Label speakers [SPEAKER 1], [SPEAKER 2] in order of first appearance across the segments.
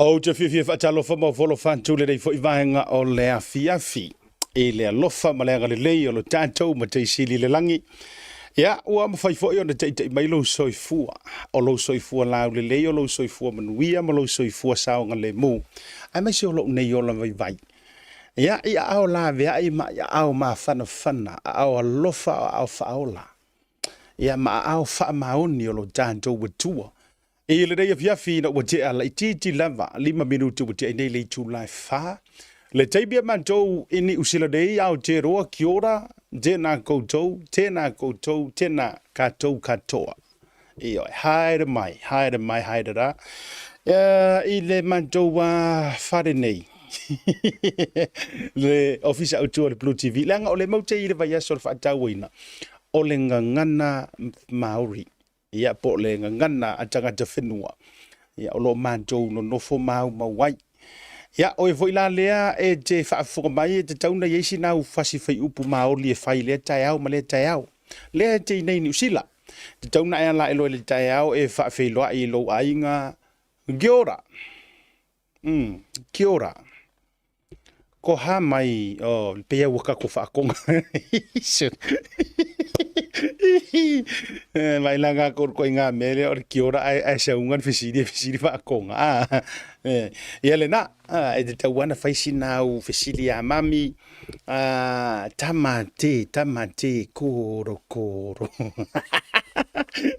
[SPEAKER 1] Ou te fiafia faatalofa ma ofo atu lenei foi vaega o le afiafi i le alofa ma le agalelei o lo tatou Matai Sili i le lagi. Ia, ua mafai foi ona taitai mai lou soifua, o lou soifua laulelei, o lou soifua manuia ma lou soifua saogalemu, aemaise o lou nei ola vaivai. Ia, i aao laveai ma i aao mafanafana, aao alofa, aao faaola, ia ma aao faamaoni o lo tatou Atua. I lenei afiafi ina ua tea laitiiti lava, 5 minute ua tea nei le itula e 4. Le taimi a matou i Niu Sila nei, Aotearoa, kia ora, tēnā koutou, tēnā koutou, tēnā kātou katoa. Ioe, haere mai, haere mai, haere rā. I le matou whare nei, le ofisa autu o le Blue TV, leaga o le mau te i le vaiaso o le faatauaina, o le gagana Māori. Ia, po o le gagana a tagata whenua. Ia, o lo o matou nonofo maumau ai. Ia, o e foi la lea e te faafofoga mai e tatau ona i ai sina au fasi faiupu Māori e fai lea taeao ma lea taeao. Lea e te i nei i Niu Sila. Tatau ona e ala ae loa i le taeao e faafeiloai i lou aiga, Kia ora! Kia ora. Ko hā mai, oh, pei ua kako whaakonga. Mai la ngā koro koe ngā mea lea o le kia ora ai, ai se unga ni fesili, fesili whaakonga. Ah, ia le nā, e te tau ana whai sina au fesili a mami, ah, tama te, tama te, koro, koro.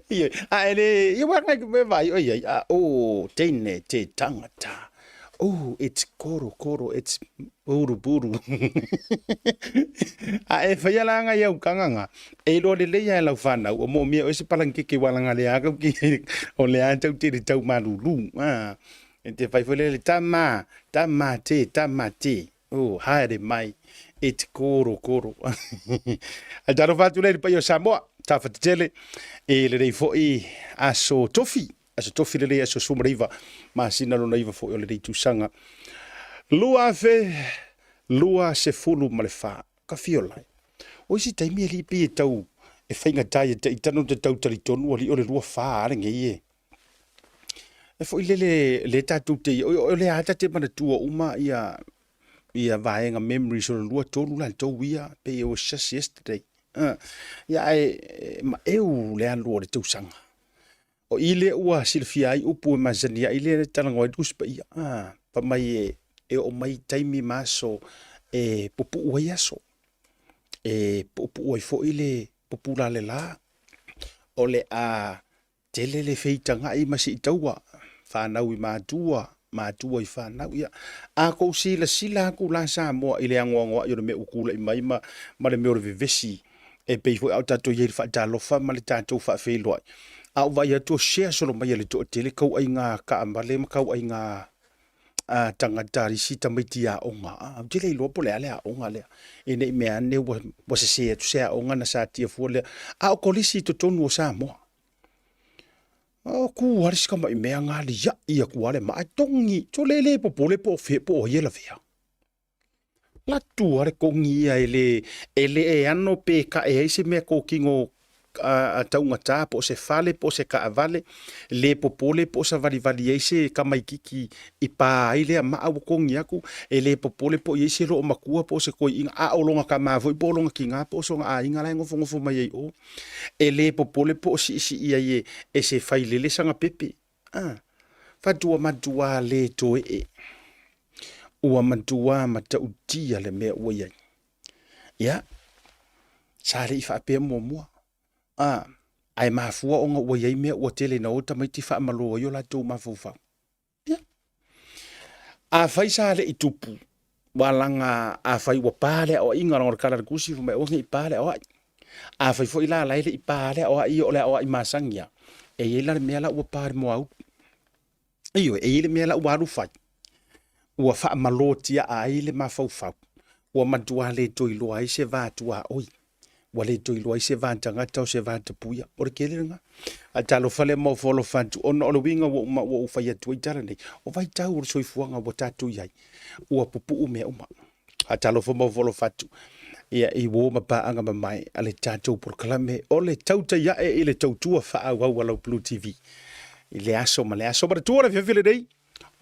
[SPEAKER 1] Ia, a e le, ia wā ngai me vai oi ai, a, oh, teine te tangata. Oh, it's koro, koro, it's buru, buru. A e whaia la ngai au kanganga, e iloa lelei a e lau whanau, o mo mea o se palangi ke walanga le a kau ki, o le a tau te re tau malulu. Ah, e te whai whai le tama, tama te, tama te. Oh, haere mai, e te koro, koro. Ai talofa atu lei le paia o Samoa, tāwhatetele, e lelei foi aso tofi, aso tofi lelei aso 19, masina lona iva foi o lenei tausaga. 2024, ka fio lai. O isi taimi e lipi e tau, e whaingatai e te itano te tau talitonu ali o le lua whā ale ngei e. E foi lele le tatou te o le a tate manatua uma ia ia vaega memories o le 23 la tou ia pe it was just yesterday. Ia ae maeu le alu o le tausaga. O i lea ua silafia ai upu e masani ai lea talanoa ai le Tusi Paia. Fai mai e oo mai taimi ma aso e pupuu ai aso. E puupuu ai foi le pupula le la. O le a Tele le feitagai ma siitaua, fanau i matua, matua i fanau. Ia, a kou silasila aku la Samoa i le agoagoa'i o le mea ua kula'i mai ma, ma le mea o le vevesi, e pei foi a o tatou i ai i le faatalofa ma le tatou faafeiloai. A ou vaai atu o share solo mai a le toatele kauaiga taavale ma kauaiga a tagata isi tamaiti aoga. A, ou te le iloa po o le a le aoga lea. E ne i mea ane ua, ua sese atu se aoga na satia fua lea. A o kolisi i totonu o Samoa. O ku lava le isi tamai mea nga liaʻi atu lava le maa e togi, to le le popole po o fea po o ai e lavea. Latu lava le togi ia e le e le e ano pe kaʻe ai se mea kōkino a taugata po o se fale po o se kaʻawale, le popole po o savalivali ai se kamaikiki i pā ai lea maa ua togi aku, e le popole po o i ai se loomatua po o se koiʻiga, a o lona tama foi po o lona kinā po o sona aiga la e nofonofo mai ai o. E le popole po o siisii ai e, e se failele sana pepe. Ah, fatua matua le toe e. Ua matua matautia le mea ua i ai. Ia, sa le i faapea muamua. Ah, ae mafua ona ua i ai mea ua tele ina o tamaiti faamalo ai o latou mafaufau. Ia. Afai sa le i tupu, ua laga afai ua pa le aoaiga leaga o le tala a le tusi fai mai aua ne i pa le aoai. Afai foi la la e le i pa le aoai o le aoai masani lava, e i ai la le mea la ua pa i le moaulu. Ioe, e i ai le mea la ua alu fai, ua faamalotiaa ai le mafaufau, ua matua le toe iloa ai se va tuaoi. Ua le toe iloa ai se va tagata o se va tapuia. O le tele lena. Ae talofa lea ma ofo alofa atu, ona o le uiga ua uma ua ou fai atu ai tala nei, o vaitau o le soifuaga ua tatou i ai, ua pupuu mea uma. Ae talofa ma ofo alofa atu, ia i uō ma paaga mamae a le tatou polokalame o le tautai ae i le tautua faaauau a lau Blue TV i le aso ma le aso. Manatua le afiafi lenei.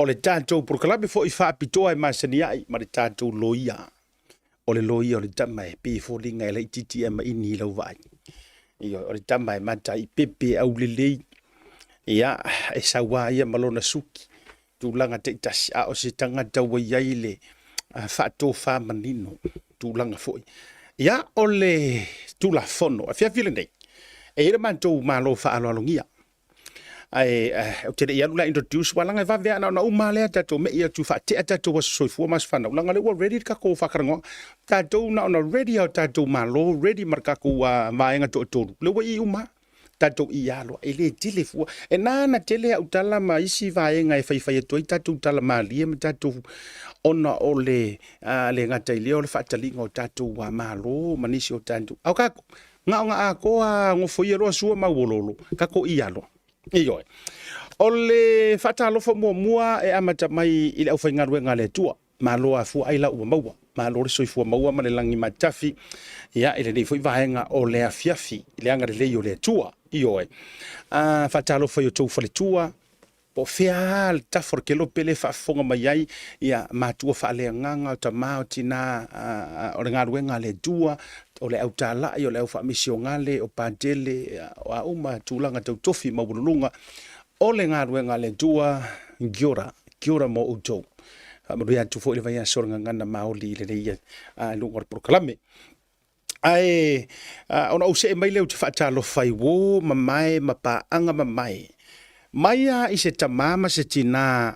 [SPEAKER 1] O le tatou polokalame foi faapitoa e masani ai ma le tatou loia. O le loia o le tama e pei e foliga e laitiiti ae maini i lau vaai. Ioe, o le tama e mataipepe e aulelei, ia, e saua ia ma lona suki, tulaga taitasi, a o se tagata ua i ai le faatofa manino, tulaga foi. Ia, o le Tulafono, afiafi lenei, e i ai le matou malo faaaloalogia. Ae ou te le i alu la introduce, aua leaga e vave lava, na ona uma lava lea tatou mei atu faatea tatou aso soifua ma aso fanau, leaga o lea ua ready le tatou faatalanoaga. Tatou na ona ready lava o tatou malo, ready ma le tatou vaega toatolu, lea ua i i uma lava. Tatou i lava loa, e le tele fua. E na ona tele au tala ma isi vaega e faifai atu ai tatou tala malie ma tatou, ona o le le gata i lea o le faataliga o tatou malo ma nisi o tatou. A o tatou, Na ona atoa nofoia loa sua ma auoloolo, tatou i aloa. Ioe. O le faatalofa muamua e amata mai i le aufaigaluega a le Atua. Malo afua ai lau ua maua. Malo le soifua maua ma le lagi matafi. Ia, i lenei foi vaega o le afiafi i le agalelei o le Atua. Ioe. A faatalofa i outou faletua, Po o fea lava le tafa o le kelope lea e faafofoga mai ai ia matua faaleagaga, o tama, o tina, o le galuega a le Atua, o le au talai, o le au faamisionale, o patele, o a uma tulaga tau tofi maualuluga o le galuega a le Atua, kia ora, kia ora mo outou. Faamanuia atu foi le vaiaso o le Gagana Maoli i lenei luga o le polokalame. Ae ona ou see mai lea ou te faatalofa i uo mamae ma paaga mamae, mai lava i se tama ma se tina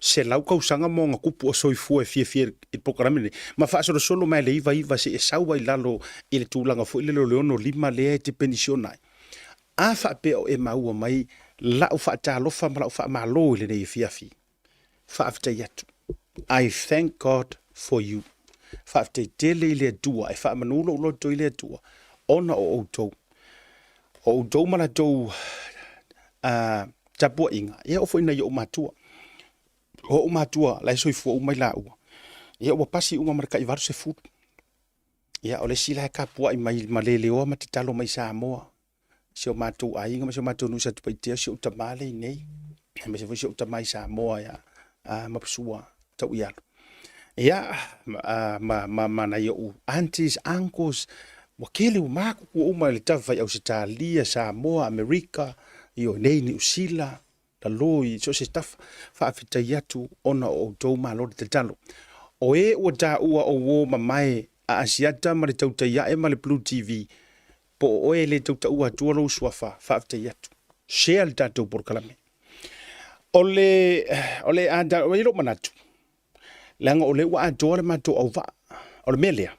[SPEAKER 1] 100 tausaga ma ona tupu o soifua e fiafia i le polokalame lenei, ma faasolosolo mai le 99 seia sau ai i lalo i le tulaga foi lele o le 65 lea e te penisiona ai. A faapea o e maua mai lau faatalofa ma lau faamalo i lenei afiafi, faafetai atu. I thank God for you. Faafetai tele i le Atua, e faamanu lou loto i le Atua, ona o outou. O outou ma latou tapuaiga, ia oo foi i nai ou matua. O ou matua, la e soifua uma i laua, ia ua pasi uma ma le tai 80. Ia o le isi la e tapuai mai ma leleoa ma tatalo mai Samoa, si o matou aiga ma si o matou nuu i Satupaitea, si ou tama lea i inei, aemaise foi si ou tama i Samoa ia Mapusua Tauialu. Ia, ma nai ou aunties, uncles, ua tele ua matutua uma i le tafa i Ausetalia, Samoa, Amerika, ioe nei Niu Sila, lalo i so o se tafa. Faafetai atu ona o outou malo le tatalo. O e ua taua o uo mamae a Asiata ma le Tautai Ae ma le Blue TV, po o oe e le tau taua atua lou suafa, faafetai atu. Share le tatou polokalame. O le, o le, a, o i lou manatu, leaga o lea ua atoa le matou auvaa. O le mea lea,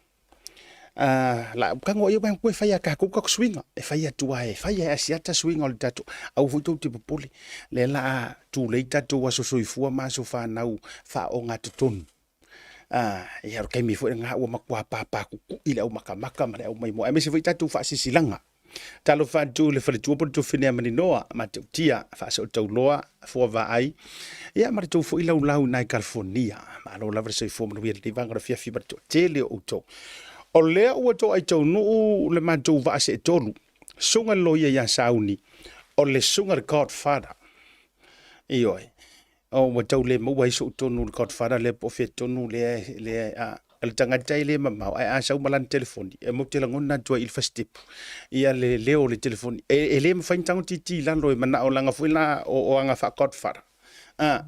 [SPEAKER 1] la tago ia uae e fai a tatou tatou suiga, e fai atu lava e fai e Asiata suiga o le tatou, aua foi tou te popole, lea la a tulei tatou aso soifua ma aso fanau faaogatotonu. Ia o le taimi foi lena ua matua papakukui le aumakamaka ma le aumaimoa, aemaise foi tatou faasilasilaga. Talofa atu i le faletua po o le tuafafine ia Maninoa, Matautia, Faasootauloa, Fuavaai, ia ma le tou foi laulau i na i California. Malo lava le soifua manuia i lenei vaega o le afiafi ma le toatele o outou. O lea ua toai taunuu le matou vaa seetolu, susuga i le loia ia Sauni, o le susuga i le Godfather. Ioe. Oh, ua tau le maua ai sou tonu le Godfather lea po o fea tonu lea, lea, a, o le tagata e le mamao, ae a sau ma lana telefoni, e matou te lagona atu ai i le fasitepu, ia le leo o le telefoni. E le mafai ona tago titi i lalo e manao leaga foi la o aga faa-Godfather. A,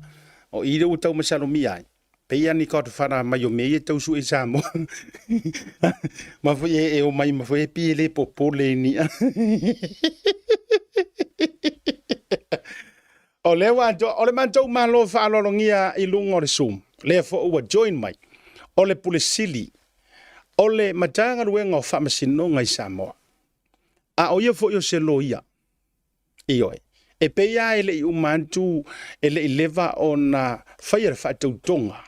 [SPEAKER 1] o i lea ua tau masalomia ai, pei lava ni Godfather mai o mea ia e tau sue i Samoa. Ma foi e omai ma foi e pei e le popole i ni. O lea ua atoa, o le matou malo faaaloalogia i luga o le Zoom, lea foi ua join mai, o le Pule Sili o le Matagaluega o Faamasinoga i Samoa, a o ia foi o se loia. Ioe. E pei lava e le i uma atu, e le i leva ona faia le faatautoga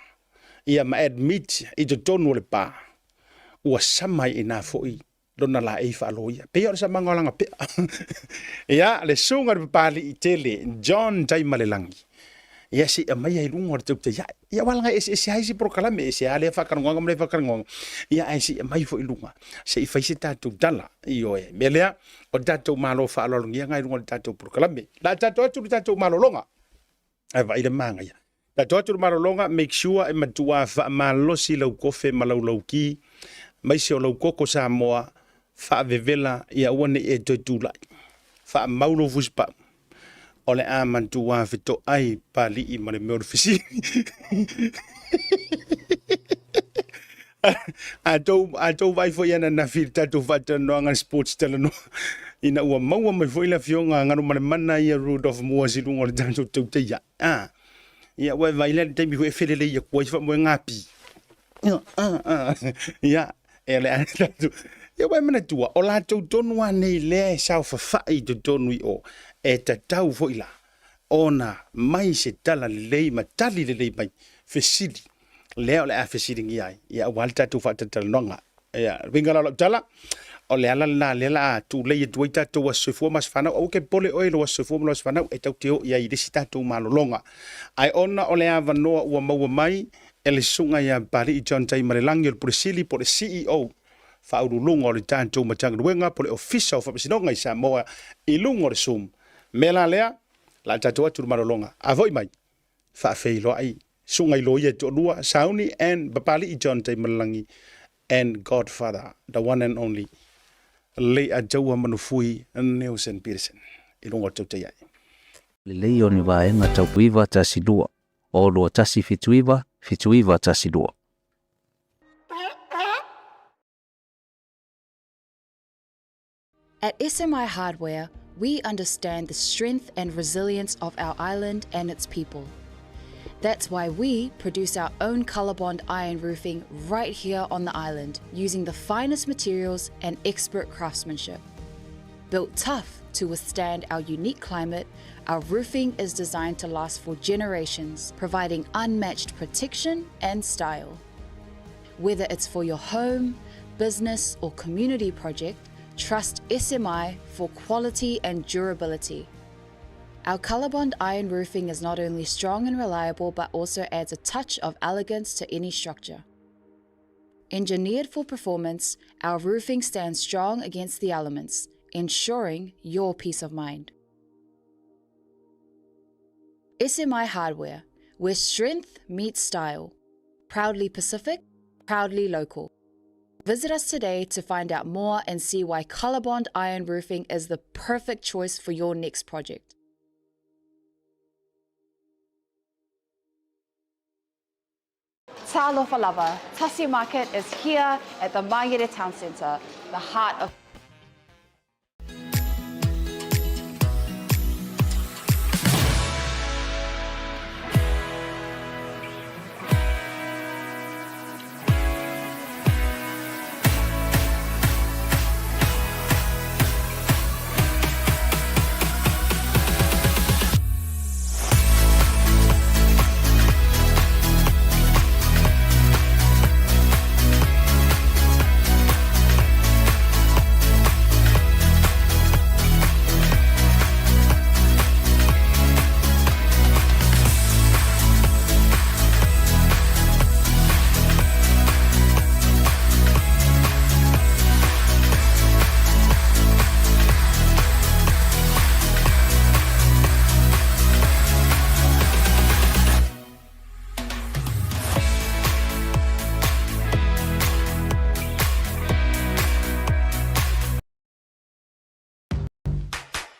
[SPEAKER 1] ia ma admit i totonu o le pa, ua sama ai i ina foi lona laei faaloia. Pei o le samaga o lana pea. Ia, le susuga i le Papalii tele, John Taimalelagi. Ia, se i aumaia i luga o le tautai ae. Ia, aua leaga e eseese lava isi polokalame, e ese lava lea faatalanoaga ma lea faatalanoaga. Ia, ae se i aumai foi i luga, se i fai se tatou tala. Ioe, mea lea, o le tatou malo faaaloalogia lena i luga o le tatou polokalame. O le a tatou atu le tatou malologa. Ae vaai le manaia. Tatou atu le malologa, make sure e matua faamalosi lau kofe ma lau lauki, maise o lau koko Samoa, faavevela ia aua ne i e toe tulai. Faamau lou fusipau. O le a matua fetoai Papalii ma le mea o le fesili. A tou vaai foi ananafi i le tatou faatalanoaga le sports talanoa, ina ua maua mai foi le afioga a Galumalemana ia Rudolf Moores i luga o le tatou tauteia. A, ia ua e vaai lea i le taimi foi e felelei atu ai faamoegapi. Ia, e le a tatou. Ia ua e manatua, o latou tonu lava nei lea e saofafai i totonu i o, e tatau foi la ona mai se tala lelei ma tali lelei mai fesili lea o le a fesiligia ai, ia aua le tatou faatalatalanoaga. Ia, uiga la o lau tala, o le ala lena lea la a tulei atu ai tatou aso soifua ma aso fanau. Aua ke pole oe i lou aso soifua ma lou aso fanau, e tatou te o i ai i le isi tatou malologa. Ae ona o le avanoa ua maua mai e le susuga ia Papalii John Taimalelagi o le Pule Sili po o le CEO Faauluuluga o le tatou Matagaluega po o le Ofisa o Faamasinoga i Samoa i luga o le Zoom. Mea la lea, la a tatou atu i le malologa. A foi mai, faafeiloai susuga i loia e toalua, Sauni and Papalii John Taimalelagi and Godfather, the one and only, Leiataua Manufui Nelson Peterson i luga o le tautai ai.
[SPEAKER 2] Lelei o ni vaega tau 912 o 2179 7912.
[SPEAKER 3] At SMI Hardware, we understand the strength and resilience of our island and its people. That's why we produce our own Colorbond iron roofing right here on the island using the finest materials and expert craftsmanship. Built tough to withstand our unique climate, our roofing is designed to last for generations, providing unmatched protection and style. Whether it's for your home, business, or community project, trust SMI for quality and durability. Our Colorbond iron roofing is not only strong and reliable, but also adds a touch of elegance to any structure. Engineered for performance, our roofing stands strong against the elements, ensuring your peace of mind. SMI Hardware, where strength meets style. Proudly Pacific, proudly local. Visit us today to find out more and see why Colorbond Iron Roofing is the perfect choice for your next project. Talofa lava, Tasi Market is here at the Mangere Town Centre, the heart of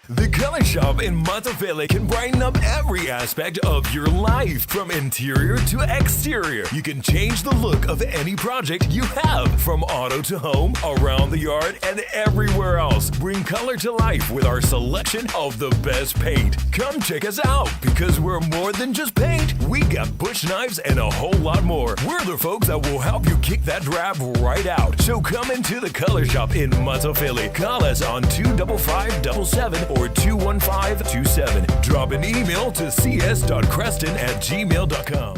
[SPEAKER 4] The Color Shop in Matafele can brighten up every aspect of your life, from interior to exterior. You can change the look of any project you have, from auto to home, around the yard, and everywhere else. Bring color to life with our selection of the best paint. Come check us out because we're more than just paint. We got bush knives and a whole lot more. We're the folks that will help you kick that drab right out. So come into the Color Shop in Matafele. Call us on 25577 or 21527. Drop an email to cs.creston at gmail.com.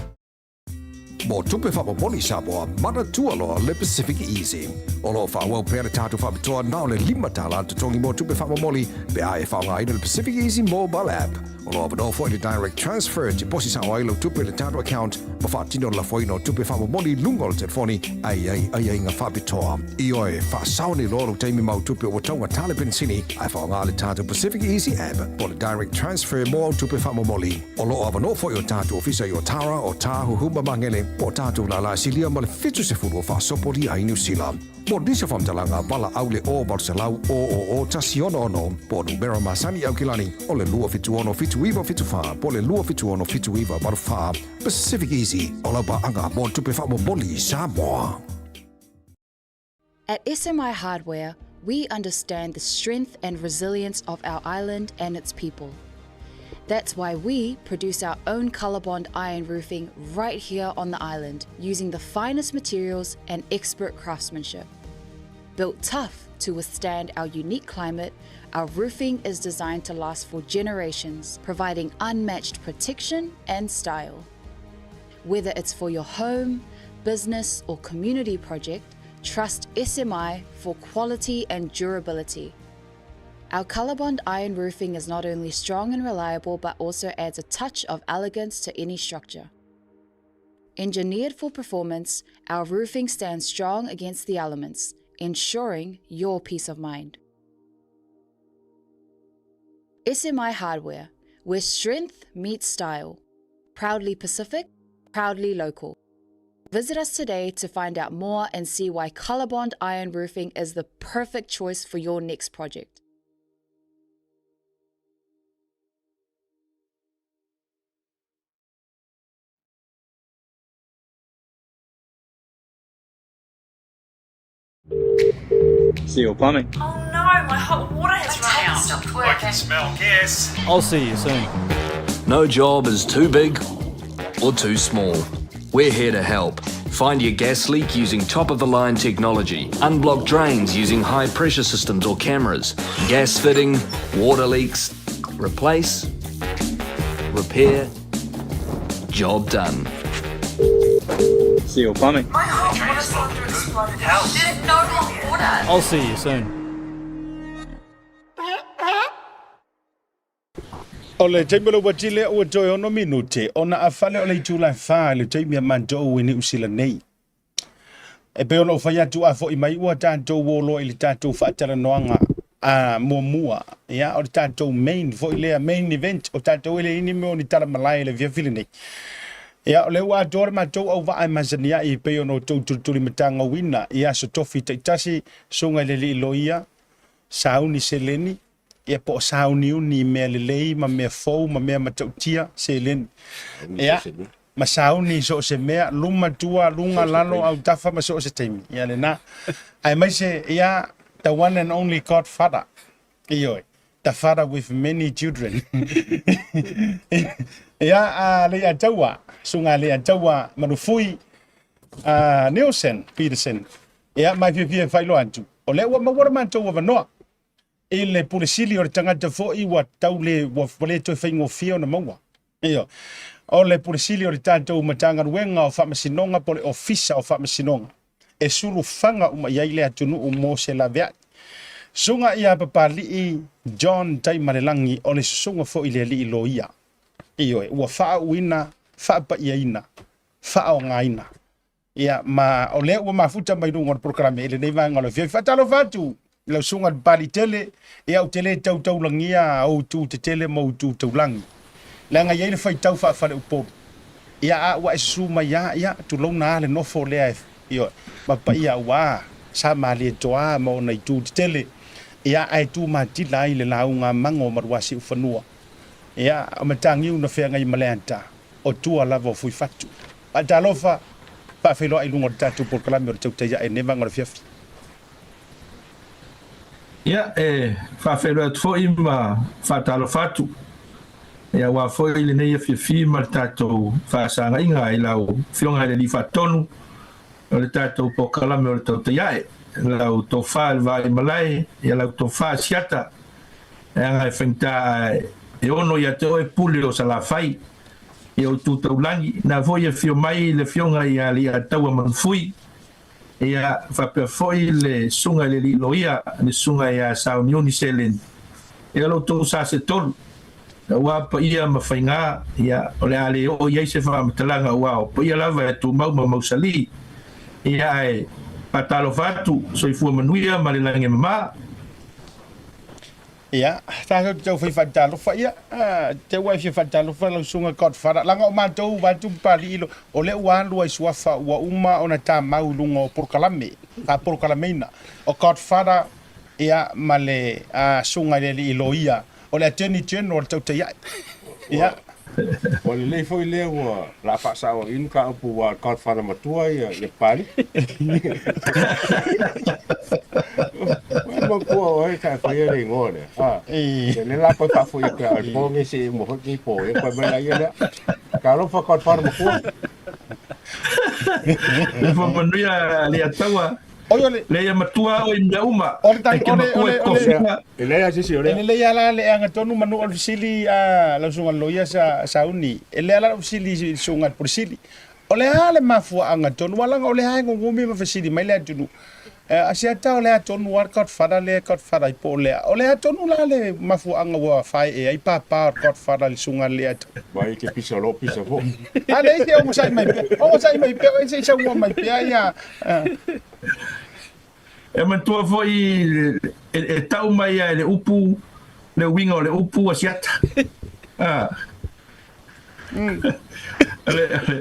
[SPEAKER 5] Mo tupe faamomoli Samoa, manatua loa le Pacific Easy. O lo o faaauau pea le tatou faapitoa na o le $5 le totogi mo tupe faamomoli pe a e faaaogaina le Pacific Easy mobile app. O lo o avanoa foi le direct transfer e tiposi sao ai lau tupe i le tatou account ma faatino le lafoina o tupe faamomoli i luga o le telefoni a i ai aiaiga faapitoa. Ioe, faasao nei loa lou taimi ma au tupe ua taugata le penisini ae faaaoga le tatou Pacific Easy app po o le direct transfer mo au tupe faamomoli. O lo o avanoa foi o tatou ofisa i Otara, Otāhuhu ma Magele, po o tatou lālā silia ma le 70 o faasopolia ai Niu Sila. Mo nisi o faamatalaga, valaau le 0 800 000 166 po o numera masani i Aukilani o le 276 7974 po o le 276 7984. Pacific Easy, o lau paaga mo le tupe faamomoli i Samoa.
[SPEAKER 3] At SMI Hardware, we understand the strength and resilience of our island and its people. That's why we produce our own Colorbond iron roofing right here on the island using the finest materials and expert craftsmanship. Built tough to withstand our unique climate, our roofing is designed to last for generations, providing unmatched protection and style. Whether it's for your home, business, or community project, trust SMI for quality and durability. Our Colorbond iron roofing is not only strong and reliable, but also adds a touch of elegance to any structure. Engineered for performance, our roofing stands strong against the elements, ensuring your peace of mind. SMI Hardware, where strength meets style. Proudly Pacific, proudly local. Visit us today to find out more and see why Colorbond Iron Roofing is the perfect choice for your next project.
[SPEAKER 6] Seal Plumbing.
[SPEAKER 7] Oh no, my hot water has run out.
[SPEAKER 8] Stopped working.
[SPEAKER 9] I can smell gas.
[SPEAKER 6] I'll see you soon.
[SPEAKER 10] No job is too big or too small. We're here to help. Find your gas leak using top of the line technology. Unblock drains using high pressure systems or cameras. Gas fitting, water leaks. Replace, repair, job done.
[SPEAKER 6] Seal Plumbing.
[SPEAKER 7] My hot water cylinder exploded. Help. Didn't know hot water.
[SPEAKER 6] I'll see you soon.
[SPEAKER 1] O le taimi o le uati lea ua toe ono minute ona afale o le itula e fa i le taimi a matou i Niu Sila nei. E pei ona ou fai atu a foi mai ua tatou o loa i le tatou faatalanoaga a muamua, ia, o le tatou main foi lea, main event o tatou e leai ni mea o ni tala malae i le afiafi lenei. Ia, o lea ua atoa le matou auvaa e masani ai e pei ona outou tulitulimatagauina i aso tofi taitasi, susuga i le alii loia, sauni seleni, ia po o sauniuni i mea lelei ma mea fou ma mea matautia seleni. Ia, ma sauni i so o se mea, luma, tua, luga, lalo, autafa ma so o se taimi. Ia lena. Aemaise, ia, the one and only Godfather. Ioe, the father with many children. Ia, a Leiataua, susuga a Leiataua Manufui, a Nielsen Peterson. Ia, ma e fiafia e faailoa atu, o lea ua maua le matou avanoa i le Pule Sili o le tagata foi ua tau le, ua le toe faigofie ona maua. Ioe. O le Pule Sili o le tatou Matagaluega o Faamasinoga po o le Ofisa o Faamasinoga e sulufaga uma i ai le atunuu mo se laveai. Susuga ia Papalii John Taimalelagi o le susuga foi i le alii loia. Ioe, ua faaauina, faapaiaina, faaaogaina. Ia, ma o lea ua mafuta mai luga o le polokalame i lenei vaega o le afiafi. Faatalofa atu i lau susuga i le Papalii tele, ia ou te le tau taulagia ou itu tetele ma ou itu taulagi, leaga e i ai le faitau faafaleupolu. Ia, a ua e susu mai lava, ia, tulouna lava le nofo lea e, ioe, ma paia aua sa Malietoa ma ona itu tetele, ia, ae tu matila ai le lauga a Mago o Maluasiufanua. Ia, o Matagiu na feagai ma Leata, o tua lava o Fuifatu. Faatalofa, faafeiloai i luga o le tatou polokalame o le Tautai Ae nei vaega o le afiafi.
[SPEAKER 11] Ia, e faafeiloai atu foi ma faatalofa atu, ia, aua foi lenei afiafi ma le tatou faasagaiga i lau Afioga i le Alii Faatonu o le tatou polokalame o le Tautai Ae, lau Tofa i le Vaaimalae, ia lau Tofa Asiata, leaga e faigata ae e ono ia te oe pule o Salafai. Ia o Tu Taulagi, na foi e afio mai le Afioga ia Leiataua Manufui, ia faapea foi le Susuga i le Alii Loia, le Susuga ia Sauniuni Seleni, ia lo outou sa se tolu, aua paia ma faiga, ia o le a le oo i ai se faamatalaga aua o paia lava e tumau ma mausali. Ia ae faatalofa atu, soifua manuia ma le lagi e mama.
[SPEAKER 1] Ia, tatou te taufai faatalofa, ia, te ua e fia faatalofa lau susuga Godfather, leaga o matou vaeatu Papalii, o lea ua alu ai suafa ua uma ona tamau i luga o polokalame, faapolokalameina, o Godfather, ia, ma le susuga i le alii loia, o le Attorney General tautai ae. Ia.
[SPEAKER 8] Ua lelei foi lea ua la faasao ai mataupu ua Godfather matua ia ia Papalii. Ua matua oe sa e faia le igoa lea. Ah. Ia le la koe faafoi atu ia le po nei se mo foi nei po e koe mai la ia lea. Talofa Godfather matua.
[SPEAKER 11] Le faamanuia le Ataua.
[SPEAKER 1] Oi o le
[SPEAKER 11] Le ia matua oe i mea uma.
[SPEAKER 1] O le
[SPEAKER 11] E ke
[SPEAKER 1] ole
[SPEAKER 11] matua
[SPEAKER 1] ole
[SPEAKER 11] e
[SPEAKER 1] ole
[SPEAKER 11] tofiga.
[SPEAKER 8] E leai lava se isi o
[SPEAKER 1] E
[SPEAKER 8] lea.
[SPEAKER 1] lelei lava la le aga tonu manu o le fesili a lau susuga i le loia sa sauni. E lelei lava la lau fesili i le susuga i le Pule Sili. O le a le mafuaaga tonu aua leaga o lea lava e gogumi ma fesili mai le atunuu. Asiata o le a tonu lava le Godfather lea e Godfather ai po o le a. O le a tonu la le mafuaaga ua faee ai papa o le Godfather i le susuga i le Leato?
[SPEAKER 8] Mai ke pisa o loo pisa foi.
[SPEAKER 1] A leai se ogasai mai pea, ogasai mai pea, se i saunoa mai pea ia.
[SPEAKER 11] E manatua foi e tau mai lava e le upu le uiga o le upu Asiata.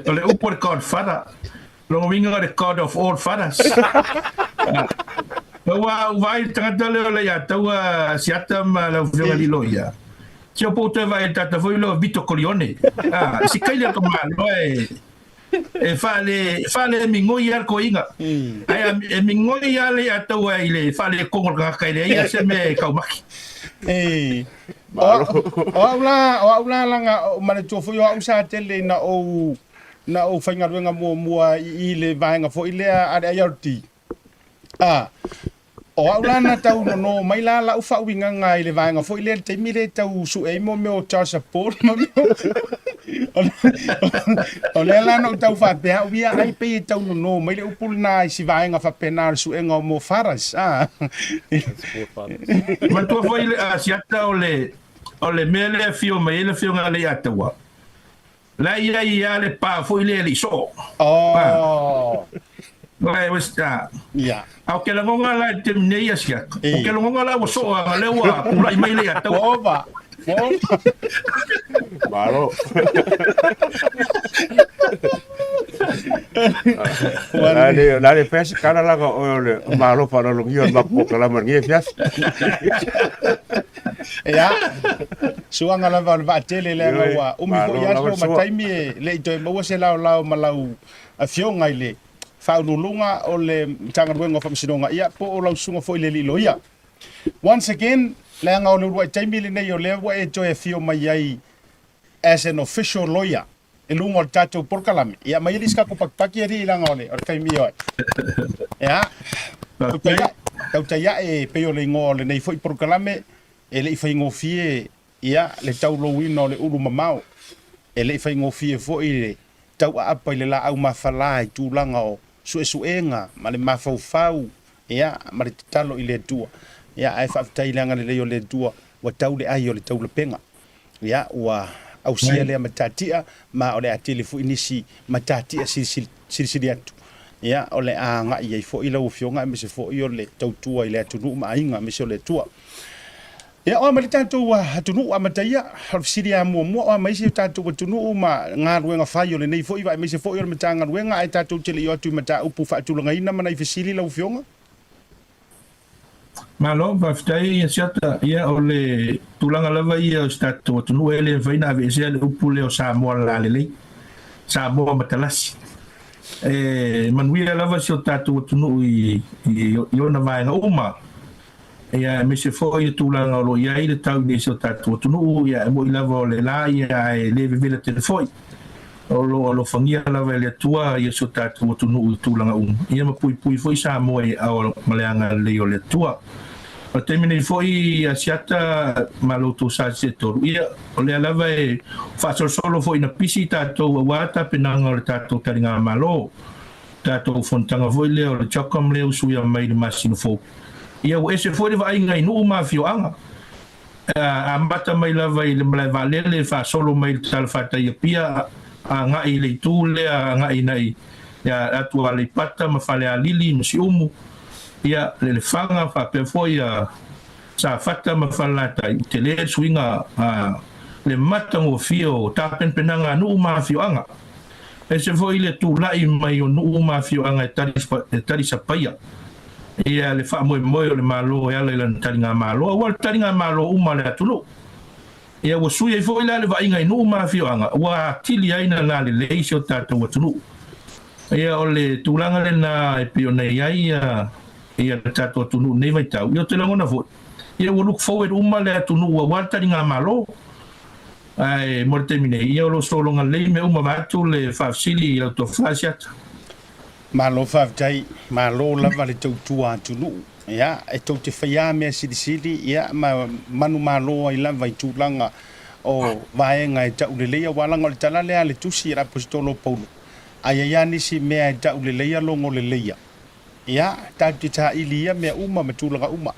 [SPEAKER 11] O le upu o le Godfather, lona uiga o le God of all fathers. Aua ua vaai le tagata lea o le Aiataua Asiata ma lau Afioga i le Loia, si o pou toe vaai i le tagata foi lea o Vito Corleone. Si kaile o ka Malo e E faale, e faale migoi lava le toeaina. Ae e migoi lava le Ataua i le faaletonu o le tagata e leai lava se mea e taumate.
[SPEAKER 1] O au la, o au la leaga manatua foi o au sa tele ina ou na ou faigaluega muamua i i le vaega foi lea a le IRD. A, o au la na tau nono mai la lau faauigaga i le vaega foi lea i le taimi lea e tau sue ai mo mea o child support ma mea o, o lea la na ou tau faapea au ia ai pei e tau nono mai le upu lena i si vaega faapena o le suega o mo fathers. A.
[SPEAKER 11] Manatua foi le Asiata o le o le mea lea e afio mai ai le Afioga ia Leiataua, La e i ai lava le pa foi lea e le i soo.
[SPEAKER 1] Oh.
[SPEAKER 11] Vai, ua sta.
[SPEAKER 1] Ia.
[SPEAKER 11] A o ke lagona la i le taimi nei Asiata. O ke lagona la ua soo a lea ua pulai mai le Ataua.
[SPEAKER 1] Ua ova. Ua ova.
[SPEAKER 8] Malo. La le la le pesi kala la o le malo pa lo ngio ma ko kala ma ngi fias.
[SPEAKER 1] Ia, suaga lava o le vaatele leaga ua umi foi aso ma taimi e le i toe maua se laolao ma lau afioga i le Faauluuluga o le Matagaluega o Faamasinoga, ia, po o lau susuga foi i le Alii Loia. Once again, leaga o le uluai taimi lenei o lea ua e toe afio mai ai as an official lawyer i luga o le tatou polokalame. Ia, mai alii se tatou pakipaki alii leaga o le taimi oe. Ia, tautai ae, tautai ae e pei o le igoa o lenei foi polokalame, e le i faigofie ia le taulouina o le ulu mamao, e le i faigofie foi le tauaapa i le laau mafala i tulaga o suesuega ma le mafaufau, ia, ma le tatalo i le Atua. Ia, ae faafetai i le agalelei o le Atua, ua tau le ai o le taulapega. Ia, ua ausia lea matatia, ma o le a tele foi nisi matatia silisili atu. Ia, o le a agai ai foi lau Afioga aemaise foi o le tautua i le atunuu ma aiga aemaise o le Atua. Ia, o a mai le tatou atunuu amataia, o le fesili lava muamua, o a mai si o tatou atunuu ma galuega fai o lenei foi vaa aemaise foi o le Matagaluega, ae tatou te le i o atu i mataupu faatulagaina ma nai fesili lau Afioga?
[SPEAKER 11] Malo, faafetai Asiata. Ia, o le tulaga lava ia o si tatou atunuu e le mafai ona aveesea le upu lea o Samoa lalelei, Samoa matalasi. E manuia lava si o tatou atunuu i, i, i ona vaega uma. Ia, aemaise foi le tulaga o lo o i ai le tau i si o tatou atunuu, ia, e moni lava o le la ia ae le vevela tele foi. O lo o alofagia lava e le Atua si o tatou atunuu i tulaga uma, ia ma puipui foi Samoa i aao ma le agalelei o le Atua. O le taimi nei foi Asiata ma lo outou sa se tolu, ia, o lea lava e faasolosolo foi ina pisi tatou aua tapenaga o le tatou taligamalo, tatou fonotaga foi lea o le CHOGM lea e usuia mai i le masina fou. Ia, ua ese foi le vaaiga i nuu ma afioaga, amata mai lava i le malae vaalele faasolo mai i le talafatai i Apia agai i le itu lea agai inai atu Aleipata ma Falealili ma Siumu, ia, Lefaga faapea foi ia Safata ma Falelatai. Ua tele le suiga le matagofie o tapenapenaga a nuu ma afioaga. Ese foi le tulai mai o nuu ma afioaga e talisapaia ia le faamoemoe o le Malo e ala i lana taligamalo, aua o le taligamalo uma a le atunuu. Ia ua sui ai foi la le vaaiga i nuu ma afioaga, ua atili ai na lalelei si o tatou atunuu. Ia o le tulaga lena e pei ona i ai ia le tatou atunuu i lenei vaitau. Ia ou te lagona foi, ia ua look forward uma le atunuu aua le taligamalo. Ae mo le taimi nei, ia o lo o sologa lelei mea uma vaeatu le faafesili i lau tofa Asiata.
[SPEAKER 1] Malo faafetai, malo lava le tautua atunuu. Ia, e tou te faia mea silisili, ia, ma manumalo ai lava i tulaga o vaega e tau lelei, aua leaga o le tala lea a le Tusi a le Aposetolo o Paulo, a i ai lava nisi mea e tau leleia logo leleia. Ia, tatou te taili ia mea uma ma tulaga uma.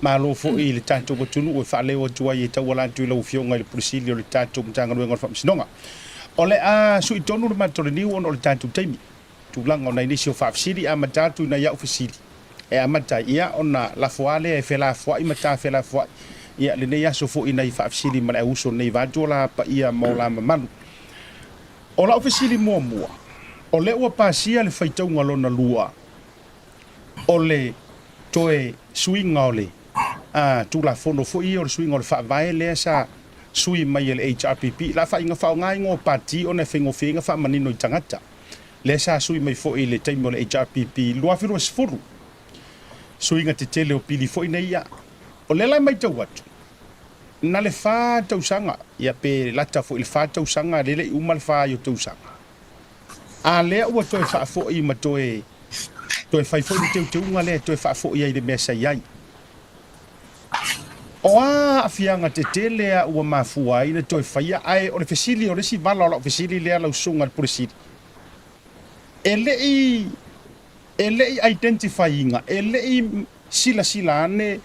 [SPEAKER 1] Malo foi i le tatou atunuu e faaleo atu ai e tauala atu i lau Afioga i le Pule Sili o le tatou Matagaluega o le Faamasinoga. O le a sui tonu le matou leniu ona o le tatou taimi. Tulaga o nai nisi o faafesili, amata atu i nai au fesili e amata ai, ia, ona lafo lava lea e felafoai ma tafelafoai, ia, lenei aso foi i nai faafesili ma le auuso nei vaeatu o la paia ma o la mamalu. O lau fesili muamua, o lea ua pasia le faitauga lona lua o le toe suiga o le Tulafono foi ia o le suiga o le Faavae lea sa sui mai e le HRPP, la faaiga faaaoga igoa o Pati ona e faigofie ai ona faamanino i tagata. Lea sa sui mai foi i le taimi o le HRPP i le 2020, suiga tetele o pili foi nei ia. O lea la e matau atu, na le fa tausaga, ia pe lata foi i le fa tausaga, lea e le i uma le fa ai o tausaga, a lea ua toe faafoi ma toe toe fai foi le teuteuga lea e toe faafoi ai i le mea sa i ai. O a aafiaga tetele a ua mafua ai na toe faia? Ae o le fesili, o le isi vala o lau fesili lea lau susuga i le Pule Sili, e le i e le i identify ina, e le i silasila ane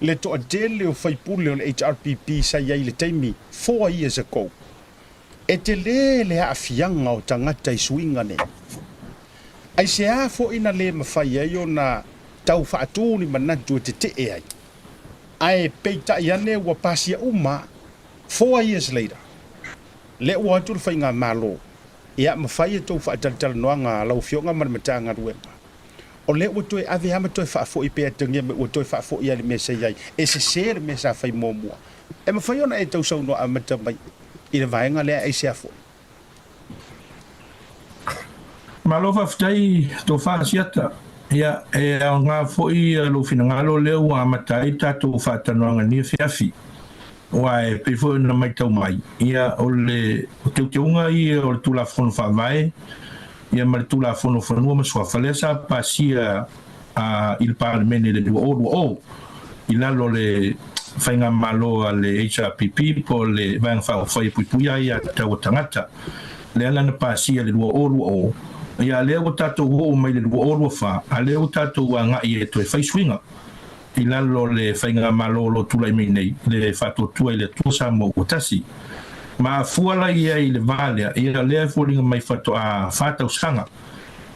[SPEAKER 1] le toatele o faipule o le HRPP sa i ai i le taimi 4 years ago, e tele le aafiaga o tagata i suiga nei. Aisea foi na le mafai ai ona tau faatu ni manatu e tetee ai? Ae peitai ane ua pasia uma 4 years later, lea ua atu le faigamalo, ia ma fai a tou faatalatalanoaga a lau Afioga ma le Matagaluega, o lea ua toe ave lava ma toe faafoi pe atagia mai ua toe faafoi lava i le mea sa i ai, e sese le mea sa fai muamua. E mafai ona e tausaunoa amata mai i le vaega lea aisea foi?
[SPEAKER 11] Malo faafetai Tofa Asiata. Ia, e aoga foi lou finagalo lea ua amata ai tatou faatalanoaga i lenei afiafi. Aua e pei foi ona matau mai, ia, o le teuteuga ia o le Tulafono Faavae ia ma le Tulafono o Fanua ma Suafa lea sa pasia i le Palemene i le 2020 i lalo o le Faigamalo a le HRPP po o le Vaega Faaupufai e Puipuia Aia Tatau a Tagata, lea la na pasia i le 2020, ia a lea ua tatou oo mai i le 2024, a lea ua tatou agai e toe fai suiga i lalo o le Faigamalo o lo o tulai mai nei, le Faatuatua i le Atua Samoa ua Tasi. Ma a fua la i ai i le va lea, ia lea e foliga mai faatoa fa tausaga.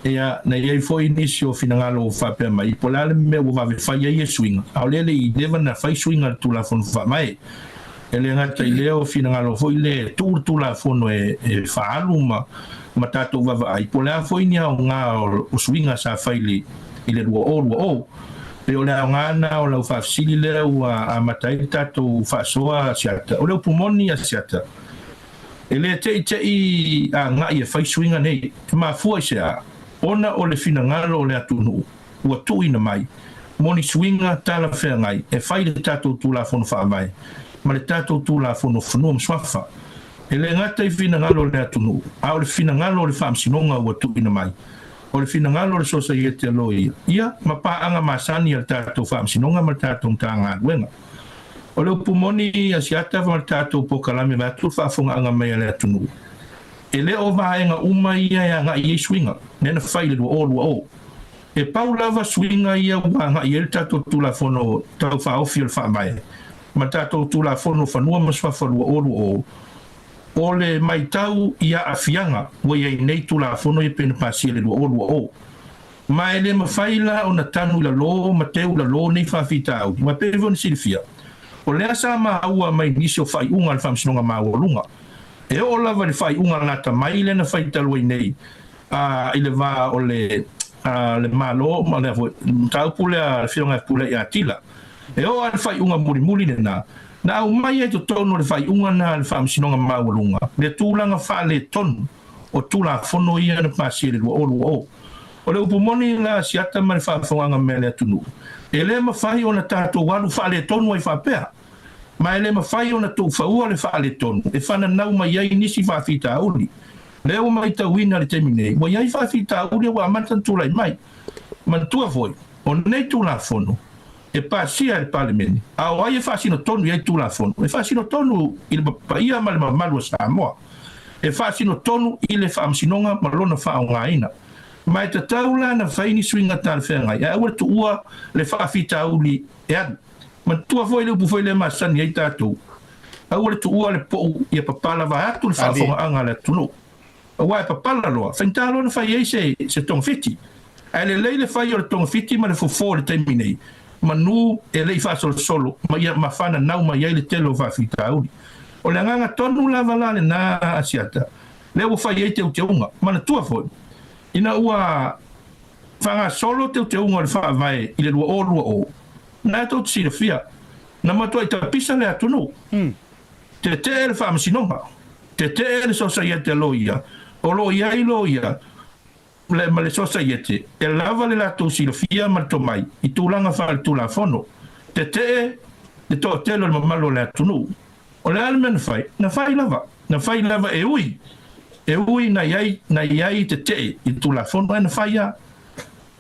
[SPEAKER 11] Ia, na i ai foi nisi o finagalo ua faapea mai, po o le a le mea ua vave fai ai ia suiga, a o lea e le i leva na fai suiga a le Tulafono Faavae. E le gata i lea, o finagalo foi lea e tuu le Tulafono e faaalu ma tatou vaavaai, po o le a foi ni aoga o suiga sa fai i le 2020. Pei o le aoga lena o lau faafesili lea ua amata ai le tatou faasoa Asiata. O le upu moni Asiata, e le teʻiteʻi agai e fai suiga nei. E mafua i se a? Ona o le finagalo o le atunuu ua tuuina mai mo ni suiga talafeagai e fai i le tatou Tulafono Faavae ma le tatou Tulafono o Fanua ma Suafa. E le gata i finagalo o le atunuu, a o le finagalo o le Faamasinoga ua tuuina mai. O le finagalo o le Sosaiete a Loia, ia, ma paaga masani a le tatou Faamasinoga ma le tatou Matagaluega. O le upu moni a Siata ma le tatou polokalame vaeatu le faafofogaaga mai a le atunuu, e le o vaega uma ia e agai i ai suiga lea na fai i le 2020. E pau lava suiga ia ua agai i ai le tatou Tulafono Tau Faaofi o le Faavae ma le tatou Tulafono o Fanua ma Suafa 2020, O le maitau i aafiaga ua i ai nei Tulafono ia pei ona pasia i le 2020, ma e le mafai la ona tanu i lalo ma teu i lalo nei faafitauli, aua e pei foi ona silafia, o lea sa maua mai nisi o faaiuga a le Faamasinoga Maualuga, e oo lava i le faaiuga lata mai lea na fai talu ai nei i le va o le le Malo ma le mataupu lea a le Afioga ia Pulei Atila. E oo lava i le faaiuga mulimuli lena, Na aumai ai totonu o le faaiuga lena a le Faamasinoga Maualuga le tulaga faaletonu o Tulafono ia na pasia i le 2020. O le upu moni la a Siata ma le faafofogaaga mai a le atunuu, e le mafai ona tatou alu faaletonu ai faapea, ma e le mafai ona tuufaua le faaletonu e fananau mai ai nisi faafitauli. Lea ua matauina i le taimi nei, ua i ai faafitauli ua amata ona tulai mai. Manatua foi, o nei Tulafono, e pasia e le Palemene, a o ai e faasino tonu i ai Tulafono? E faasino tonu i le paia ma le mamalu o Samoa. E faasino tonu i le Faamasinoga ma lona faaaogaina. Ma e tatau la ona fai ni suiga talafeagai, ae aua le tuua le faafitauli e alu. Manatua foi le upu foi lea e masani ai tatou, aua le tuua le pou ia papala vaeatu le faafofogaaga a le atunuu. Aua e papala loa, faigata loa ona fai ai se se togafiti. Ae lelei le fai o le togafiti ma le fofo i le taimi nei, manu e le i faasolosolo ma ia ma fananau mai ai le tele o faafitauli. O le agaga tonu lava la lena a Asiata, lea ua fai ai teuteuga. Manatua foi, ina ua faagasolo teuteuga o le Faavae i le 2020, na e tou te silafia, na matuai tapisa le atunuu. Tetee le Faamasinoga, tetee le Sosaiete a Loia, o lo o i ai loia ma le Sosaiete e lava le latou silafia ma le tomai i tulaga faaletulafono, tetee le toatele o le mamalu o le atunuu. O le a le mea na fai? Na fai lava, na fai lava e ui, e ui na i ai, na i ai tetee i le Tulafono ae na fai lava.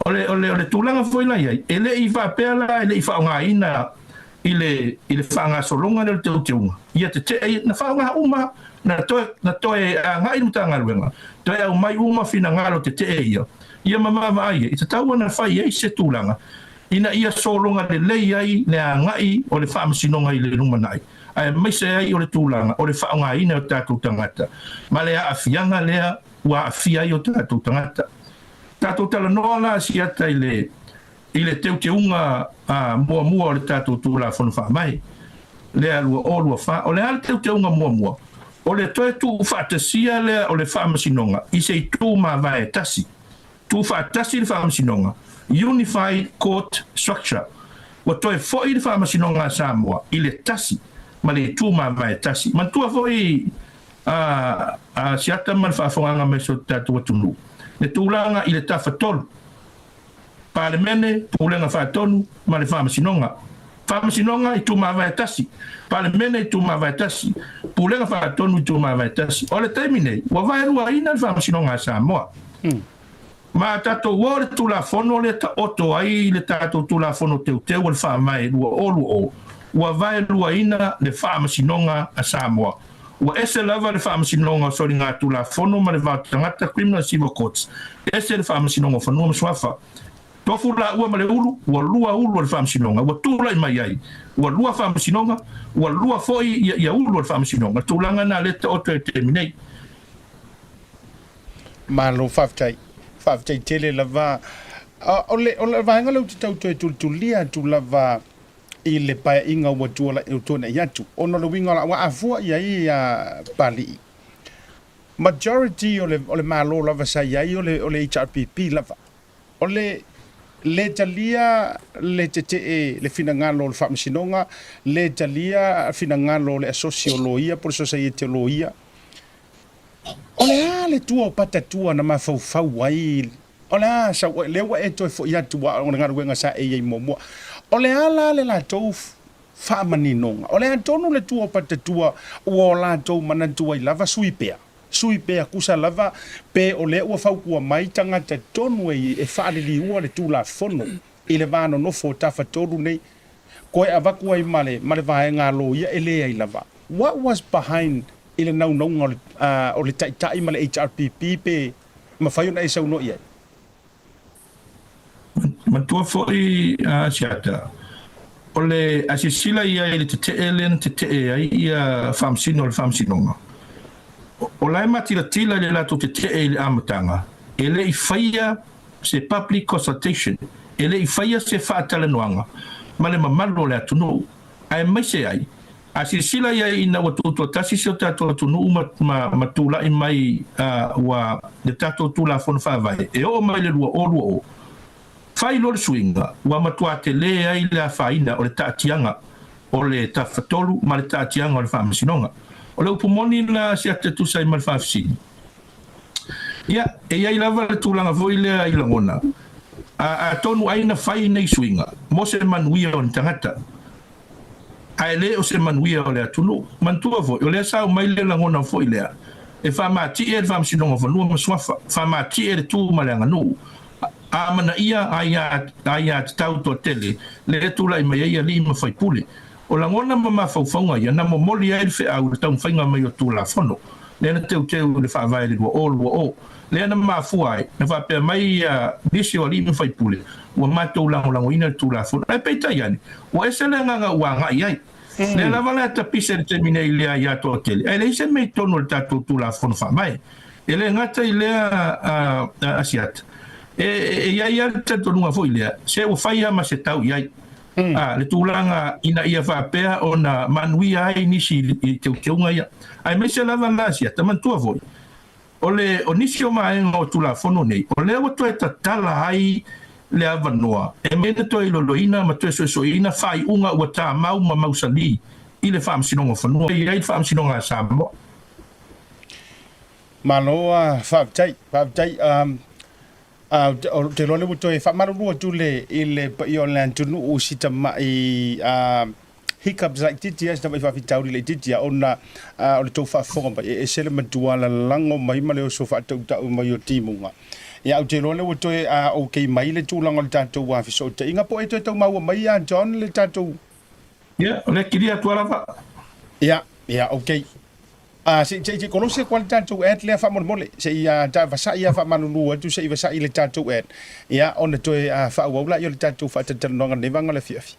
[SPEAKER 11] O le, o le, o le tulaga foi la i ai, e le i faapea la e le i faaaogaina i le, i le faagasologa lea o le teuteuga, ia tetee, na faaaoga uma, na toe, na toe agai le Matagaluega, toe aumai uma finagalo tetee ia, ia ma vaavaai ai, e tatau ona fai ai se tulaga ina ia sologa lelei ai le agai o le Faamasinoga i le lumanai, aemaise ai o le tulaga o le faaaogaina e o tatou tagata ma le aafiaga lea ua aafia ai o tatou tagata. Tatou talanoa la Asiata i le i le teuteuga muamua o le tatou Tulafono Faavae lea 2024. O le a le teuteuga muamua? O le toe tuufaatasia lea o le Faamasinoga i se itu mavae e tasi. Tuufaatasi le Faamasinoga, Unified Court Structure. Ua toe foi le Faamasinoga a Samoa i le tasi ma le itu mavae e tasi. Manatua foi a Asiata ma le faafofogaaga mai si o tatou atunuu, le tulaga i le Tafatolu, Palemene, Pulega Faatonu ma le Faamasinoga. Faamasinoga i tumavae tasi, Palemene i tumavae tasi, Pulega Faatonu i tumavae tasi. O le taimi nei, ua vaeluaina le Faamasinoga a Samoa. Ma tatou o le Tulafono lea taoto ai le tatou Tulafono Teuteu o le Faavae 2020, ua vaeluaina le Faamasinoga a Samoa. Ua ese lava le Faamasinoga o Soligatulafono ma le Va o Tagata, Criminal and Civil Courts, ese le Faamasinoga o Fanua ma Suafa. Tofu laua ma le ulu, ua lua ulu o le Faamasinoga, ua tulai mai ai, ua lua Faamasinoga, ua lua foi ia ulu o le Faamasinoga. Tulaga na lea taoto ai i le taimi nei.
[SPEAKER 1] Malo faafetai. Faafetai tele lava. O le, o le vaega lea ou te tau toe tulitulia atu lava i le paeaiga ua tuanai atu, ona o le uiga o la, ua afua i ai ia Papalii. Majority o le, o le Malo lava sa i ai o le, o le HRPP lava. O le le talia le tetee le finagalo o le Faamasinoga, le talia finagalo o le Asosi o Loia po o le Sosaiete o Loia. O le a le tua o patatua na mafaufau ai? O le a sau, lea ua e toe foi atu aua o le galuega sa e i ai muamua. O le a la le latou faamaninoga? O le a tonu le tua o patatua ua o latou manatu ai lava sui pea? sui pea kusa lava pe o lea ua fautua mai tagata tonu e e faaliliua le Tulafono i le va nonofo o Tafatolu nei koe avatu ai ma le ma le vaega a loia e leai lava. What was behind i le naunauga o le o le Taitai ma le HRPP pe mafai ona e saunoa i ai?
[SPEAKER 11] Matua foi a Asiata, o le a silasila i ai i le tetee lea na tetee ai ia Faamasino o le Faamasinoga, o la e matilatila i le latou tetee i le amataga, e le i faia se public consultation, e le i faia se faatalanoaga ma le mamalu o le atunuu, aemaise ai, A silasila i ai ina ua tutoatasi si o tatou atunuu ma, ma, ma tulai mai a, ua le tatou Tulafono Faavae e oo mai le 2020, fai loa le suiga ua matuā telē ai le afaina o le taatiaga o le Tafatolu ma le taatiaga o le Faamasinoga. O le upu moni la se ata e tusa ai ma le faafesili. Ia, e i ai lava le tulaga foi lea i lagona, a, atonu ai na fai nei suiga mo se manuia o ni tagata. Ae le o se manuia o le atunuu. Manatua foi, o lea sa aumai le lagona foi lea, e faamatie le Faamasinoga o Fanua ma Suafa, faamatie le tu ma le aganuu, a amanaia aiatatau toatele lea e tulai mai ai alii ma faipule. O lagona ma mafaufauga ia na momoli ai le feau i le taumafaiga mai o Tulafono lea na teuteu i le Faavae i le 2020, lea na mafua ai na faapea mai nisi o alii ma faipule ua matou lagolagoina le Tulafono. Ae peitai ane, Ua ese le agaga ua agai ai. Lea lava la e tapisa i le taimi nei i le aia toatele, ae leai se mea i totonu o le tatou Tulafono Faavae. E le gata i lea Asiata, e i ai lava le talitonuga foi lea, se ua fai lava ma se tau i ai le tulaga ina ia faapea ona manuia ai nisi i teuteuga ia. Aemaise lava la Asiata, manatua foi, O le o nisi o vaega o Tulafono nei, o lea ua toe tatala ai le avanoa e mafai ona toe iloiloina ma toe suesueina faaiuga ua tamau ma mausali i le Faamasinoga o Fanua e i ai le Faamasinoga a Samoa.
[SPEAKER 1] Malo a faafetai, faafetai. Ou te iloa lea ua toe faamalulu atu le i le paia o le atunuu si tamai hiccups laitiiti si tamai faafitauli laitiiti ona o le tou faafofoga mai e ese le matua lalago mai ma le oso faatautau mai o timuga. Ia ou te iloa lea ua toe okay mai le tulaga o le tatou fesootaiga po o e toe tau maua mai ia John le tatou.
[SPEAKER 11] Ia, o lea kilia atu lava.
[SPEAKER 1] Ia, ia, okay. A, se i, se i kolosi atu lava le tatou ad lea faamolemole, se i ta vasa'i lava faamalulu atu se i vasa'i le tatou ad, ia, ona toe faaauau laia o le tatou faatalatalanoaga i lenei vaega o le afiafi.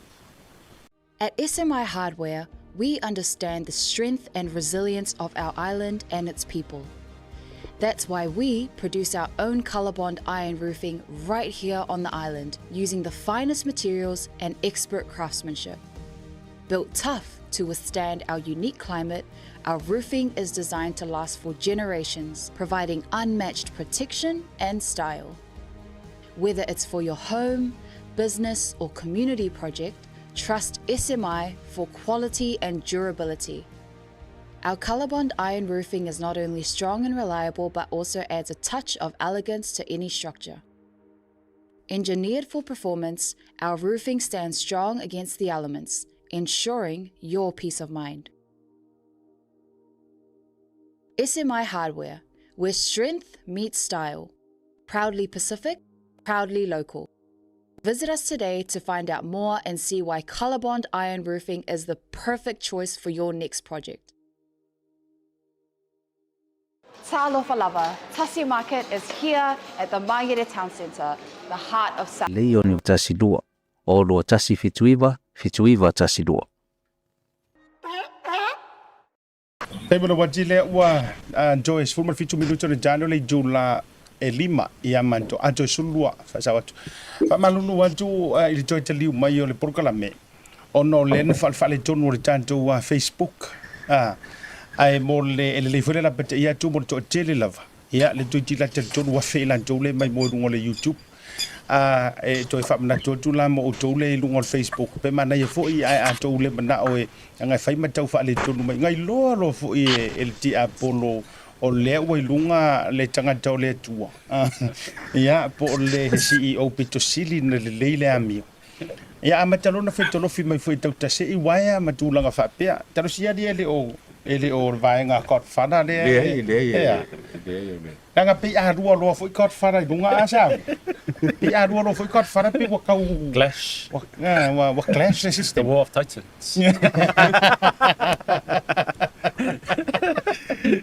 [SPEAKER 3] At SMI Hardware, we understand the strength and resilience of our island and its people. That's why we produce our own Colorbond iron roofing right here on the island using the finest materials and expert craftsmanship. Built tough to withstand our unique climate, our roofing is designed to last for generations, providing unmatched protection and style. Whether it's for your home, business, or community project, trust SMI for quality and durability. Our Colorbond iron roofing is not only strong and reliable, but also adds a touch of elegance to any structure. Engineered for performance, our roofing stands strong against the elements, ensuring your peace of mind. SMI Hardware, where strength meets style. Proudly Pacific, proudly local. Visit us today to find out more and see why Colorbond Iron Roofing is the perfect choice for your next project. Talofa lava, Tasi Market is here at the Mangere Town Centre, the heart of South.
[SPEAKER 2] Lei o ni tasi lua, o lua tasi 79, 79 tasi lua.
[SPEAKER 1] Taimi o le wati lea ua toe 17 minute o le tano le itu la e lima ia manto a toe 12 faasao atu. Faamalulu atu i le toe taliu mai o le polokalame ona o lea na faalefaaletonu o le tatou Facebook ae mo le e lelei foi le lapataia atu mo le toatele lava ia le toeitiiti la talitonu afe i latou le mai mo i luga o le YouTube a e toe faamanatu atu la mo outou le i luga o le Facebook pe manaia foi ae a tou le manao e leaga e fai ma tau faaletonu mai ngai loa loa foi e le tiapolo o lea ua i luga le tagata o le Atua ia po o le CEO pito sili na lelei le amio Ia amata loa ona fetolofi mai foi i tautase'i uaea ma tulaga faapea. Talosia alii e le o E le o le vaega Godfather lea.
[SPEAKER 8] Leai, leai, e leai o le.
[SPEAKER 1] Leaga pei a lua loa foi Godfather i luga a sa. Pei a lua loa foi Godfather pei ua tau
[SPEAKER 6] Clash.
[SPEAKER 1] Ua, ua, ua clash le system.
[SPEAKER 6] The War of Titans.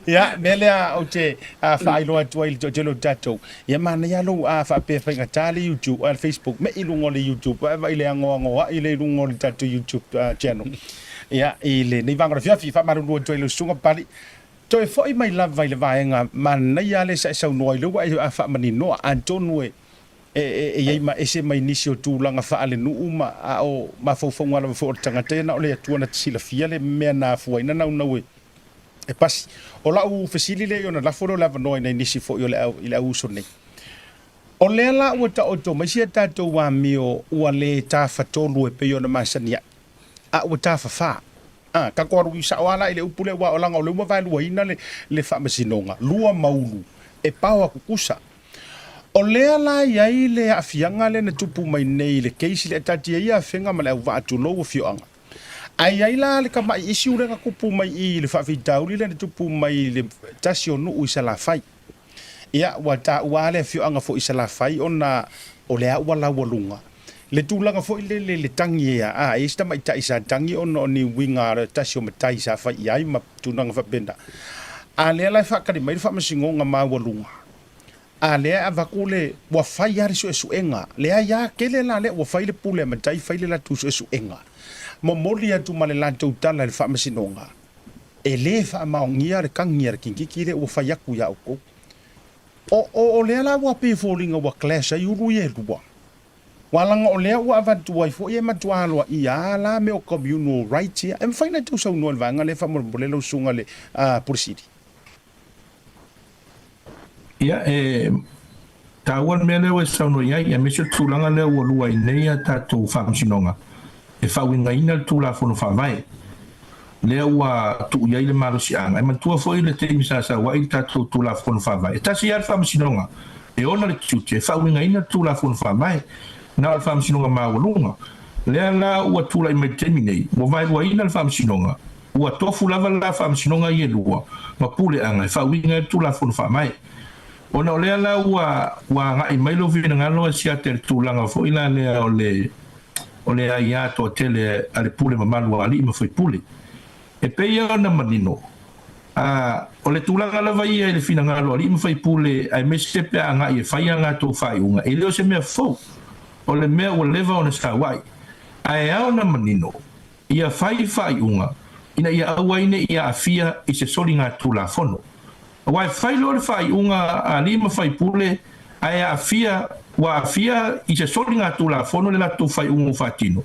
[SPEAKER 1] Ia, mea lea ou te faailoa atu ai i le toatele o tatou. Ia manaia lou faapea faigata le YouTube, le Facebook, me i luga o le YouTube, ae vaai le agoagoai le i luga o le tatou YouTube channel. Ia, i lenei vaega o le afiafi, faamalulu atu ai i lau susuga Pali, toe foi mai lava i le vaega manaia lea sa e saunoa ai, lea ua e faamaninoa, atonu e e i ai ma ese mai nisi o tulaga faalenuu ma a o mafaufauga lava foi o le tagata ia na o le Atua na te silafia le mea na afua ai na naunau e pasi. O lau fesili lea i ona lafo lea o le avanoa i nai nisi foi o le au i le au uso nei. O lea la ua taoto mai si a tatou amio ua le tafatolu e pei ona masani ai, a ua tafafā. A, tatou alu sao lava la i le upu lea, aua o leaga o lea ua vaeluaina le, le faamasinoga, lua ma ulu, e paoa kukusa. O lea la e i ai le aafiaga lea na tupu mai nei i le case lea, taatia ia Afega ma le auvaa tulou afioaga. Ae i ai la le tamai issue lea na tupu mai i i le faafitauli lea na tupu mai i le tasi o nuu i Salafai. Ia, ua taua lava le afioaga foi i Salafai ona o lea ua laualuga le tulaga foi lele i le tagi ea, a, e i ai si tamaitai sa tagi ona o ni uiga a le tasi o matai sa fai i ai ma tulaga faapena. A lea la e faatali mai le faamasinoga maualuga, a lea e avatu le, ua fai lava le suesuega, leai lava, tele la lea ua fai le pule a matai fai le latou suesuega, momoli atu ma le latou tala i le faamasinoga, E le faamaonia le tagi a le kikiki lea ua fai atu ia outou. O, o, o lea la ua pei e foliga ua clash ai ulu ia e lua. Ua laga o lea ua avatu ai foi e matua aloaia a la mea o communal rights ia. E mafai ona e tau saunoa i le vaega lea faamolemole lau susuga i le Pule Sili.
[SPEAKER 11] Ia, e taua le mea lea ua e saunoa i ai, aemaise o le tulaga lea ua lua ai nei a tatou faamasinoga e faauigaina le Tulafono Faavae lea ua tuu i ai le malosiaga. E manatua foi le taimi sa sau ai le tatou Tulafono Faavae, e tasi lava le faamasinoga e ona le tiute e faauigaina le Tulafono Faavae, na o le Faamasinoga Maualuga. Lea la ua tulai mai i le taimi nei, ua vaeluaina le faamasinoga, Ua tofu lava la faamasinoga ia e lua ma puleaga e faauiga ai le Tulafono Faavae. Ona o lea la ua ua agai mai lou finagalo e siata i le tulaga foi la lea o le o le aia toatele a le pule mamalu a alii ma faipule. E pei ona manino, a o le tulaga lava ia i le finagalo a alii ma faipule aemaise pe a agai e fai a latou faaiuga, e le o se mea fou, o le mea ua leva ona sauai. Ae ao ona manino, Ia fai faaiuga ina ia aua ai ne i aafia i se soligatulafono. Aua e fai loa le faaiuga a alii ma faipule ae aafia, ua aafia i se soligatulafono le latou faaiuga ua faatino,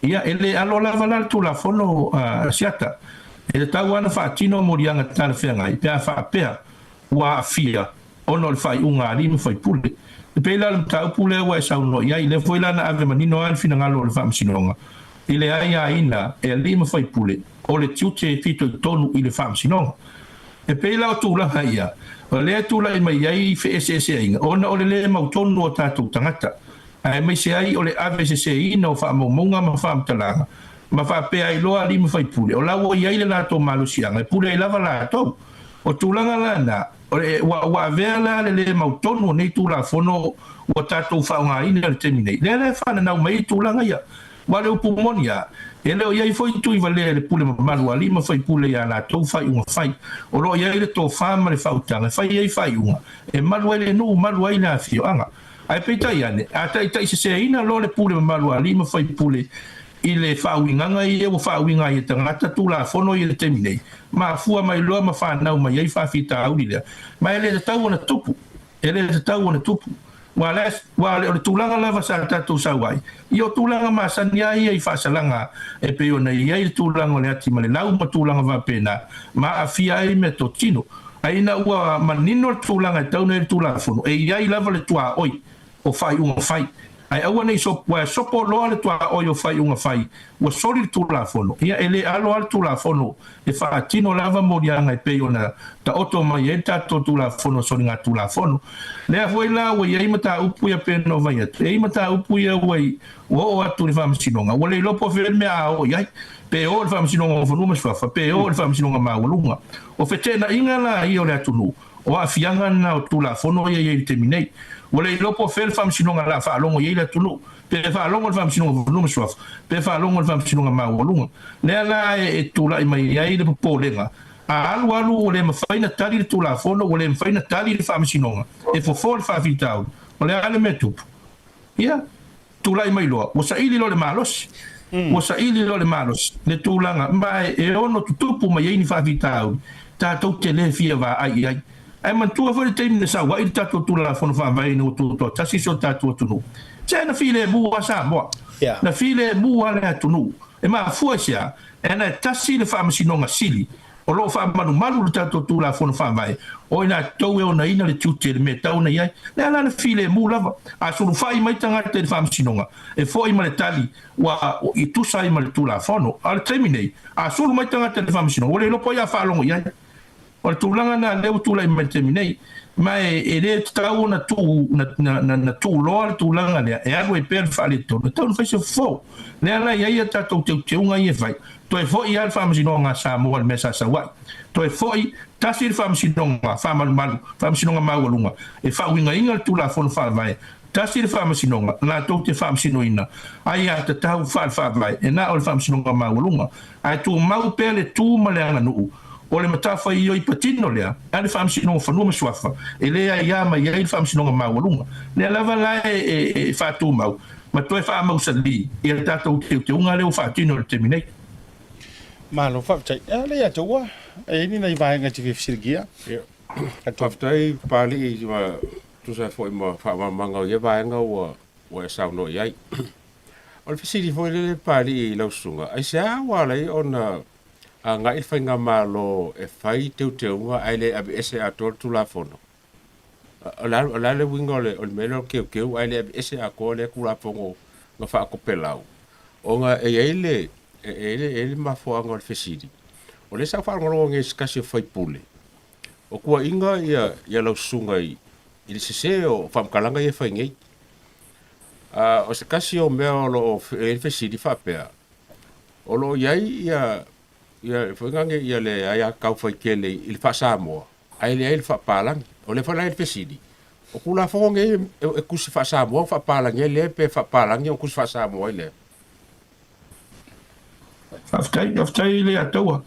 [SPEAKER 11] ia e le alo lava la le Tulafono a Siata. E tatau lava ona faatino moliaga talafeagai pe a faapea ua aafia ona o le faaiuga a alii ma faipule. E pei la o le mataupu lea ua e saunoa i ai, lea foi la na ave manino ai le finagalo o le Faamasinoga i le aiaina e alii ma faipule o le tiute e fitoitonu i le Faamasinoga. E pei la o tulaga ia, o lea e tulai mai ai feeseeseaiga ona o le le mautonu o tatou tagata, aemaise ai o le aveseseina o faamaumauga ma faamatalaga, ma faapea ai loa alii ma faipule, o la ua i ai le latou malosiaga e pule ai lava latou. O tulaga la na, ua, ua avea la le lē mautonu o nei Tulafono ua tatou faaaogaina i le taimi nei, lea la e faananau mai ai tulaga ia. Aua o le upu moni lava, e le o i ai foi tuivalea i le pule mamalu a alii ma faipule i a latou faaiuga fai. O lo o i ai le tofa ma le faautaga e fai ai faaiuga e malu ai le nuu, malu ai le afioaga. Ae peitai ane, a taitaiseseina loa le pule mamalu a alii ma faipule i le faauigaga ia ua faauiga ai e tagata Tulafono ia i le taimi nei, mafua mai loa ma fanau mai ai faafitauli lea, ma e le tatau ona tupu, e le tatau ona tupu. Ua le, ua le o le tulaga lava sa tatou sau ai, ia o tulaga masani lava ia i faasalaga e pei ona i ai le tulaga o le ati ma le lau ma tulaga faapena, ma aafia ai meatotino. Ae ina ua manino le tulaga e tatau ona i ai le Tulafono, e i ai lava le tuaoi o faaiuga fai. Ae aua ne i sopo, aua e sopo loa le tuaoi o faaiuga fai ua soli le Tulafono, ia e le alo lava le Tulafono e faatino lava moliaga e pei ona taoto mai ai le tatou Tulafono o Soligatulafono. Lea foi la ua i ai mataupu ia pei ona ou fai atu, e i ai mataupu ia ua ua oo atu i le Faamasinoga, ua le iloa po o fea le mea a oo i ai, pe oo i le Faamasinoga o Fanua ma Suafa, pe oo i le Faamasinoga Maualuga. O feteenaiga la ia o le atunuu, O aafiaga na o Tulafono ia e i ai i le taimi nei. Ua le iloa po o fea le Faamasinoga o le a faalogo i ai le atunuu, pe faalogo i le Faamasinoga o Fanua ma Suafa, pe faalogo i le Faamasinoga Maualuga. Lea la e tulai mai ai le popolega, a alu alu ua le mafai na tali le Tulafono, ua le mafai na tali le Faamasinoga e fofo le faafitauli. O le a le mea tupu? Ia, tulai mai loa, ua saili loa le malosi. Ua saili loa le malosi, le tulaga, ma e ono tutupu mai ai ni faafitauli tatou te le fia vaai i ai. Ae manatua foi le taimi na sau ai le tatou Tulafono Faavae ina ua tutoatasi si o tatou atunuu. Se na filemu lava Samoa. Na filemu lava le atunuu. E mafua i se a? Leaga e tasi le Faamasinoga Sili O lo o faamalumalu le tatou Tulafono Faavae, o i latou e onaina le tiute i le mea e tatau ona i ai. Le a la le filemu lava? A sulufai mai tagata i le Faamasinoga, e foi ma le tali ua i tusa ai ma le Tulafono. A o le taimi nei, a sulu mai tagata i le Faamasinoga, ua le iloa po o ai a faalogo i ai. O le tulaga lena lea ua tulai mai i le taimi nei. Ma e le tatau ona tuu, na, na, na, na tuuloa le tulaga lea e alu ai pea le faaletonu, e tatau ona fai se fofo. Lea la e i ai a tatou teuteuga ia e fai. Toe foi lava le Faamasinoga a Samoa i le mea sa sau ai. Toe foi tasi le Faamasinoga Faamalumalu, Faamasinoga Maualuga, e faauigaina le Tulafono Faavae, tasi le Faamasinoga latou te faamasinoina aiatatau faale-faavae e na o le Faamasinoga Maualuga, ae tumau pea le tu ma le aganuu o le matafaioi patino lea a le Faamasinoga o Fanua ma Suafa e le aiā mai ai le Faamasinoga Maualuga. Lea lava la e faatumau ma toe faamausali i a tatou teuteuga lea ua faatino i le taimi nei.
[SPEAKER 1] Malo faafetai. A lea ia te ua, e i ai ni nai vaega e te fia fesiligia?
[SPEAKER 8] Ia, faafetai Papalii ma tusa ai foi ma faamalamalamaga o ia vaega ua ua e saunoa i ai. O le fesili foi lele Papalii i lau susuga, aisea ua ala ai ona agai le faigamalo e fai teuteuga ae le aveese atoa le Tulafono? O le a, o le a le uiga o le, o le mea lea o le teuteu ae le aveese atoa lea Tulafono na faatopelau? Ona e i ai le, e i ai le, e i ai le mafuaaga o le fesili, o lea sa ou faalogologo nei i se tasi o sui usufono, o tuuaiga ia, ia lau susuga i, i le sese o faamatalaga ia e fai nei. A, o se tasi o mea o lo o e i ai le fesili faapea, o lo o i ai ia, ia, foi nane, ia le aiatatau faitele i le faa-Samoa, ae leai le faapalagi. O lea foi la e i ai le fesili, o Tulafono nei e tusi faa-Samoa ona faapalagi ai lea pe faapalagi ona tusi faa-Samoa ai lea?
[SPEAKER 11] Faafetai, faafetai Leiataua.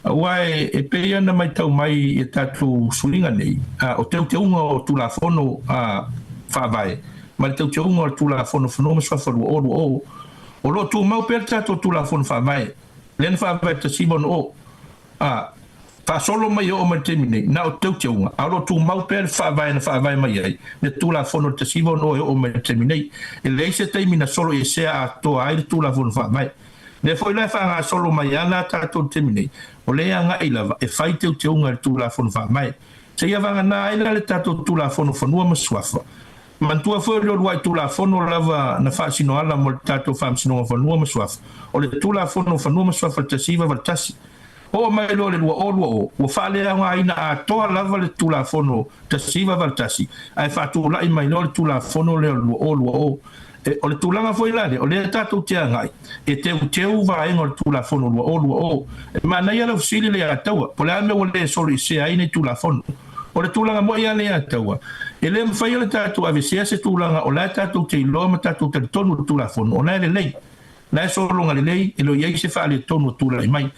[SPEAKER 11] Aua e pei ona matau mai i tatou suiga nei, o teuteuga o Tulafono Faavae ma le teuteuga o le Tulafono Fanua ma Suafa 2020, o lo o tumau pea le tatou Tulafono Faavae lea na faavae i le 1960. A faasolo mai e oo mai i le taimi nei, na o teuteuga, a o lo o tumau pea le faavae na faavae mai ai le Tulafono i le 1960 e oo mai i le taimi nei. E leai se taimi na solo esea atoa ai le Tulafono Faavae. Lea foi la e faagasolo mai ana a tatou i le taimi nei, o lea e agai lava e fai teuteuga i le Tulafono Faavae. Seia vagana ai la le tatou Tulafono Fanua ma Suafa. Manatua foi o le uluai Tulafono lava na faasinoala mo le tatou Faamasinoga o Fanua ma Suafa, o le Tulafono o Fanua ma Suafa 1981. Oo mai loa i le 2020, ua faaleaogaina atoa lava le Tulafono 1981, ae faatulai mai loa le Tulafono lea o le 2020. E, o le tulaga foi la lea, o lea tatou te agai e teuteu vaega o le Tulafono 2020. E manaia lau fesili Leiataua, po o le a le mea ua le soloisea ai nei Tulafono. O le tulaga moi lava Leiataua, e le mafai ona tatou aveesea se tulaga o la e tatou te iloa ma tatou talitonu i le Tulafono, o la e lelei. La e sologa lelei, e le o i ai se faaletonu o tulai mai.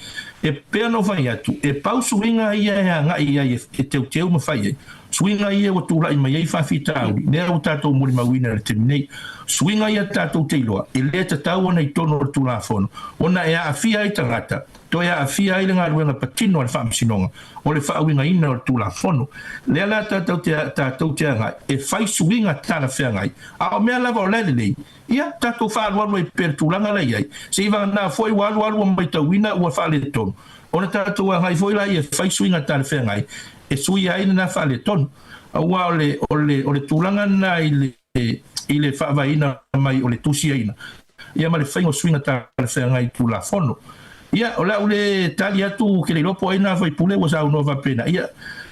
[SPEAKER 11] E pei ona ou fai atu, e pau suiga ia e agai i ai e teuteu ma fai ai, suiga ia ua tulai mai ai faafitauli, lea ua tatou molimauina i le taimi nei. Suiga ia tatou te iloa, e le tatau ona i totonu o le Tulafono, ona e aafia ai tagata, toe aafia ai le galuega patino a le Faamasinoga, o le faauigaina o le Tulafono. Lea la tatou te, tatou te agai e fai suiga talafeagai, a o mea lava o la e lelei, Ia, tatou faalualu ai pea i le tulaga la i ai, seiavagana foi ua alualu ua maitauina ua faaletonu, ona tatou agai foi laia e fai suiga talafeagai e suia ai lena faaletonu. Aua o le, o le, o le tulaga lena i le, i le faavaeina mai o le tusiaina ia ma le faiga o suiga talafeagai i Tulafono. Ia, o le a ou le tali atu, ou te le iloa po o ai na faipule ua saunoa faapena. Ia,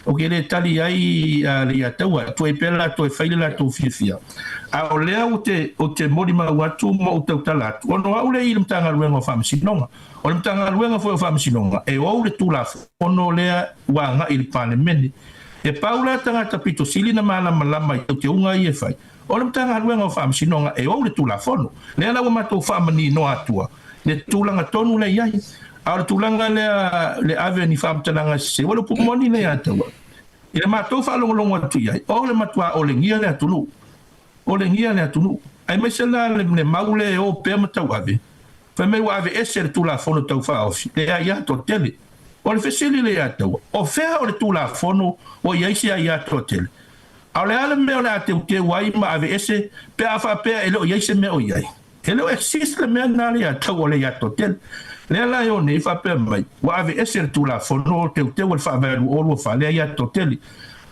[SPEAKER 11] ou te le tali ai le Iataua, e tuai pea latou e fai le latou fiafia. A o lea ou te, ou te molimau atu ma ou tautala atu, ona o au le i le Matagaluega o Faamasinoga. O le Matagaluega foi o Faamasinoga, e ou le Tulafono lea ua agai i le Palemene. E pau la tagata pito sili na malamalama i teuteuga ia e fai, o le Matagaluega o Faamasinoga e ou le Tulafono. Lea la ua matou faamaninoa atua le tulaga tonu lea e i ai. A o le tulaga lea le ave ni faamatalaga sese, ua le upu moni lea ia te au. I le matou faalogologo atu i ai, o le matuā olegia le atunuu. Olegia le atunuu. Aemaise la le mau lea e o pea ma tauave, fai mai ua aveese le Tulafono Tau Faaofi, le aia toatele. O le fesili lea ia te au, o fea o le Tulafono ua i ai se aia toatele? A o le a le mea o le a teuteu ai ma aveese pe a faapea e le o i ai se mea o i ai? E le o exist le mea lena le ia tau o le ia toatele. Lea la e o nei faapea mai, ua aveese le Tulafono Teuteu o le Faavae 2024 lea ia toatele.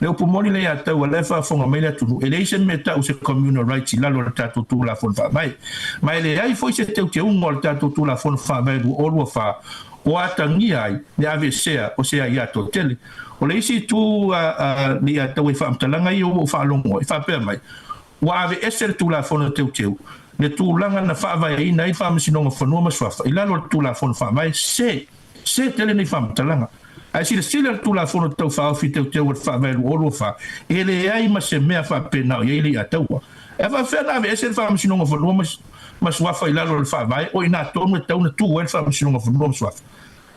[SPEAKER 11] Le upu moni le ia tau o la e faafofoga mai le atunuu, e leai se mea e tau o se communal rights i lalo o le tatou Tulafono Faavae. Ma e leai foi se teuteuga o le tatou Tulafono Faavae 2024 o atagia ai le aveesea o se aia toatele. O le isi itu a le ia tau ai faamatalaga ia ua ou faalogo ai, faapea mai, Ua aveese le Tulafono Teuteu le tulaga na faavaeina ai le Faamasinoga Fanua ma Suafa i lalo o le Tulafono Faavae, se, se tele nei faamatalaga. Ae silasila le Tulafono Tau Faaofi Teuteu o le Faavae 2024, e leai ma se mea faapena o i ai le Iataua. E faapefea ona aveese le Faamasinoga Fanua ma Suafa i lalo o le Faavae, o i ina tonu e tatau ona tu ai le Faamasinoga Fanua ma Suafa?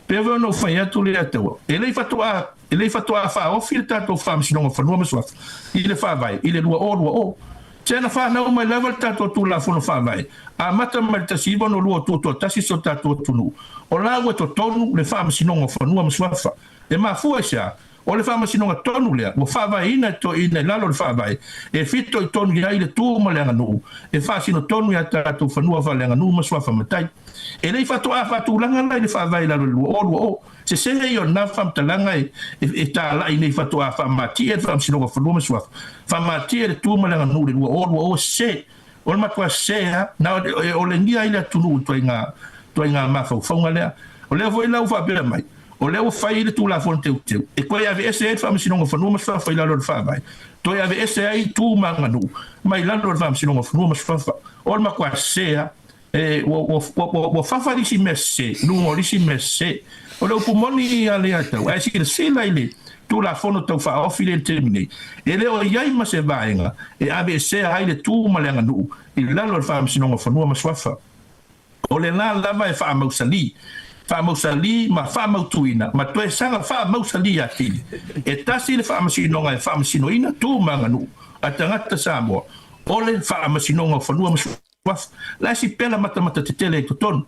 [SPEAKER 11] Pei foi ona ou fai atu le Iataua, e le i faatoa, e le i faatoa faaofi le tatou Faamasinoga o Fanua ma Suafa i le Faavae i le 2020. Se na fanau mai lava le tatou Tulafono Faavae, amata mai le 1962 o tutoatasi si o tatou atunuu, o la ua totonu le Faamasinoga o Fanua ma Suafa. E mafua i se a? O le faamasinoga tonu lea ua faavaeina e toeaiina i lalo o le Faavae, e fitoitonu i ai le tu ma le aganuu, e faasino tonu i a tatou fanua faaleaganuu ma suafa matai. E le i faatoa faatulaga la i le Faavae i lalo i le 2020. Sese ia o lena faamatalaga e talai nei faatoa faamatie le Faamasinoga o Fanua ma Suafa, faamatie le tu ma le aganuu i le 2020, sese! O le matua sese lava, na e olegia ai le atunuu i ituaiga mafaufauga lea. O lea foi la ua faapea mai, o lea ua fai le Tulafono Teuteu e toe aveese ai le Faamasinoga o Fanua ma Suafa i lalo o le Faavae, toe aveese ai tu ma aganuu mai lalo o le Faamasinoga o Fanua ma Suafa. O le matua sese lava. E, ua, ua, ua, ua fafa le isi mea sese i luga o le isi mea sese. O le upu moni ia lea tau, ae silasila i le Tulafono Tau Faaofi lea i le taimi nei, e le o i ai ma se vaega e aveesea ai le tu ma le aganuu i lalo o le Faamasinoga o Fanua ma Suafa. O le la lava e faamausali, faamausali ma faamautuina ma toe saga faamausali atili. E tasi le Faamasinoga e faamasinoina tu ma aganuu a tagata Samoa, o le Faamasinoga o Fanua ma Suafa. La e si pela matamata tetele i totonu.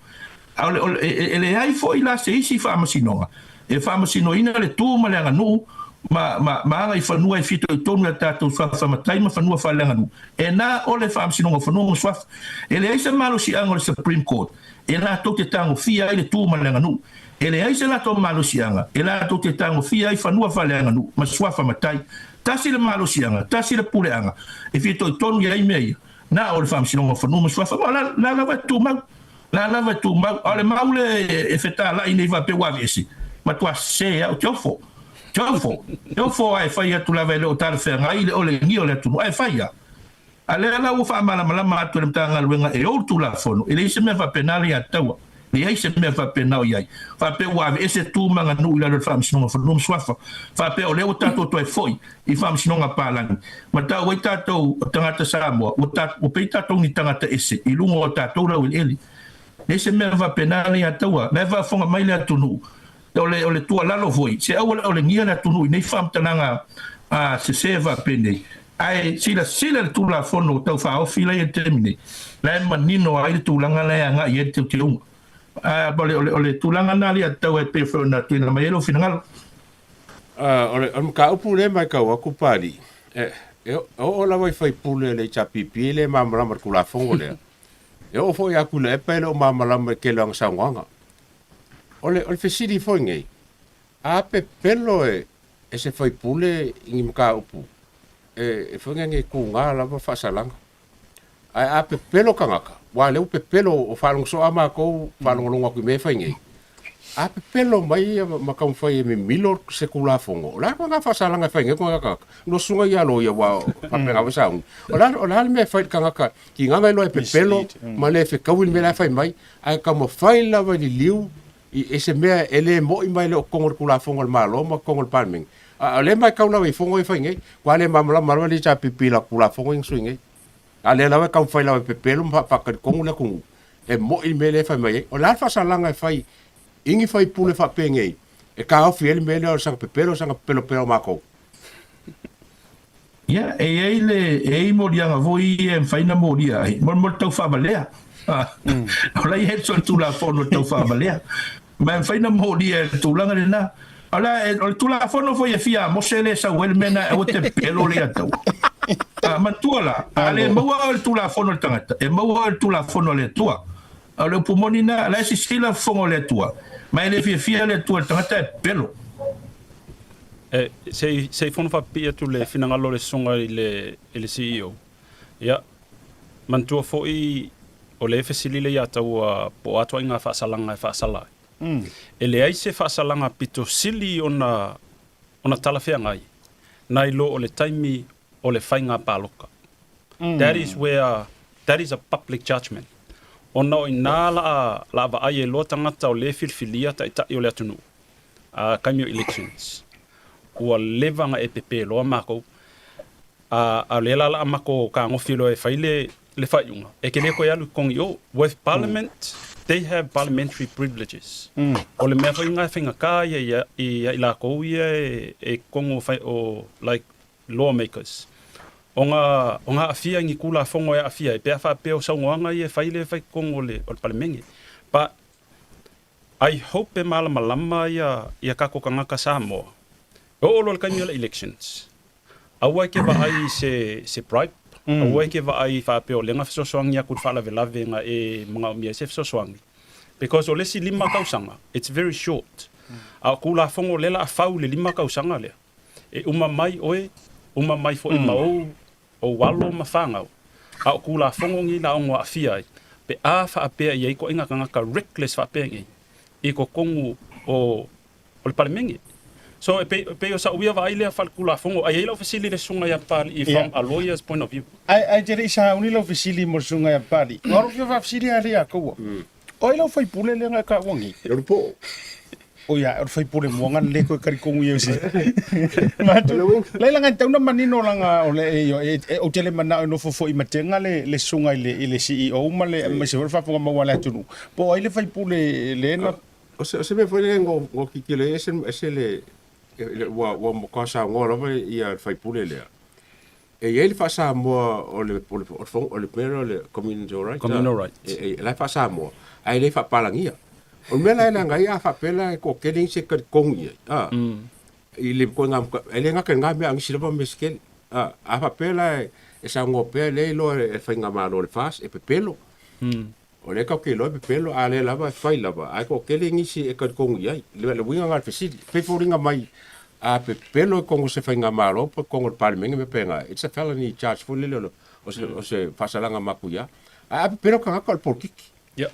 [SPEAKER 11] A o le, o le, e, e leai foi la se isi faamasinoga e faamasinoina le tu ma le aganuu ma, ma, ma agaifanua e fitoitonu i a tatou suafa matai ma fanua faaleaganuu, e na o le Faamasinoga o Fanua ma Suafa. E leai se malosiaga o le Supreme Court e latou te tagofia ai le tu ma le aganuu. E leai se latou malosiaga e latou te tagofia ai fanua faaleaganuu ma suafa matai. Tasi le malosiaga, tasi le puleaga e fitoitonu i ai mea ia, na o le Faamasinoga o Fanua ma Suafa. Ma o la, la lava e tumau. La lava e tumau. A o le mau lea e fetalai nei faapea ua aveese, matua sese au, te ofo, te ofo, te ofo a e fai atu lava e le o talafeagai le olegia o le atunuu, ae fai lava. A lea la ua faamalamalama atu e le Matagaluega e ou le Tulafono, e leai se mea faapena le ia taua. Leai se mea faapena o i ai. Faapea ua aveese tu ma aganuu i lalo o le Faamasinoga o Fanua ma Suafa. Faapea o lea ua tatou toe foi i Faamasinoga Palagi. Ma tau ai tatou o tagata Samoa, ua ta, ua pei tatou ni tagata ese i luga o tatou laueleele. Leai se mea faapena le ia taua. La e faafofoga mai le atunuu. O le, o le tuualalo foi, se aua le olegia le atunuu i nei faamatalaga a sese faapenei. Ae silasila i le Tulafono Tau Faaofi la e i ai i le taimi nei, la e manino ai le tulaga la e agai i ai le teuteuga. A, o le, o le, o le tulaga lena alii tatau ai pei foi ona tuuina mai ai lou finagalo.
[SPEAKER 8] A, o le, o le mataupu lea e matau atu Papalii, e, e oo lava i faipule a le HRPP e le malamalama i le Tulafono lea. E oo foi ia Tuilaepa e le o malamalama i le tele o ana saunoaga. O le, o le fesili foi nei, a pepelo e, e se faipule i ni mataupu e, e foi nei tuga lava faasalaga. Ae a pepelo tagata, aua o lea ua pepelo, o faalogo soo lava matou, faalogologo atu i mea e fai nei, a pepelo mai ia ma taumafai e mimilo se Tulafono, o le a ituaiga faasalaga e fai nei ituaiga tagata? Lua susuga ia loia aua e faapena foi sauni. O le a, o le a le mea e fai i le tagata tigaga iloa e pepelo ma le fetaui le mea la e fai mai, ae taumafai lava e liliu i se mea e le mo'i ma e le o totonu o le Tulafono a le Malo ma totonu o le Palemene. A o lea e matau lava i fono ia e fai nei, matua le malamalama lava le HRPP i latou Tulafono ia na sui nei. A o lea lava e taumafai lava e pepelo ma faatalitonu le atunuu e mo'i le mea lea e fai mai ai. O le a le faasalaga e fai i ni faipule faapenei e taofi ai le mea lea o le saga pepelo, saga pepelo pea o matou?
[SPEAKER 11] Ia, e i ai le, e i ai moliaga foi ia e mafai ona molia ai, mo le tau faavalea. O la e i ai le solitulafono tau faavalea. Ma e mafai ona molia e le tulaga lena. O le, o le tulafono foi e fia Mose lea e sau ai le mea lena, aua te pepelo le Atua. A, manatua la, a le maua oe i le tulafono a le tagata, e maua oe i le tulafono a le Atua. O le upu moni lena, o la e sisila fofoga o le Atua, ma e le fiafia le Atua i le tagata e pepelo.
[SPEAKER 6] E, se i, se i fono faapipii atu le finagalo o le susuga i le, i le CEO. Ia, manatua foi o lea e fesili le Iataua po o a ituaiga faasalaga e faasala ai. E leai se faasalaga pito sili ona, ona talafeagai nai lo o le taimi o le faiga paloka. That is where, that is a public judgement. Ona o i ina la a, la a vaai ai loa tagata o lea e filifilia taitai o le atunuu, a taimi o elections, ua leva ona e pepe loa makou. A, a o lea la la a makou kagofi loa e fai le, le faaiuga, e te le toe alu i totonu i o. With parliament, they have parliamentary privileges. O le mea foi lena e faigata ia ia ia i lakou ia e, e i totonu o, o like lawmakers. Ona, ona aafia i ni Tulafono e aafia ai, pe a faapea o saunoaga ia e fai lea e fai i totonu o le, o le Palemene. But I hope e malamalama ia, ia tatou tagata Samoa, e oo loa i le taimi o le elections, aua e te vaai i se, se bribe, aua e te vaai faapea o lea na fesoasoani atu i le faalavelave na e manaomia ai se fesoasoani. Because o le isi 5 tausaga, it's very short. A o Tulafono lea o le a fau i le 5 tausaga lea, E uma mai oe, uma mai foi ma ou, ou alo ma fanau, a o Tulafono nei la ono aafia ai, pe a faapea i ai ituaiga tagata reckless faapea nei i totonu o, o le Palemene. So e pei, e pei o sa'u ia vaai lea faaletulafono, a i ai lau fesili i le Susuga ia Papalii from a lawyer's point of view.
[SPEAKER 1] Ae, ae te le i sauni lau fesili mo le Susuga ia Papalii. Ua aro fia faafesili lava ia kaua. O ai lau faipule lea na e taua nei?
[SPEAKER 8] E olu po.
[SPEAKER 1] O ia, o le faipule mua na le koe karikongu ia se. Matu, lai langa tau na manino langa o le e, e, o te le manao e nofo foi matenga le le sunga i le i le CEO ma le ma se faafofoga maua a le atunuu. Po o ai le faipule le na
[SPEAKER 8] O se, o se mea foi lea ngo ngo kikilo e se e se le ua ua matua saunoa lava ia le faipule lea. E i ai le faa-Samoa o le, o le, o le, o le mea lea o le communal right.
[SPEAKER 6] Communal right.
[SPEAKER 8] E, e, la e faa-Samoa, ae le faapalagia. O le mea la e leaga ai, a faapea la e toatele nisi e talitonu i ai, a, i le ituaiga, e le gata i lena mea, a o nisi lava mea se tele. A, a faapea la e, e saunoa pea, lea e iloa e le faigamalo a le FAST, e pepelo. O lea tatou te iloa e pepelo, a lea lava e fai lava, ae toatele nisi e talitonu i ai. Le, le uiga lena o le fesili. E pei foliga mai, a pepelo i totonu o se faigamalo po o totonu o le Palemene ma mea faapena, it's a felony charge foi lele, o le, o se, o se faasalaga matuia. Ae a pepelo tagata o le polokiki.
[SPEAKER 6] Yeah.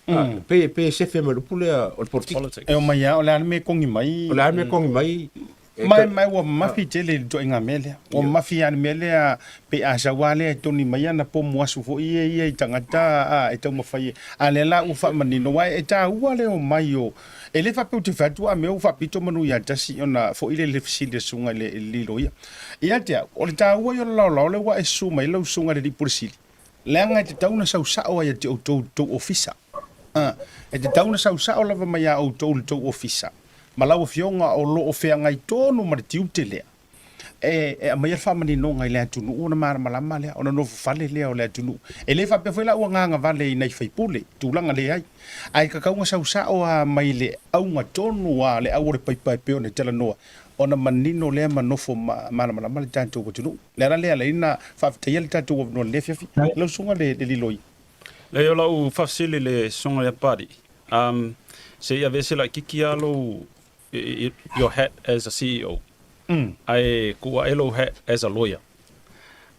[SPEAKER 8] A, pei, pei e sefe mai le upu lea o le polokiki.
[SPEAKER 6] Politics.
[SPEAKER 1] E omai lava, o le a le mea e kogi mai.
[SPEAKER 8] O le a le mea e kogi mai,
[SPEAKER 1] E Mai, mai ua mafi tele i le ituaiga mea lea. Ua mafi lava i le mea lea, pe a sau lava lea e toni mai ana pomu asu foi ia ia i tagata a, e taumafai e. A lea la ua faamanino, aua e taua le omai o, e le faapea ou te fai atu a mea ua faapito manu ia tasi ona foi lea i le fesili a le susuga i le, i le loia. Ia te au, o le taua ia o le laolao lea ua e susu mai ai lau susuga i le alii Pule Sili, leaga e tatau ona sau sao ai ia te outou i le tou ofisa. A, e tatau ona sau sao lava mai ia outou i le tou ofisa, ma lau afioga o lo o feagai tonu ma le tiute lea, e, e aumaia le faamaninoga i le atunuu ona malamalama lea, ona nofofale lea o le atunuu. E le faapea foi la ua gagavale i nai faipule, tulaga leai. Ae tatau ona sau sao lava mai le auga tonu a le au o le paipa e pei ona talanoa, ona manino lea ma nofo malamalama le tatou atunuu. O le ala lea e ala ai ona faafetaia le tatou avanoa i lenei afiafi. Lau susuga le Liloi.
[SPEAKER 6] Leai o lau faafesili i le susuga ia Pari, um, se i aveese laitiiti lava lou, your hat as a CEO, ae tuu ae lou hat as a lawyer.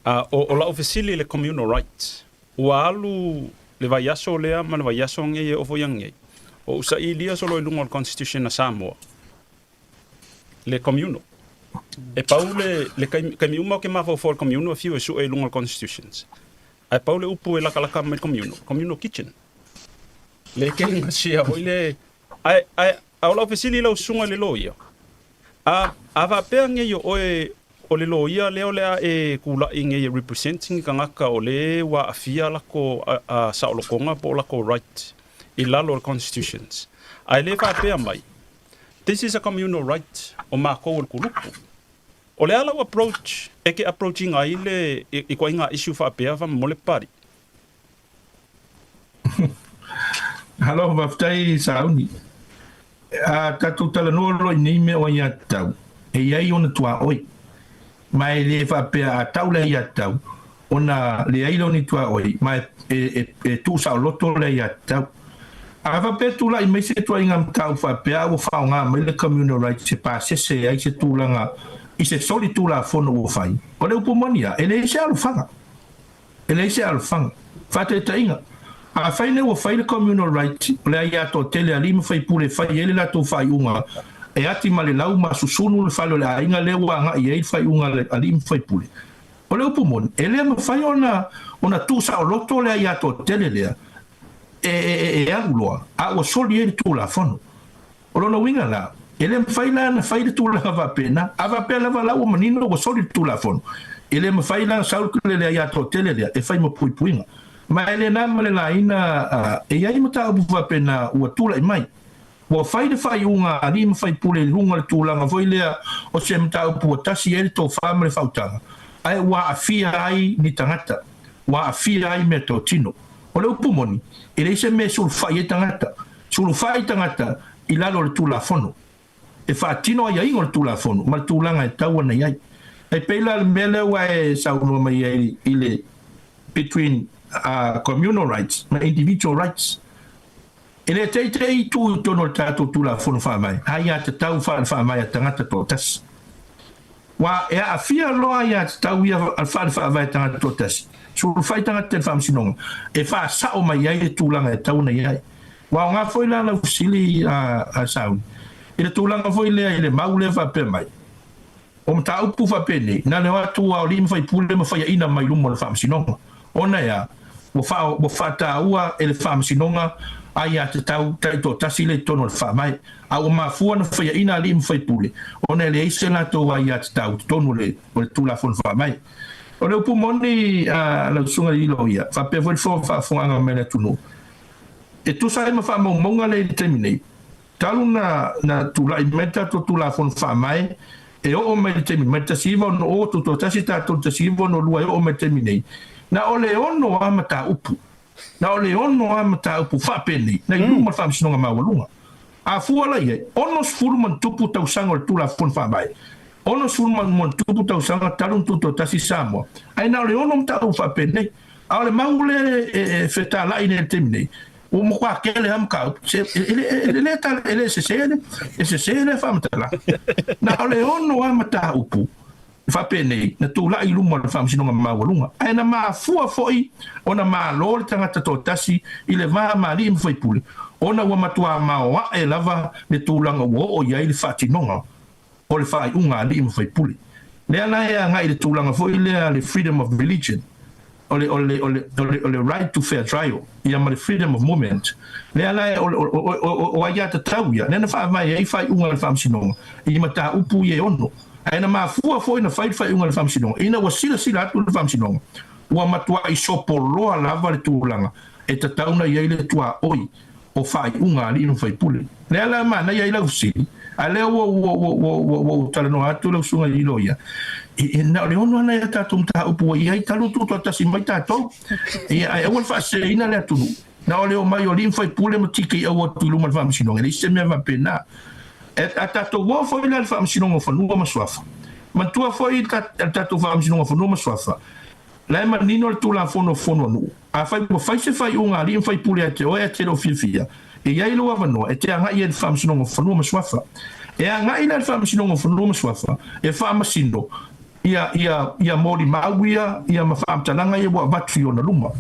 [SPEAKER 6] Uh, o, o lau fesili i le communal right. Ua alu le vaiaso lea ma le vaiaso anei e oo foi anei, o ou sailia solo i luga o le Constitution a Samoa, le communal. E pau le, le taimi, taimi uma ou te mafaufau i le communal e fiu e sue i luga o le Constitutions. Ae pau le upu e lakalaka mai le communal, communal kitchen. Le ke gasia foi le, ae, ae, a o lau fesili i lau susuga i le loia, A, a faapea nei o oe o le loia lea o le a e kulaʻi nei e represent ni tagata o le ua aafia lako a, a saolotoga po o lako right i lalo o le constitutions, ae le faapea mai, this is a communal right o makou o le kulupu. O le a lau approach e ke approach ina ai le i, i koaiga issue faapea faamolemole Pali?
[SPEAKER 11] Alofa faafetai Sauni. A tatou talanoa loa i nei mea o aiatatau, e i ai ona tuaoi. Ma e le faapea a tau le aiatatau, ona leai lea o ni tuaoi, ma e, e, e, e tuusaoloto le aiatatau. A faapea tulai mai se tuaiga mataupu faapea a ua faaaoga mai le communal rights e pasese ai se tulaga i se soli tulafono ua fai, o le upu moni lava, e leai se alofaga. E leai se alofaga. Faataitaiga, afai nei ua fai le communal right, o le aia toatele alii ma faipule e fai ai le latou faaiuga e ati ma le lau ma susunu le fale o le aiga lea ua agai ai le faaiuga a le alii ma faipule. O le upu moni, e le mafai ona ona tuusaoloto le aia toatele lea e e e alu loa a ua soli ai le Tulafono. O lona uiga la, e le mafai la ona fai le tulaga faapena. A faapea lava la ua manino ua soli le Tulafono, e le mafai la ona sau le le aia toatele lea e fai ma puipuiga. Ma e le na ma le laina e i ai mataupu faapena ua tulai mai. Ua fai le faaiuga a alii ma faipule i luga o le tulaga foi lea o se mataupu ua tasi ai le tofa ma le faautaga, ae ua aafia ai ni tagata, ua aafia ai meatotino. O le upu moni, e leai se mea e sulufai ai tagata. Sulufai tagata i lalo o le Tulafono, e faatino aiaiga o le Tulafono ma le tulaga e tatau ona i ai. E pei la le mea lea ua e saunoa mai ai i le between communal rights ma individual rights. E le teitei tu i totonu o le tatou Tulafono Faavae, aiatatau faale-faavae a tagata toatasi. Ua e aafia loa aiatatau ia faale-faavae a tagata toatasi, sulufai tagata i le Faamasinoga e faasao mai ai le tulaga e tatau ona i ai. Ua aoga foi la lau fesili a Sauni i le tulaga foi lea i le mau lea faapea mai, o mataupu faapenei, na o le o atu a o alii ma faipule ma faiaina mai luma o le Faamasinoga. Ona e a? Ua faa, ua faataua e le Faamasinoga aiatatau taitoatasi lea i totonu o le Faavae, a ua mafua ona faiaina alii ma faipule ona e leai se latou aiatatau i totonu o le, o le Tulafono Faavae. O le upu moni a lau Susuga i le Loia, faapea foi le faafofogaaga mai le atunuu, e tusa ai ma faamaumauga lea i le taimi nei, Talu na na tulai mai le tatou Tulafono Faavae e oo mai le taimi mai le 1960 tutoatasi tatou i le 1962 e oo mai le taimi nei, na o le ono lava mataupu, na o le ono lava mataupu faapenei na i luma o le Faamasinoga Maualuga. A fua la i ai, 60 ma ona tupu tausaga o le Tulafono Faavae, 60 ma ona tupu tausaga talu ona tutoatasi Samoa, ae na o le ono mataupu faapenei. A o le mau lea e fetalai nei i le taimi nei, Ua matua tele lava mataupu, e le, e le sese le, e sese lea faamatalaga. Na o le ono lava mataupu faapenei na tulai i luma o le Faamasinoga Maualuga, ae na mafua foi ona malo le tagata toatasi i le va ma alii ma faipule, ona ua matua maoae lava le tulaga ua oo i ai le faatinoga o le faaiuga a alii ma faipule. Lea la e agai i le tulaga foi lea le freedom of religion, o le, o le, o le, o le, o le right to fair trial, ia ma le freedom of movement. Lea la e, o, o, o, o, o aiatatau ia, lea na faavae ai faaiuga a le Faamasinoga i mataupu ia e ono. Ae na mafua foi na fai le faaiuga a le Faamasinoga, ina ua silasila atu le Faamasinoga, ua matuai sopoloa lava le tulaga e tatau ona i ai le tuaoi o faaiuga a alii ma faipule. Lea la e manaia ai lau fesili, a lea ua ua ua ua ua ua ou talanoa atu lau susuga i loia, e, e, na o le ono ana ia tatou mataupu ua i ai talu tutoatasi mai tatou. Ia, ae aua le faaseseina le atunuu. Na o le omai o alii ma faipule ma tiki au atu i luma o le faamasinoga, e leai se mea faapena. E, a tatou o foi la i le Faamasinoga o Fanua ma Suafa, manatua foi le tatou Faamasinoga o Fanua ma Suafa, la e manino le Tulafono o Fono a Nuu. Afai ua fai se faaiuga a alii ma faipule ia te oe ae te le o fiafia, e i ai lou avanoa e te agai ai i le Faamasinoga o Fanua ma Suafa. E agai la i le Faamasinoga o Fanua ma Suafa e faamasino ia, ia, ia molimau ia, ia ma faamatalaga ia ua avatu i ona luma.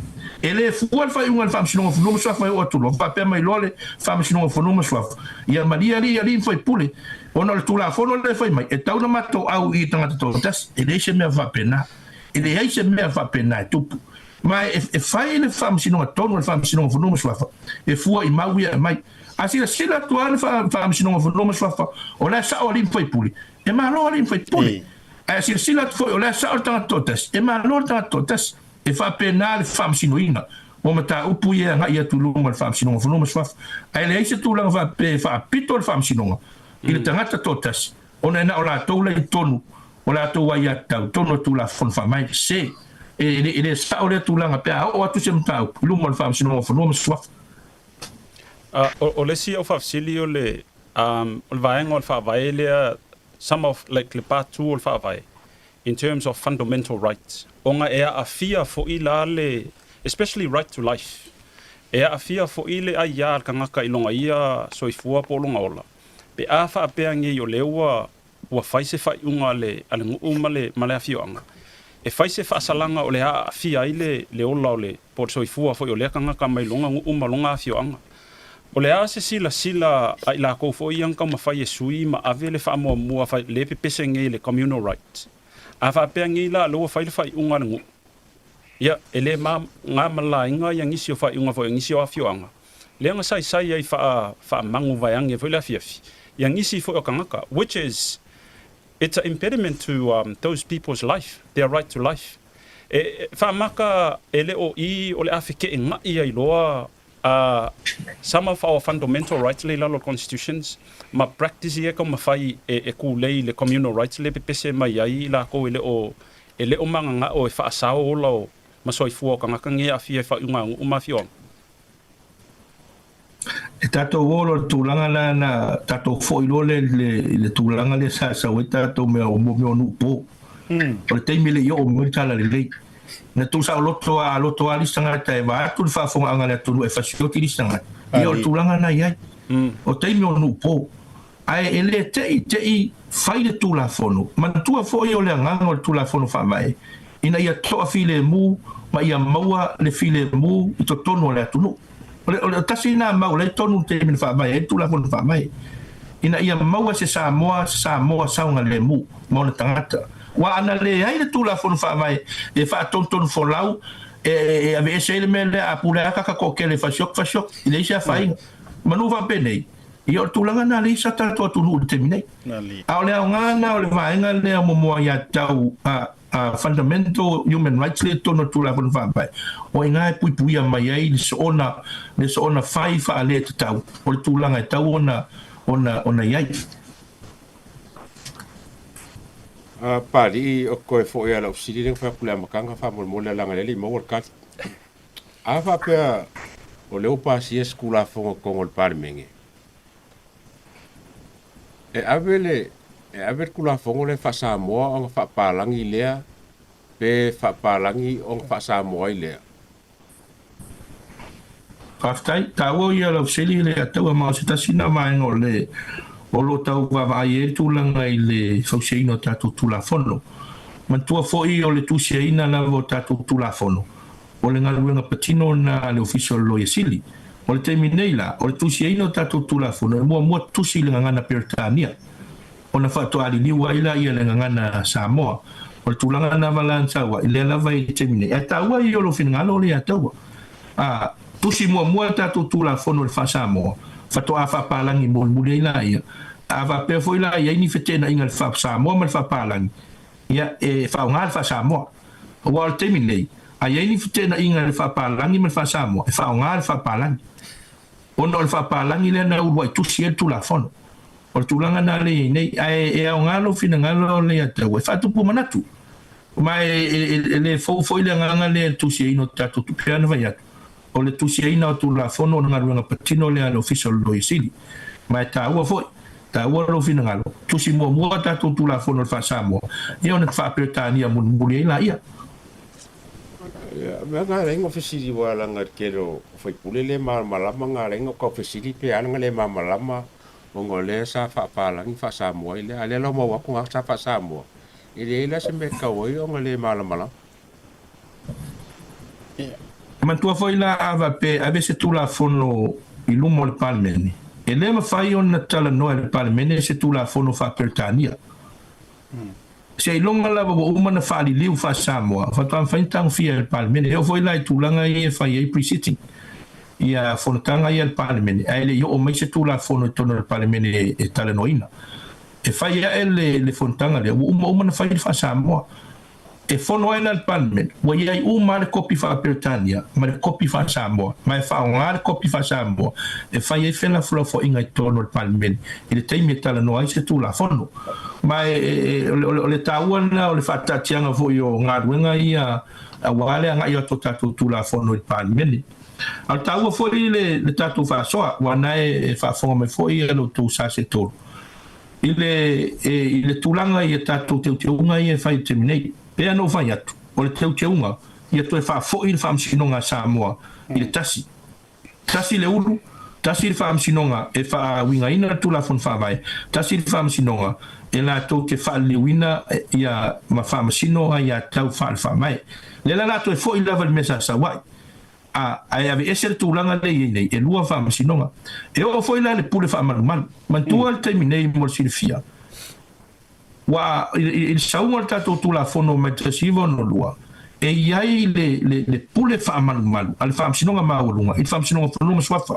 [SPEAKER 11] E le fua le faaiuga a le Faamasinoga o Fanua ma Suafa e oo atu loa, faapea mai loa le Faamasinoga o Fanua ma Suafa, Ia malie alii, alii ma faipule, ona o le Tulafono lea e fai mai, e tatau ona matou au i tagata toatasi. E leai se mea faapena. E leai se mea faapena e tupu. Ma e, e fai le Faamasinoga tonu a le Faamasinoga o Fanua ma Suafa e fua i mau ia e aumai. A silasila atu lava le Faamasinoga o Fanua ma Suafa, o la e sao alii ma faipule, e malo alii ma faipule. Ae a silasila atu foi o la e sao le tagata toatasi, e malo le tagata toatasi. E faapena le faamasinoina o mataupu ia e agai atu i luma o le Faamasinoga o Fanua ma Suafa, ae leai se tulaga faapea e faapito le Faamasinoga i le tagata toatasi ona e na o latou la i totonu o latou aiatatau totonu o le Tulafono Faavae. Se, e le sao lea tulaga pe a oo atu se mataupu i luma o le Faamasinoga o Fanua ma Suafa.
[SPEAKER 6] O le isi au faafesili o le o le vaega o le Faavae lea, some of like le part 2 o le Faavae in terms of fundamental rights, ona e aafia foi la le, especially right to life, e aafia foi le aiā a le tagata i lona ia soifua po o lona ola, pe a faapea nei o lea ua ua fai se faaiuga a le a le nuu ma le ma le afioaga, e fai se faasalaga o le a aafia ai le le ola o le po o le soifua foi o lea tagata mai lona nuu ma lona afioaga. O le a se silasila a i lakou foi ia na taumafai e sui ma ave le faamuamua fai le pepese nei le communal right? A faapea nei la lea ua fai le faaiuga a le nuu, ia, e le ma gamalaina ia nisi o faaiuga foi a nisi o afioaga, lea na saisai ai faa faamagu vaeane foi le afiafi ia nisi foi o tagata, which is it's a impediment to those people's life, their right to life. E faamaka e le o i o le a fekeʻenaʻi ai loa a some of our fundamental rights le i lalo o le constitutions ma practice ia e taumafai e e kulei i le communal rights le pepese mai ai i lakou e le o e le o magaga'o e faasao ola o ma soifua o tagata nei e aafia i faaiuga a nuu ma afioaga.
[SPEAKER 11] E tatou o loa i le tulaga la na tatou foi loa le i le tulaga lea sa sau ai tatou mea o mea o nuu po. O le taimi e le i oo mai le tala lelei. Na tuu saoloto a loto lava le isi tagata e vaeatu le faafofogaaga a le atunuu e fasioti le isi tagata. Ia o le tulaga lena e i ai. O taimi o nuu po. Ae e le te i te i fai le Tulafono. Manatua foi o le agaga o le Tulafono Faavae ina ia toafilemu ma ia maua le filemu i totonu o le atunuu. O le, o le tasi lena mau o la e tonu i le taimi na faavae ai le Tulafono Faavae, ina ia maua se Samoa, se Samoa saogalemu ma ona tagata. Aua ana leai le Tulafono Faavae e faatonutonu folau e, e aveese ai le mea lea, a pule lava kaka toatele e fasioti, fasioti, e leai se afaina. Manu faapenei, ia o le tulaga lena lea i sa tatou atunuu i le taimi nei. A o le aoga lena o le vaega lea mo aiatatau a, a fundamental human rights lea i totonu o le Tulafono Faavae, o i ina e puipuia mai ai le soona, le soona fai faaletatau o le tulaga e tatau ona, ona, ona i ai.
[SPEAKER 8] A Papalii, o koe foi a lau fesili lea na fai atu i le amataga faamolemole a leaga lea e le i maua le tali. A faapea o lea ua pasia se Tulafono i totonu o le Palemene, E ave le, e ave le Tulafono lea faa-Samoa ona faapalagi lea pe faapalagi ona faa-Samoa ai lea?
[SPEAKER 11] Faafetai. Taua ia lau fesili le ataua ma o se tasi na vaega o le o lo o tau vaavaai ai le tulaga i le fausiaina o tatou Tulafono. Manatua foi o le tusiaina lava o tatou Tulafono O le galuega patino lena a le Ofisa o le Loia Sili. O le taimi nei la, o le tusiaina o tatou Tulafono e muamua tusi i le gagana Peretania, ona faatoa liliu ai laia i le gagana Samoa. O le tulaga lena vala na sau ai, lea lava i le taimi nei. Ae taua ia o lou finagalo lea taua. A tusi muamua le tatou Tulafono i le faa-Samoa, faatoa faapalagi mulimuli ai laia. A faapea foi la i ai ni feteenaiga i le faa-Samoa ma le faapalagi, Ia, e faaaoga le faa-Samoa. Aua o le taimi nei, a i ai ni feteenaiga i le faapalagi ma le faa-Samoa, e faaaoga le faapalagi. Ona o le faapalagi lea na uluai tusi ai le Tulafono. O le tulaga lena lea e i ai nei. Ae e aoga lou finagalo lea ia te au, e faatupu manatu. Ma e le fou foi le agaga lea i le tusiaina o tatou tupe. Pei ona fai atu, o le tusiaina o Tulafono o le galuega patino lea a le Ofisa o le Loia Sili. Ma e taua foi. Taua lou finagalo. Tusi muamua tatou Tulafono i le faa-Samoa, ia ona faa-Peretania mulimuli ai laia.
[SPEAKER 8] Ia, mea na ala ai na fesili aua leaga i le tele o faipule le malamalama na ala ai na tau fesili pe a na le malamalama ona o lea sa faapalagi faa-Samoa ai lea. A o lea la ua maua atu na sa faa-Samoa, e leai la se mea e tatau ai ona le malamalama.
[SPEAKER 11] E manatua foi la a faapea e ave se Tulafono i luma o le Palemene, e le mafai ona talanoa e le Palemene se Tulafono faa-Peretania. Seiloga lava ua uma ona faaliliu faa-Samoa, faatoa mafai ona tagofia e le Palemene. E oo foi la i tulaga ia e fai ai pre-sitting, ia fonotaga ia a le Palemene, ae le i oo mai se Tulafono i totonu o le Palemene e talanoaina. E fai ae le fonotaga lea, ua uma uma ona fai le faa-Samoa. E fono ai la le Palemene, ua i ai uma lava le kopi faa-Peretania ma le kopi faa-Samoa, ma e faaaoga le kopi faa-Samoa e fai ai felafolafoaiga i totonu o le Palemene i le taimi e talanoa ai se Tulafono. Ma o le taua lena o le faataatiaga foi o galuega ia aua le agai atu o tatou Tulafono i le Palemene. A o le taua foi le tatou faasoa, aua o lena e faafofoga mai foi lo outou sa se tolu, I le, i le tulaga i a tatou teuteuga ia e fai i le taimi nei, pei ona ou fai atu, o le teuteuga ia toe faafoi le Faamasinoga a Samoa i le tasi. Tasi le ulu, tasi le Faamasinoga e faauigaina le Tulafono Faavae, tasi le Faamasinoga e latou te faaliliuina ia ma faamasino aiatatau faale-faavae. Lea la o le a toe foi lava i le mea sa sau ai. A, ae aveese le tulaga lea e i ai nei, e lua faamasinoga. E oo foi la i le pule faamalumalu. Manatua le taimi nei mo le silafia, ua, i le sauga o le tatou Tulafono mai le 1962, e i ai le, le, le pule faamalumalu a le Faamasinoga Maualuga i le Faamasinoga o Fanua ma Suafa.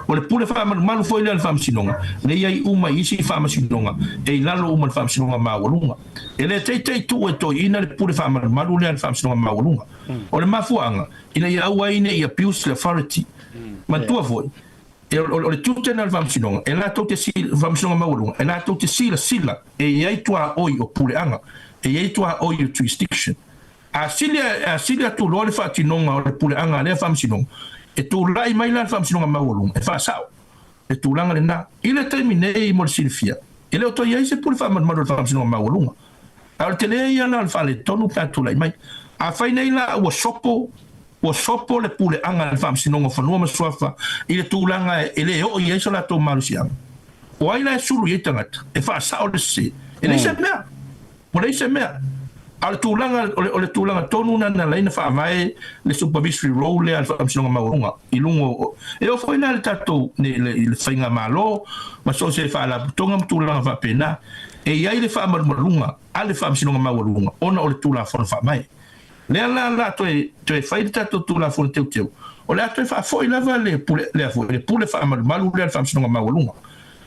[SPEAKER 11] O le pule faamalumalu foi lea a le Faamasinoga, lea e i ai uma i isi Faamasinoga e i lalo uma o le Faamasinoga Maualuga. E le teitei tuu e toeaiina le pule faamalumalu lea a le Faamasinoga Maualuga. O le mafuaaga, ina ia aua ai ne i abuse le authority. Manatua foi, o le tiute lena o le Faamasinoga, e latou te Faamasinoga Maualuga, e latou te silasila e i ai tuaoi o puleaga, e i ai tuaoi o jurisdiction. A sili, a sili atu loa le faatinoga o le puleaga a lea Faamasinoga, e tulai mai la le Faamasinoga Maualuga e faasao le tulaga lena. I le taimi nei mo le silafia, e le o toe i ai se pule faamalumalu a le Faamasinoga Maualuga. A o le tele ia la o le faaletonu pe a tulai mai. Afai nei la ua sopo, ua sopo le puleaga a le Faamasinoga o Fanua ma Suafa i le tulaga e le oo i ai so latou malosiaga, o ai la e sulu i ai tagata e faasao le sese? E leai se mea. Ua leai se mea. A o le tulaga, o le tulaga tonu lena na ala ai ona faavae le supervisory role lea a le Faamasinoga Maualuga i luga o, e oo foi la i le tatou, i le faigamalo ma so o se faalapotopotoga ma tulaga faapena, e i ai le faamalumaluga a le Faamasinoga Maualuga ona o le Tulafono Faavae. Lea la la toe toe fai le tatou Tulafono Teuteu, o le a toe faafoi lava le pule lea foi, le pule faamalumalu lea a le Faamasinoga Maualuga.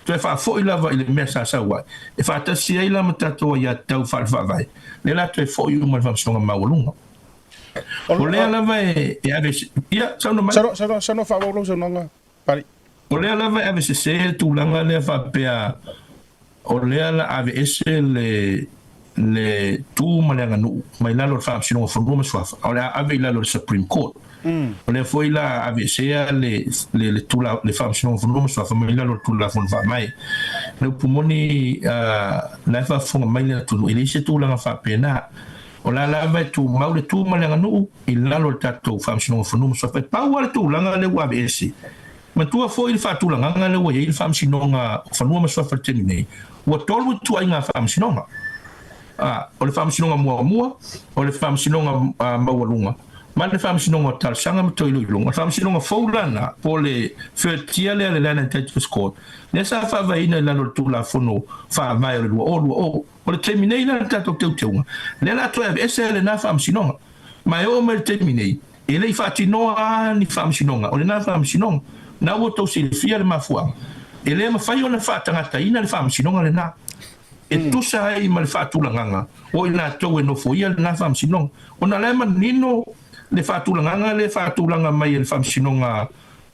[SPEAKER 11] Toe faafoi lava i le mea sa sau ai, e faatasi ai la ma tatou aiatatau faale-faavae, lea la toe foi uma i le Faamasinoga Maualuga. O lea lava e ave, ia, saunoa mai.
[SPEAKER 1] Saunoa, saunoa, saunoa faaauau lau saunoaga, Pali.
[SPEAKER 11] O lea lava e ave sese le tulaga lea faapea o lea la aveese le le tu ma le aganuu mai lalo o le Faamasinoga o Fanua ma Suafa, a o le a ave i lalo o le Supreme Court. O lea foi la aveesea le le le tula le Faamasinoga o Fanua ma Suafa mai lalo o le Tulafono Faavae. Le upu moni la e faafofoga mai le atunuu, e leai se tulaga faapena. O la lava e tumau le tu ma le aganuu i lalo o le tatou Faamasinoga o Fanua ma Suafa. E pau lava le tulaga lea ua aveese. Matua foi le faatulagaga lea ua i ai le Faamasinoga o Fanua ma Suafa i le taimi nei, ua tolu ituaiga faamasinoga. A, o le Faamasinoga muamua, o le Faamasinoga Maualuga, ma le Faamasinoga o Talosaga ma Toiloiloga. O le Faamasinoga fou la lena, po o le third tier lea a le Land and Titles Court, lea sa faavaeina i lalo o le Tulafono Faavae o le 2020. O le taimi nei la i le tatou teuteuga, lea o le a toe aveese ai lena faamasinoga. Ma e oo mai i le taimi nei, e le i faatinoa lava ni faamasinoga o lena faamasinoga. Na ua outou silafia le mafuaaga, e le mafai ona faatagataina le faamasinoga lena e tusa ai ma le faatulagaga o i latou e nofoia lena faamasinoga, ona o la e manino le faatulagaga lea e faatulaga mai e le Faamasinoga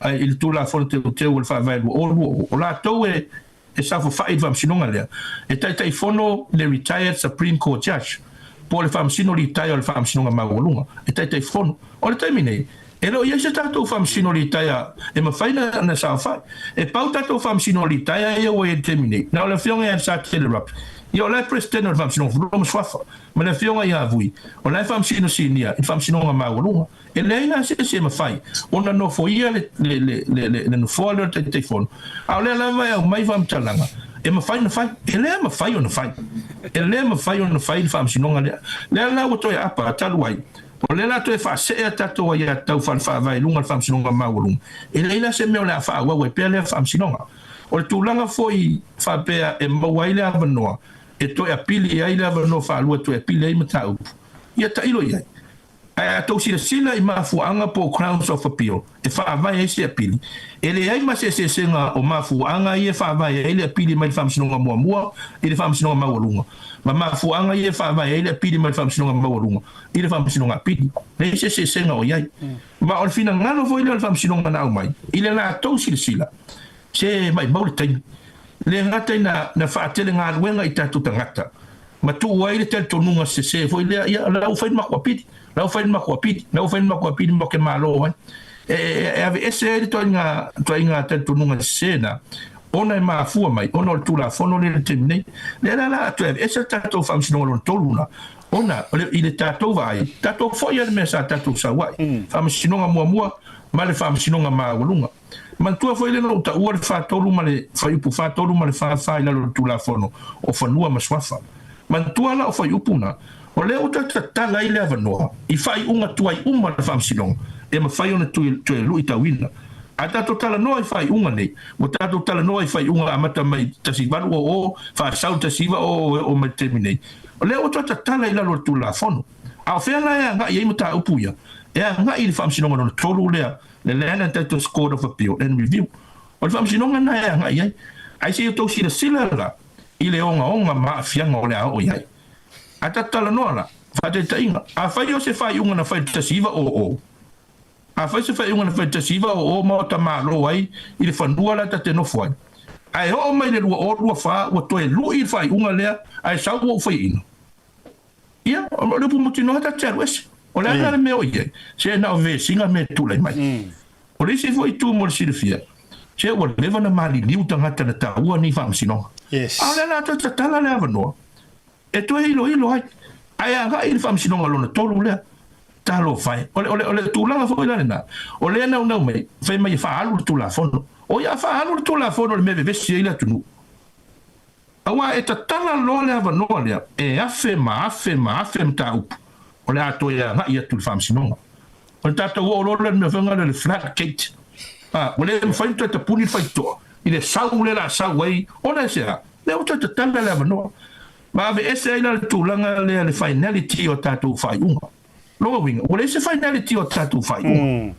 [SPEAKER 11] i le Tulafono Teuteu o le Faavae 2020, o latou e e saofafai i le faamasinoga lea, e Taitaifono le Retired Supreme Court Judge, po o le Faamasino Litaea o le Faamasinoga Maualuga, e Taitaifono. O le taimi nei, e le o i ai se tatou Faamasino Litaea e mafai ona saofai. E pau tatou Faamasino Litaea ia ua i ai i le taimi nei, na o le Afioga ia Satele Rupp, ia o la e Peresetene o le Faamasinoga Fanua ma Suafa, ma le Afioga ia Vui, o la e Faamasino Sinia i le Faamasinoga Maualuga. E leai la se isi e mafai ona nofoia le nofoa lea o le Taitaifono, a o lea lava e aumai faamatalaga e mafai ona fai. E le mafai ona fai. E le mafai ona fai le faamasinoga lea. Lea la ua toe apa talu ai. O lea o le a toe faasee a tatou aiatatau faale-faavae i luga o le Faamasinoga Maualuga, e leai la se mea o le a faaauau ai pea lea faamasinoga. O le tulaga foi faapea e maua ai le avanoa e toe apili ai le avanoa faalua e toe apili ai mataupu, ia tailo i ai. Ae a tou silasila i mafuaaga po o grounds of appeal e faavae ai se apili, e leai ma se eseesega o mafuaaga ia e faavae ai le apili mai le Faamasinoga muamua i le Faamasinoga Maualuga, ma mafuaaga ia e faavae ai le apili mai le Faamasinoga Maualuga i le Faamasinoga Apili. Leai se eseesega o i ai. Ma o le finagalo foi lea o le Faamasinoga na aumai i le latou silasila, se maimau le taimi. E le gata ina na faatele galuega i tatou tagata, ma tuu ai le talitonuga sese foi lea, ia, la ua fai le matou apili, la ua fai le matou apili, la ua fai le matou apili ma ke malo ai. E, e, e aveese ai le ituaiga, ituaiga talitonuga sese na, ona e mafua mai, ona o le Tulafono lea i le taimi nei. Lea la la toe aveese le tatou Faamasinoga lona tolu la, ona o le, i le tatou vaai, tatou foi lava i le mea sa tatou sau ai, Faamasinoga muamua ma le Faamasinoga maualuga. Manatua foi lea na ou taua le 43 ma le fuaiupu 43 ma le 44 i lalo o le Tulafono o Fanua ma Suafa. Manatua la o fuaiupu na, o lea ua toe tatala ai le avanoa i faaiuga tuai uma a le Faamasinoga e mafai ona toe luitauina. A tatou talanoa i faaiuga nei, ua tatou talanoa i faaiuga amata mai i 1800 faasau 1900 e oo mai i le taimi nei, o lea ua toe tatala i lalo o le Tulafono. A o fea la e agai ai mataupu ia? E agai i le Faamasinoga lona tolu lea le Land and Titles Court of Appeal and Review. O le faamasinoga lena e agai ai. Ae se i outou silasila la i le ogaoga ma aafiaga o le a oo i ai. A tatou talanoa la, faataitaiga, afai o se faaiuga na fai i le 1900, afai se faaiuga na fai i le 1900 maota malo ai i le fanua la ta te nofo ai, ae oo mai i le 2024 ua toe lui le faaiuga lea ae sau ua ou faiaina, Ia, o le upu mautinoa ta te alu ese. O le a la le mea o i ai? Se na o vesiga mea e tulai mai. O le isi foi itu mo le silafia, se ua leva ona maliliu tagata na taua nei faamasinoga. A o lea la toe tatala le avanoa e toe iloilo ai, ae agai i le faamasinoga lona tolu lea. Talofa e. O le, o le, o le tulaga foi la lena, o lea e naunau mai, fai mai e faaalu le Tulafono. Oi a faaalu le Tulafono i le mea e vevesi ai le atunuu. Aua e tatala loa le avanoa lea e afe ma afe ma afe mataupu o le a toe agai atu i le faamasinoga. O le tatou oo loa lea i le mea foi lea o le flat gate, a, ua le mafai ona toe tapuni le faitotoa i le sau lea o le a sau ai ona e se a? Lea ua toe tatala le avanoa. Ma aveese ai la le tulaga lea le finality o tatou faaiuga. Lona uiga, ua leai se finality o tatou faaiuga.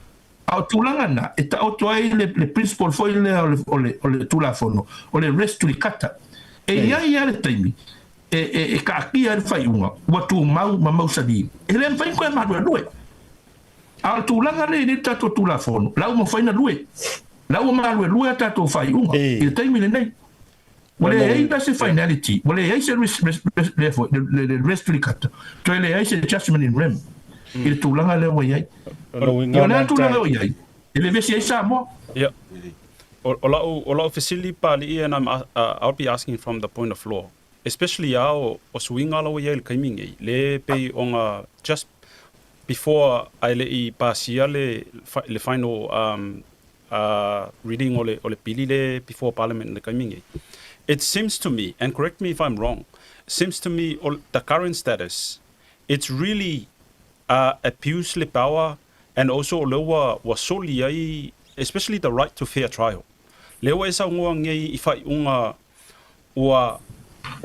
[SPEAKER 11] A o tulaga na, e taoto ai le, le principle foi lea o le, o le, o le Tulafono, o le res judicata. E i ai lava le taimi e, e, e kaatia ai le faaiuga, ua tumau ma mausali. E le mafai ona toe maluelue. A o le tulaga lea e i ai le tatou Tulafono, la ua mafai ona lue. La ua maluelue a tatou faaiuga i le taimi lenei. Ua leai la se finality, ua leai se res, res, res, lea foi, le, le, le res judicata, toe leai se judgment in rem i le tulaga lea ua i ai. Ia o le a le tulaga ua i ai? E vevesi ai Samoa.
[SPEAKER 6] Ia. O, o lau, o lau fesili Papali'i and I'm, I'll be asking from the point of law, especially a o, o suiga la ua i ai i le taimi nei, le pei ona just before ae le i pasia le, le final um, reading o le, o le pili le before parliament i le taimi nei. It seems to me, and correct me if I'm wrong, seems to me o the current status, it's really abuse le power and also o lea ua, ua soli ai especially the right to fair trial. Lea ua e saunoa nei i faaiuga ua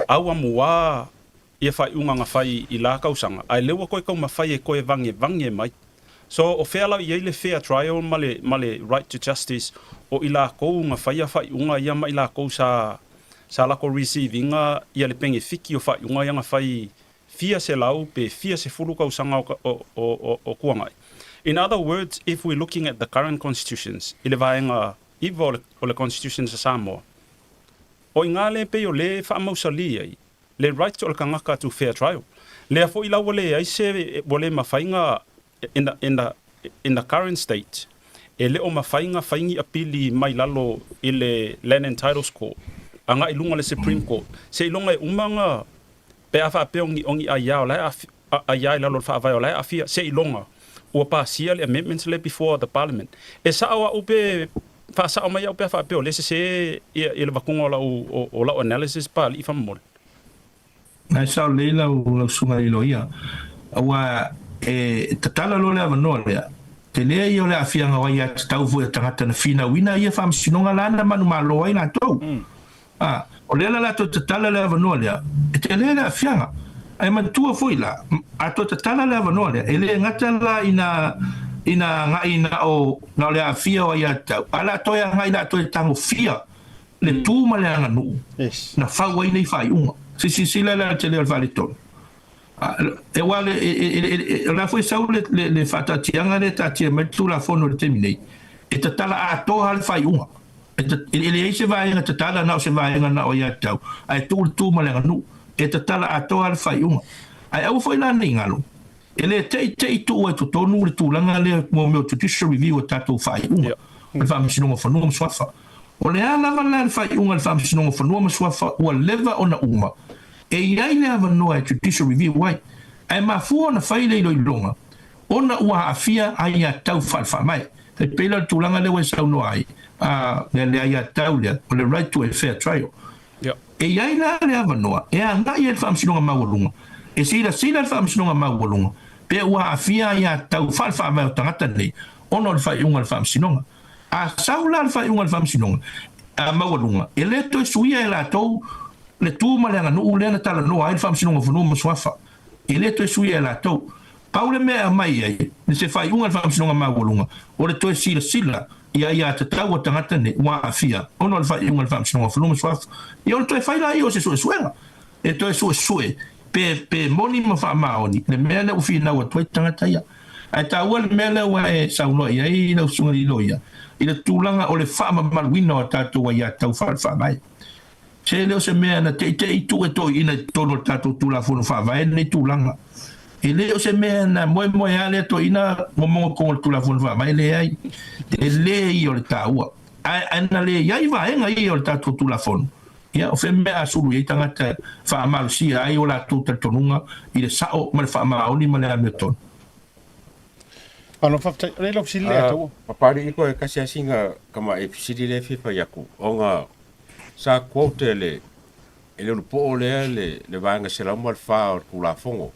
[SPEAKER 6] auamuā ia faaiuga na fai i la tausaga, ae lea ua toe taumafai e toe vagevage mai. So, o fea la i ai le fair trial ma le, ma le right to justice o i lakou na faia faaiuga ia ma i lakou sa, sa latou receive ina ia le penefiki o faaiuga ia na fai fia selau pe fia sefulu tausaga o, o, o, o, o tuanai. In other words, if we're looking at the current constitutions, i le vaega iva o le, o le Constitutions a Samoa, o i ina lea pei o le faamausali ai le right o le tagata to fair trial. Lea foi la ua leai se, ua le mafai na, in the, in the, in the current state, e le o mafai na fai ni apili mai lalo i le Land and Titles Court agai i luga o le Supreme Court, seiloga e uma na, pe a faapea o ni, o ni aia o la e aia i lalo o le faavae o la e aafia, seiloga ua pasia le amendments lea before the Parliament. E sao au pe Faasao mai au pe a faapea o lea e sese ia le vakuga o lau, o lau analysis Papali'i faamolemole.
[SPEAKER 11] Na e sao lelei lau, lau susuga i le loia, aua E tatala loa le avanoa lea, tele ia o le aafiaga o aiatatau foi a tagata na finauina ia faamasinoga la na manumalo ai latou. A, o lea la la toe tatala le avanoa lea, e tele le aafiaga. Ae manatua foi la, a toe tatala le avanoa lea, e le gata la ina ina agai na o na o le aafia o aiatatau, ae o le a toe agai la toe tagofia le tu ma le aganuu na fau ai nei faaiuga. Se i silasila la i le tele o le faaletonu. E aua le, o le a foi sau le, le, le faataatiaga lea e taatia mai le Tulafono i le taimi nei, e tatala atoa lava le faaiuga. E, e leai se vaega tatala na o se vaega na o aiatatau, ae tuu le tu ma le aganuu. E tatala atoa lava le faaiuga. Ae aua foi la ne i galo, e le te'i te'i tuu ai totonu le tulaga lea mo mea o judicial review o tatou faaiuga o le Faamasinoga o Fanua ma Suafa. O le a lava la le faaiuga a le Faamasinoga o Fanua ma Suafa ua leva ona uma, E i ai le avanoa e judicial review ai, ae mafua ona fai le iloiloga ona ua aafia aiatatau faale-faamae. E pei la o le tulaga lea ua e saunoa ai, a, le aiatatau lea, o le right to a fair trial. E i ai la le avanoa e agai ai le Faamasinoga Maualuga, e silasila le Faamasinoga Maualuga pe ua aafia aiatatau faale-faavae o tagata nei ona o le faaiuga a le Faamasinoga. A sau la le faaiuga a le Faamasinoga Maualuga, e le toe suia e latou le tu ma le aganuu lea na talanoa ai le Faamasinoga o Fanua ma Suafa. E le toe suia e latou. Pau le mea e aumai ai i se faaiuga a le Faamasinoga Maualuga, o le toe silasila i aiatatau a tagata nei ua aafia ona o le faaiuga a le Faamasinoga o Fanua ma Suafa. Ia ona toe fai laia o se suesuega e toe suesue pe pe moni ma faamaoni le mea lea ua finau atu ai tagata ia. Ae taua le mea lea ua e saunoa i ai lau Susuga i le Loia i le tulaga o le faamamaluina o a tatou aiatatau faale-faavae. Se le o se mea na teitei tuu e toeaiina i totonu o le tatou Tulafono Faavae lenei tulaga. E le o se mea na moemoeā lea toeaiina momoga totonu o le Tulafono Faavae, leai. Tele ia o le taua. Ae na leai vaega ia o le tatou Tulafono, ia o fea mea a sulu i ai tagata e faamalosia ai o latou talitonuga i le sao ma le faamaoni ma le amiotonu.
[SPEAKER 1] Malo faafetai. O lea lau fesili lea taua.
[SPEAKER 8] Papalii koe kasi lava sina tamai fesili lea e fia fai atu, ona Sa quote e le e le ulupoo lea le le vaega 104 o le Tulafono.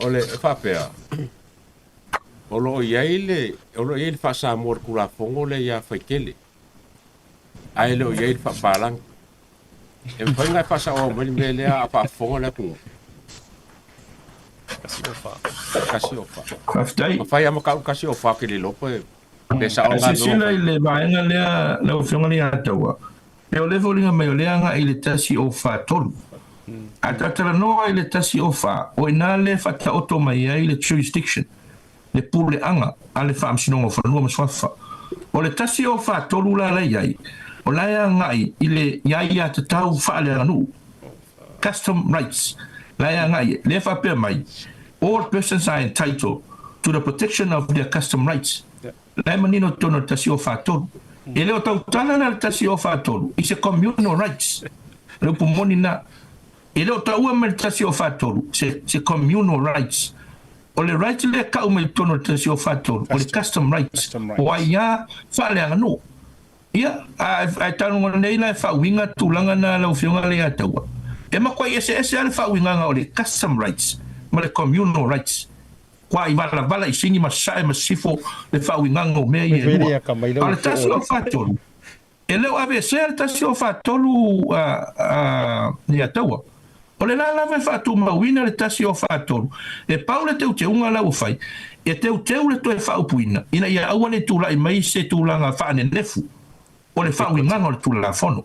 [SPEAKER 8] O le e faapea, o lo o i ai le o lo o i ai le faa-Samoa o le Tulafono lea ia Faitele, ae le o i ai le faa-Palagi. E mafai ona e faasaoa mai le mea lea a faafofoga le atunuu? 104.
[SPEAKER 11] Faafetai.
[SPEAKER 8] Mafai lava ma tau 104 ou te le iloa pe Pe sao
[SPEAKER 11] A
[SPEAKER 8] lena mea ua
[SPEAKER 11] silasila
[SPEAKER 8] fai.
[SPEAKER 11] i le vaega lea lau Afioga Leiataua, pei o lea e foliga mai o lea e agai i le 143. A talatalanoa i le 104, o i ina lea e faataoto mai ai le jurisdiction, le puleaga a le Faamasinoga o Fanua ma Suafa. O le 143 la la i ai, o la e agai i le aiatatau faaleaganuu, custom rights, la e agai i ai. Lea e faapea mai, All persons are entitled to the protection of their custom rights. La e manino i totonu o le 1043. E le o tautala la le 1043 i se communal rights. O le upu moni lena. E le o taua mai le 1043 se, se communal rights. O le right lea e kau mai i totonu o le 1043, o le custom rights, o aiā faaleaganuu. Ia, ae tago nei la e faauiga tulaga na lau Afioga Leiataua. E matuai eseese lava le faauigaga o le custom rights ma le communal rights. Kua i valavala i sini ma sae ma sifo le faauigaga o mea ia e lua. A o le 1043, e le o aveesea le 1043 Leiataua. O le la lava e faatumauina le 1043, e pau le teuteuga la ua fai, e teuteu le toe faaupuina ina ia aua ne i tulai mai se tulaga faanenefu o le faauigaga o le Tulafono.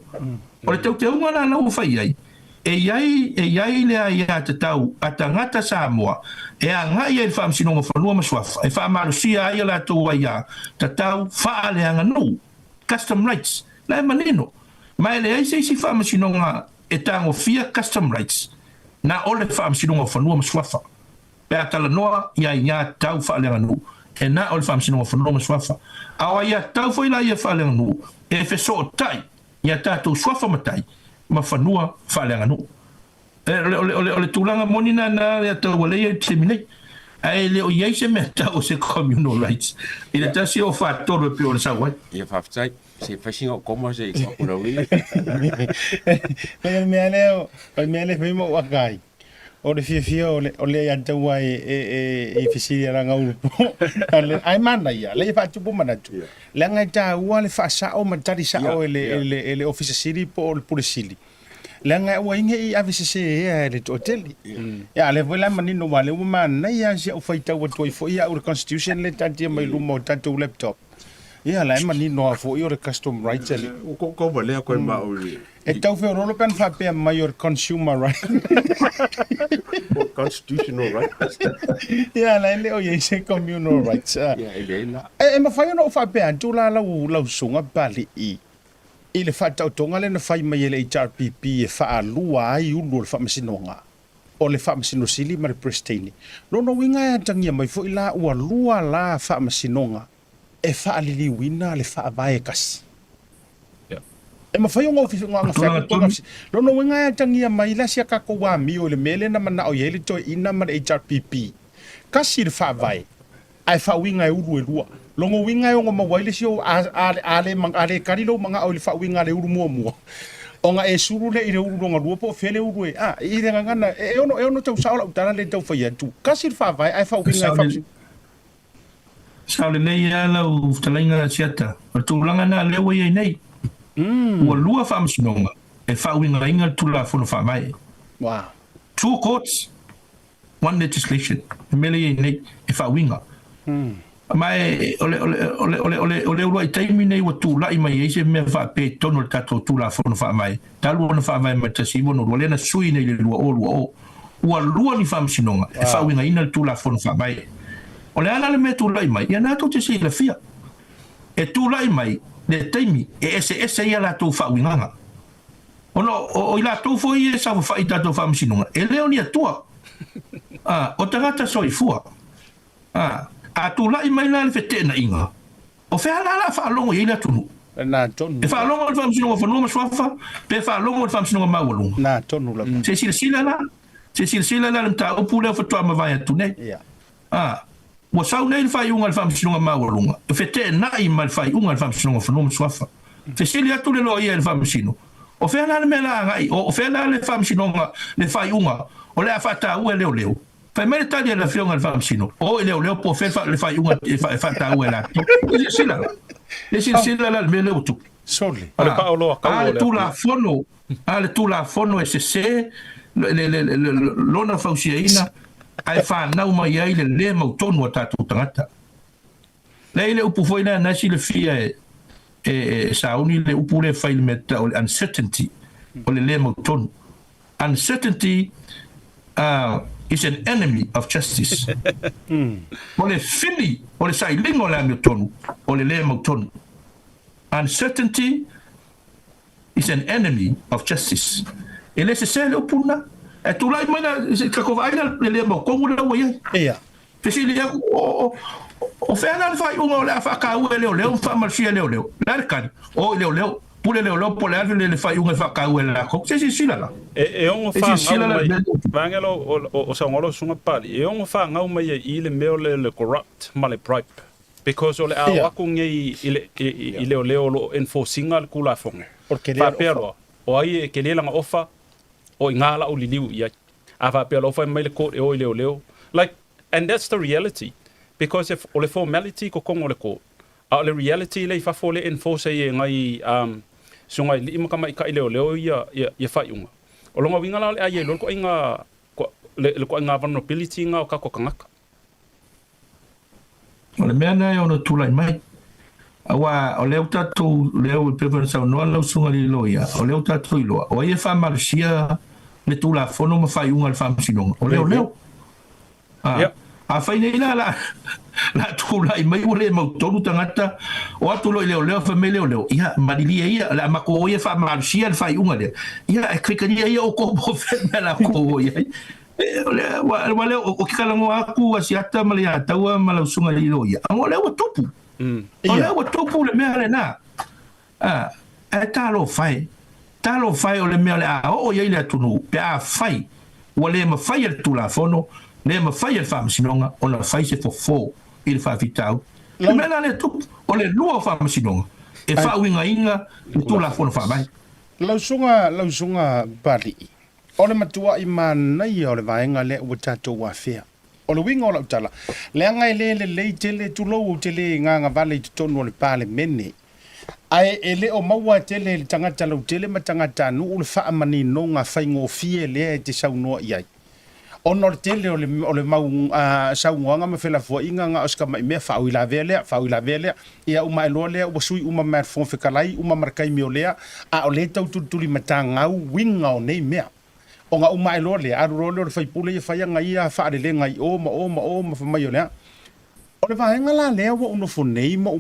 [SPEAKER 11] O le teuteuga la la ua fai i ai, e i ai e i ai le aiatatau a tagata Samoa e agai ai i le Faamasinoga o Fanua ma Suafa e faamalosia ai a latou aiatatau faaleaganuu, custom rights, la e manino, ma e leai se isi faamasinoga e tagofia custom rights na o le Faamasinoga o Fanua ma Suafa pe a talanoa i aiatatau faaleaganuu e na o le Faamasinoga o Fanua ma Suafa. A o aiatatau foi la ia faaleaganuu e fesootai i a tatou suafa matai ma fanua faaleaganuu. O le tulaga moni na na lea tau ua leai i le taimi nei. Ae le o i ai se mea tau o se communal rights i le 1043 e pei ona sau ai.
[SPEAKER 8] Ia faafetai. Se i fai sina koma se i lau
[SPEAKER 1] Lea le mea lea, o le mea lea fai ma ou aka ai. O le fiafia o le o le aiatatau e e e i fesili a Lagaulu po ae manaia lea e faatupu manatu leaga e taua le faasao ma tali sao e le e le e le Ofisa Sili po o le Pule Sili leaga e aua ai ne i ave sese ea e le toatele. Ia a lea foi la e manino aua o lea ua manaia lava si au faitau atu ai foi au i le Constitution lea e taatia mai luma o tatou laptop. Ia la e manino lava foi o le custom rights a le.
[SPEAKER 8] Ua kou valea koe ma au i le.
[SPEAKER 1] E tau feoloolo pe ana faapea mai o le consumer right.
[SPEAKER 8] O constitutional rights.
[SPEAKER 1] Ia la e le o i ai se communal rights.
[SPEAKER 8] Ia e leai la.
[SPEAKER 1] E mafai ona ou faapea atu la lau lau susuga Pali'i i le faataotoga lea na fai mai e le HRPP e faalua ai ulu o le faamasinoga, o le Faamasino Sili ma le Peresetene. Lona uiga e atagia mai foi la ua lua la faamasinoga e faaliliuina le faavae e tasi. E mafai ona Lona uiga e atagia mai la sia tatou amio i le mea lea na manao i ai le toeaina ma le HRPP. Tasi le faavae, ae faauiga e ulu e lua. Lona uiga e ono maua ai le isi ou, a, a, a, le, a le kali lou manao i le faauiga a le ulu muamua, ona e sulu lea i le ulu lona lua po o fea le ulu e, a, i le gagana, e, e ono, e ono tau sao lau tala lea e tau fai atu. Tasi le faavae, ae faauiga e faamasino.
[SPEAKER 11] Sao lelei lava lau fetalaiga Asiata. O le tulaga lena lea ua i ai nei. Ua lua faamasinoga e faauigaina le Tulafono Faavae.
[SPEAKER 1] Wow.
[SPEAKER 11] Two courts, one legislation. Le mea lea e i ai nei, e faauiga. Ma e, o le, o le, o le, o le, o le, o le uluai taimi nei ua tulai mai ai se mea faapea i totonu o le tatou Tulafono Faavae, talu ona faavae mai le 1962, lea na sui nei i le 2020. Ua lua ni faamasinoga e faauigaina le Tulafono Faavae. O le a la le mea e tulai mai? Ia na tou te silafia. E tulai mai le taimi e eseese ai a latou faauigaga. Ona o i latou foi ia e saofafai i tatou faamasinoga, e le o ni atua, a, o tagata soifua. A, a tulai mai la le feteenaiga, O fea la la faalogo i ai le atunuu?
[SPEAKER 1] Na tonu.
[SPEAKER 11] E faalogo i le Faamasinoga o Fanua ma Suafa pe faalogo i le Faamasinoga Maualuga?
[SPEAKER 1] Na tonu lava.
[SPEAKER 11] Se i silasila la, se i silasila la i le mataupu lea faatoa mavae atu nei.
[SPEAKER 1] Ia.
[SPEAKER 11] A, ua sau nei le faaiuga a le Faamasinoga Maualuga e feteenai ma le faaiuga a le Faamasinoga o Fanua ma Suafa. Fesili atu le loia i le Faamasino, O fea la le mea la agai, o fea la le Faamasinoga, le faaiuga o le a faataua e leoleo? Fai mai le tali a le Afioga i le Faamasino, O i leoleo po o fea le faaiuga e faataua e latou. Le silasila la, le silasila la i le mea lea ua tupu.
[SPEAKER 1] Sole.
[SPEAKER 6] O le paoloa
[SPEAKER 11] kau o le Tulafono, a le Tulafono e sese lona fausiaina ae fanau mai ai le le mautonu a tatou tagata. Leai le upu foi lea na e silafia e e sauni le upu lea e fai i le mea tau o le uncertainty, o le le mautonu. Uncertainty is an enemy of justice. O le fili, o le sailiga o le amiotonu, o le le mautonu. Uncertainty is an enemy of justice. E le sese le upu lena. E tulai mai la, ka ko vaai la le le mautonu lea ua i ai.
[SPEAKER 1] Ia.
[SPEAKER 11] Fesili aku, o, o, o fea la le faaiuga o le a faataua e leoleo ma faamalosia e leoleo? Le a le tali? O i leoleo, pule leoleo po o le a le le faaiuga e faataua e latou. Se silasila la.
[SPEAKER 6] E, e ono
[SPEAKER 11] E silasila
[SPEAKER 6] whangau
[SPEAKER 11] la
[SPEAKER 6] mai,
[SPEAKER 11] le mea lea.
[SPEAKER 6] vaega la o, o, o saunoa lau susuga Papalii, e ono whangau mai ai i le mea o le, le corrupt ma le bribe. Because o le a o
[SPEAKER 1] Ia.
[SPEAKER 6] aku nei i le, i, i, i leoleo o lo o enforce ina le Tulafono.
[SPEAKER 1] O le tele o le
[SPEAKER 6] Faapea
[SPEAKER 1] ofa.
[SPEAKER 6] loa, o ai e kele lana ofa, o i ngā lau liliu i ai. A faapea loa fai mai le court e o i leoleo. Like, and that's the reality. Because if o le formality i totonu o le court, a o le reality lea i fafo lea e enforce ai e ngai um, susuga i alii ma tamaitai leoleo ia, ia, ia faaiuga. O lona uiga la o le a i ai loa le toaiga, le, le toaiga vulnerability na o tatou tagata.
[SPEAKER 11] O le mea lena e ono tulai mai. Aua o lea ua tatou, lea ua pei foi ona saunoa lau Susuga i le Loia, o lea ua tatou iloa, o ai e faamalosia le Tulafono ma faaiuga a le Faamasinoga? O leoleo. A, afai nei la, la, la tulai mai ua le mautonu tagata, o atu loa i leoleo fai mai leoleo, ia, malilie ia, o le a matou o ia e faamalosia le faaiuga lea. Ia, e kaikalia ia outou po o fea le mea la outou o i ai. Aua lea ou te talanoa atu Asiata ma le Ataua ma lau susuga i le loia, o lea ua tupu. O lea ua tupu le mea lena. Ae talofa e, talofa e o le mea o le a oo i ai le atunuu pe afai ua le mafai e le Tulafono, le mafai e le Faamasinoga ona fai se fofo i le faafitauli. O le mea la lea e tupu, o le lua o Faamasinoga e faauigaina le Tulafono Faavae.
[SPEAKER 1] Lau susuga, lau susuga Papalii. O le matua'i manaia o le vaega lea ua tatou afea. O le uiga o lau tala, leaga e le lelei tele, tulou ou te le gagavale i totonu o le Palemene, ae e le o maua tele e le tagata lautele ma tagatanuu le faamaninoga faigofie lea e te saunoa i ai. Ona o le tele o le, o le mau saunoaga ma felafoaiga na o se tamai mea faauilavea lea, faauilavea lea, ia uma ae loa lea ua sui uma mai le Fofoga Fetalai, uma ma le taimi o lea, a o lea e tau tulitulimatagau uiga o nei mea. Ona uma ae loa lea, alu loa lea o le faipule ia fai ana ia faalelega i o ma o ma o ma fai mai o le a. O le vaega la lea ua ou nofo nei ma ou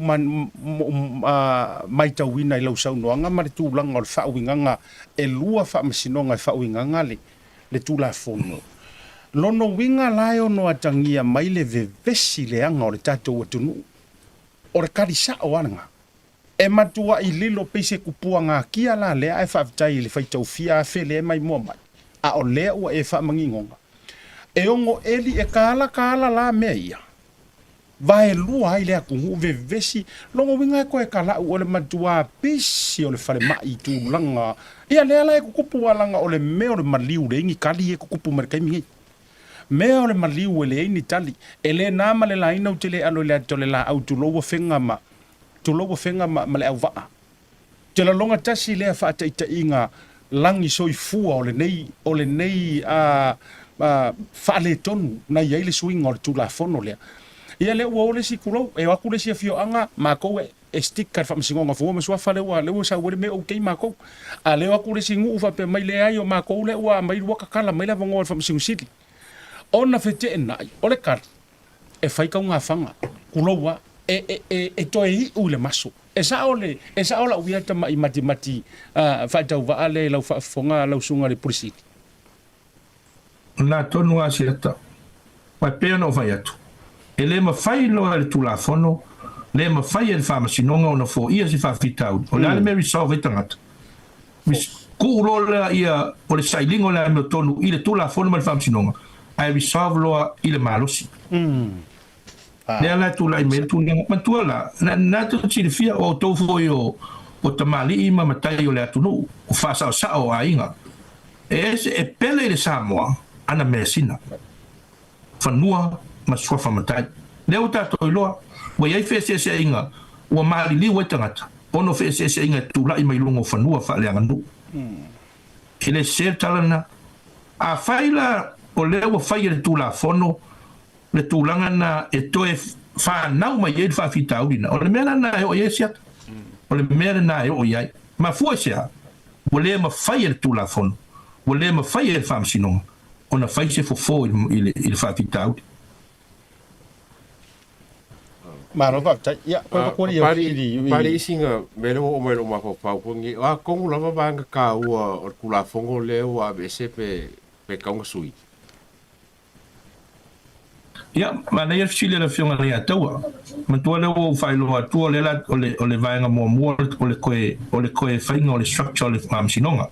[SPEAKER 1] matauina i lau saunoaga ma le tulaga o le faauigaga e lua faamasinoga e faauigaga le le Tulafono. Lona uiga la e ono atagia mai le vevesi leaga o le tatou atunuu. O le kali sao lava lena. E matuai lilo pei se kupua gakia la lea ae faafetai i le faitaufia afe lea e maimoa mai, a o lea ua e faamaginoga. E ono eli e kala kala la mea ia. Vaelua ai le atunuu vevesi, lona uiga e toe kala'u o le matuā pisi o le falemai i tulaga ia lea la e tutupu a laga o le mea o le maliu leai ni tali e tutupu mai le taimi nei. Mea o le maliu e leai ni tali, e le na ma le laina ou te le alo i le ata o le laau tulou afega ma tulou afega ma ma le auvaa. Te laloga tasi lea faataitaiga lagi soifua o lenei o lenei a faaletonu na i ai le suiga o le Tulafono lea. Ia lea ua o le isi tulou, e o atu le isi afioaga, matou e stick i le Faamasinoga Fanua ma Suafa lea ua lea ua sau ai le mea okay matou. A lea o atu le isi nuu faapea mai leai o matou lea ua aumai ua tatala mai le avanoa e le Faamasino Sili. Ona feteenai, o le tali, e fai taugafaga, tulou a, e, e, e, e toe iu i le maso. E sao le, e sao lau ia tama'i matimati faatauvaa lea i lau faafofoga lau susuga i le Pule Sili.
[SPEAKER 11] Na tonu lava se ata. Aua e pei ona ou fai atu, e le mafai loa e le Tulafono, le mafai e le Faamasinoga ona foia se faafitauli. O le a le mea e resolve ai tagata? Tuu loa lea ia o le sailiga o le amiotonu i le Tulafono ma le Faamasinoga, ae resolve loa i le malosi. Lea la e tulai mai ai le tulaga. Manatua la, na tou silafia, o outou foi o tamalii ma matai o le atunuu, o faasaosao o aiga. E ese, e pele i le Samoa ana measina, fanua ma suafa matai. Lea ua tatou iloa, ua i ai feeseeseaiga ua maliliu ai tagata, ona o feeseeseaiga e tulai mai luga o fanua faaleaganuu. E le sese le tala lena. Afai la o lea ua fai e le Tulafono le tulaga lena e toe fanau mai ai le faafitauli lena, o le mea la lena e oo i ai siata. O le mea lena e oo i ai. Mafua i se a? Ua le mafai e le Tulafono, ua le mafai e le Faamasinoga ona fai se fofo i le faafitauli.
[SPEAKER 1] Malo faafetai. Ia, koe vaku ali au fesili i.
[SPEAKER 8] Pali isi nga mea lea ua oo mai i lou mafaufau foi lenei, o a tonu lava vaega taua o le Tulafono lea ua aveese pe tatau ona sui?
[SPEAKER 11] Ia, manaia le fesili a le Afioga ia Taua. Manatua lea ua ou faailoa atu o lea la o le, o le vaega muamua o le toe, o le toe faiga o le structure o le Faamasinoga.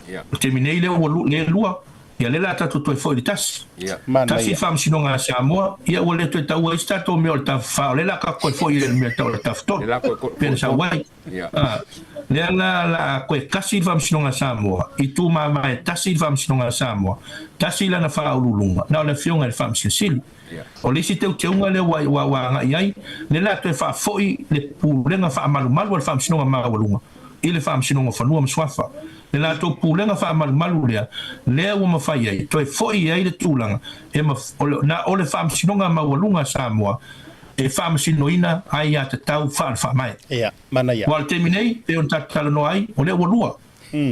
[SPEAKER 8] Ia.
[SPEAKER 11] O le taimi nei lea ua lu, lea e lua, ia lea la tatou toe foi i le tasi.
[SPEAKER 8] Ia.
[SPEAKER 11] Tasi
[SPEAKER 1] Manaia.
[SPEAKER 11] le Faamasinoga a Samoa, ia ua le toe taua ai se tatou mea o le tafafa, o lea la tatou toe foi i le mea tau o le
[SPEAKER 8] Lea
[SPEAKER 11] tafatolu,
[SPEAKER 8] la toe,
[SPEAKER 11] pei ona
[SPEAKER 8] toe
[SPEAKER 11] sau
[SPEAKER 8] tolu.
[SPEAKER 11] ai.
[SPEAKER 8] Ia.
[SPEAKER 11] A, lea la la a koe tasi le Faamasinoga a Samoa, i tumavae tasi le Faamasinoga a Samoa, tasi lana faauluuluga, na o le Afioga i le Faamasino Sili.
[SPEAKER 8] Ia.
[SPEAKER 11] O le isi teuteuga lea ua, ua, ua agai ai, lea la toe faafoi le pulega faamalumalu a le Faamasinoga Maualuga i le Faamasinoga o Fanua ma Suafa. Le latou pulega faamalumalu lea, lea ua mafai ai, toe foi ai le tulaga, e maf, o le, na o le Faamasinoga Maualuga a Samoa e faamasinoina aiatatau faale-faamae.
[SPEAKER 1] Ia, manaia.
[SPEAKER 11] Aua o le taimi nei, pei ona tatou talanoa ai, o lea ua lua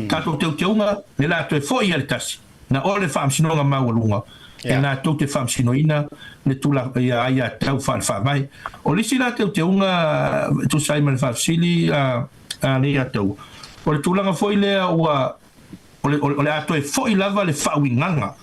[SPEAKER 11] tatou teuteuga, le la toe foi ia le tasi, na o le Faamasinoga Maualuga e latou te faamasinoina le tula, ia aiatatau faale-faavae. O le isi la teuteuga e tusa ai ma le faafesili a Leiataua, o le tulaga foi lea ua, o le, o le a toe foi lava le faauigaga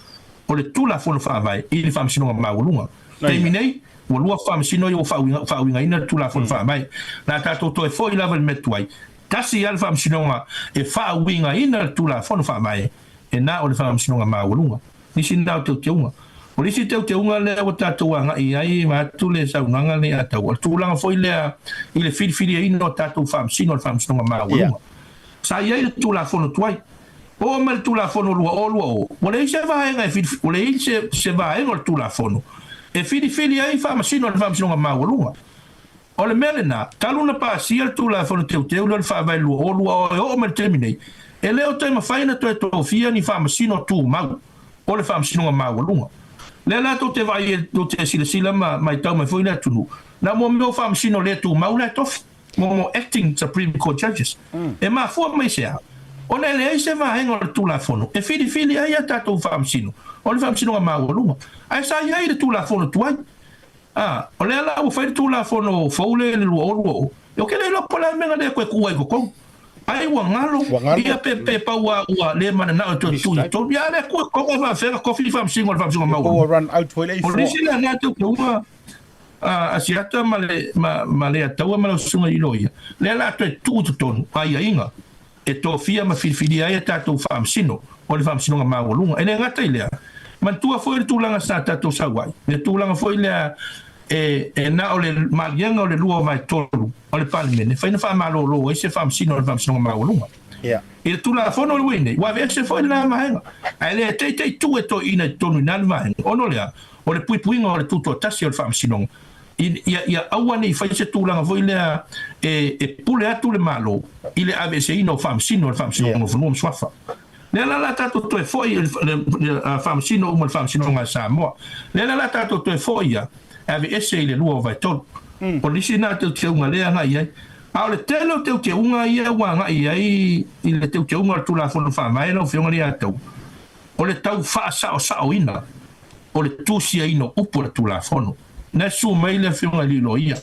[SPEAKER 11] o le Tulafono Faavae i le Faamasinoga Maualuga. Taimi nei, ua lua faamasino ia ua faauigaina le Tulafono Faavae. O le a tatou toe foi lava i le mea tuai, tasi lava le Faamasinoga e faauigaina le Tulafono Faavae, e na o le Faamasinoga Maualuga. Nisi na o teuteuga. O le isi teuteuga lea ua tatou agai i ai, vaeatu le saunoaga lenei a Taua, o le tulaga foi lea i le filifiliaina o tatou faamasino o le Faamasinoga Maualuga. Sa i ai le Tulafono tuai. Oo mai le Tulafono 2020, ua leai se vaega e filifili, ua leai se, se vaega o le Tulafono e filifili ai Faamasino a le Faamasinoga Maualuga. O le mea lena, talu ona pasia le Tulafono Teuteu lea o le Faavae 2020 e oo mai le taimi nei, e le o toe mafai ona toe tofia ni Faamasino tumau o le Faamasinoga Maualuga. Lea la tou te vaai ai, tou te silasila ma maitau mai foi le atunuu, na mo mea o Faamasino le tumau la e tofi. mo Acting Supreme Court Judges. E mafua mai se a? Ona e leai se vaega o le Tulafono e filifili ai a tatou Faamasino o le Faamasinoga Maualuga. Ae sa i ai le Tulafono tuai. A, o lea la ua fai le Tulafono fou lea i le 2020, ou te le iloa po o le a le mea na le toe tuu ai i totonu. Ai ua galo, ia pe, pe pau a ua le mananao e toe tuu i totonu. Ia a le tuu i totonu e faafefea ona tofi Faamasino o le Faamasinoga Maualuga. O le isi lea na teuteuga a Asiata ma le, ma, ma Leataua ma lau susuga i loia, lea la toe tuu i totonu aiaiga e tofia ma filifilia ai a tatou faamasino o le Faamasinoga Maualuga. E le gata i lea, manatua foi le tulaga sa tatou sau ai, le tulaga foi lea e, e na o le maliega o le 2/3 o le Palemene e fai na faamalolo ai se faamasino o le Faamasinoga Maualuga.
[SPEAKER 1] Yeah.
[SPEAKER 11] I le Tulafono le ui nei, ua aveese foi lena vaega, ae le teitei tuu e toeaiina i totonu i na le vaega, ona o le a? O le puipuiga o le tutoatasi o le Faamasinoga, ia, ia aua ne i fai se tulaga foi lea e, e pule atu le Malo i le aveeseina o Faamasino o le Faamasinoga o Fanua ma Suafa. Lea la la tatou toe foi i le, le, le Faamasino uma o le Faamasinoga a Samoa. Lea la la tatou toe foi ia e aveese i le 2/3. O le isi lena teuteuga lea e agai i ai. A o le tele o teuteuga ia ua agai i ai i le teuteuga o le Tulafono Faavae lau Afioga Leiataua, o le tau faasaosaoina o le tusiaina o upu o le Tulafono. Na susu mai le Afioga i le Loia,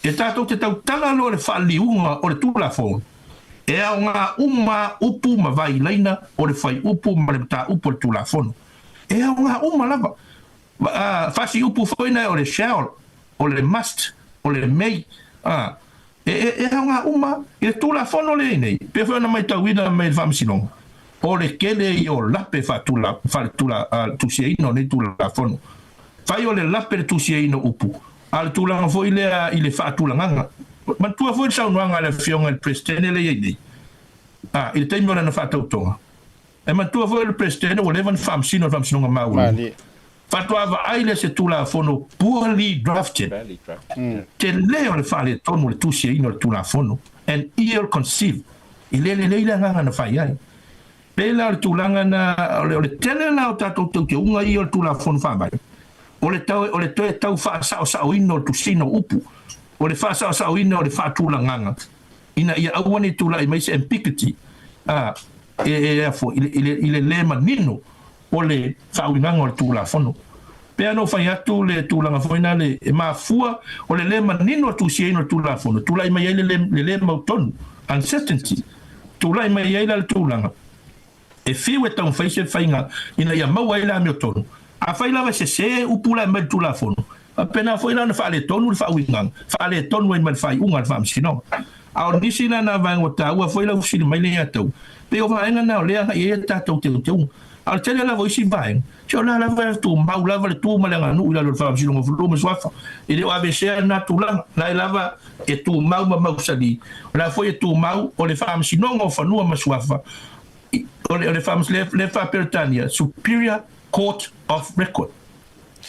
[SPEAKER 11] e tatou te tautala loa i le faaliliuga o le Tulafono, e aoga uma upu ma vailaina o le fuaiupu ma le mataupu o le Tulafono. E aoga uma lava. Fasiupu foi na o le shall, o le must, o le may, a, e, e, e aoga uma i le Tulafono lea i nei, pei foi ona maitauina mai e le Faamasinoga, o le tele ia o lape faatula, faaletula, tusiaina o nei Tulafono. Fai o le lape le tusiaina o upu, a o le tulaga foi lea i le faatulagaga. Manatua foi le saunoaga a le Afioga i le Peresetene lea i ai nei, a, i le taimi o lana faatautoga, E manatua foi o le Peresetene ua leva ona faamasino e le Faamasinoga Maualuga. Faatoa vaai lea se Tulafono poorly drafted, tele o le faaletonu o le tusiaina o le Tulafono, and ill conceived, e le lelei le agaga na fai ai. Pei la o le tulaga na, o le tele la o tatou teuteuga ia o le Tulafono Faavae, o le tau, o le toe tau faasaosaoina o le tusiina o upu, o le faasaosaoina o le faatulagaga, ina ia aua ne i tulai mai se ambiguity, ā, e, e, a foi, i le, i le, i le lē manino o le faauigaga o le Tulafono. Pei ona ou fai atu le tulaga foi na le, e mafua o le lē manino o le tusiaina o le Tulafono, tulai mai ai le lē, le lē mautonu, uncertainty, tulai mai ai la le tulaga, E fiu e taumafai se faiga ina ia maua ai le amiotonu. Afai lava e sese upu la e aumai i le Tulafono, faapena foi la ona faaletonu le faauigaga, faaletonu ai ma le faaiuga a le Faamasinoga. A o nisi la na vaega ua taua foi lau fesili mai lea ia te au, pei o vaega na o lea agai i ai a tatou teuteuga. A o le tele lava o isi vaega, se o la lava e tumau lava le tu ma le aganuu i lalo o le Faamasinoga o Fanua ma Suafa. E le o aveesea lena tulaga, o la e lava e tumau ma mausali, o la foi e tumau o le Faamasinoga o Fanua ma Suafa o le, o le faamas, le, le faa-Peretania, Superior Court of Record.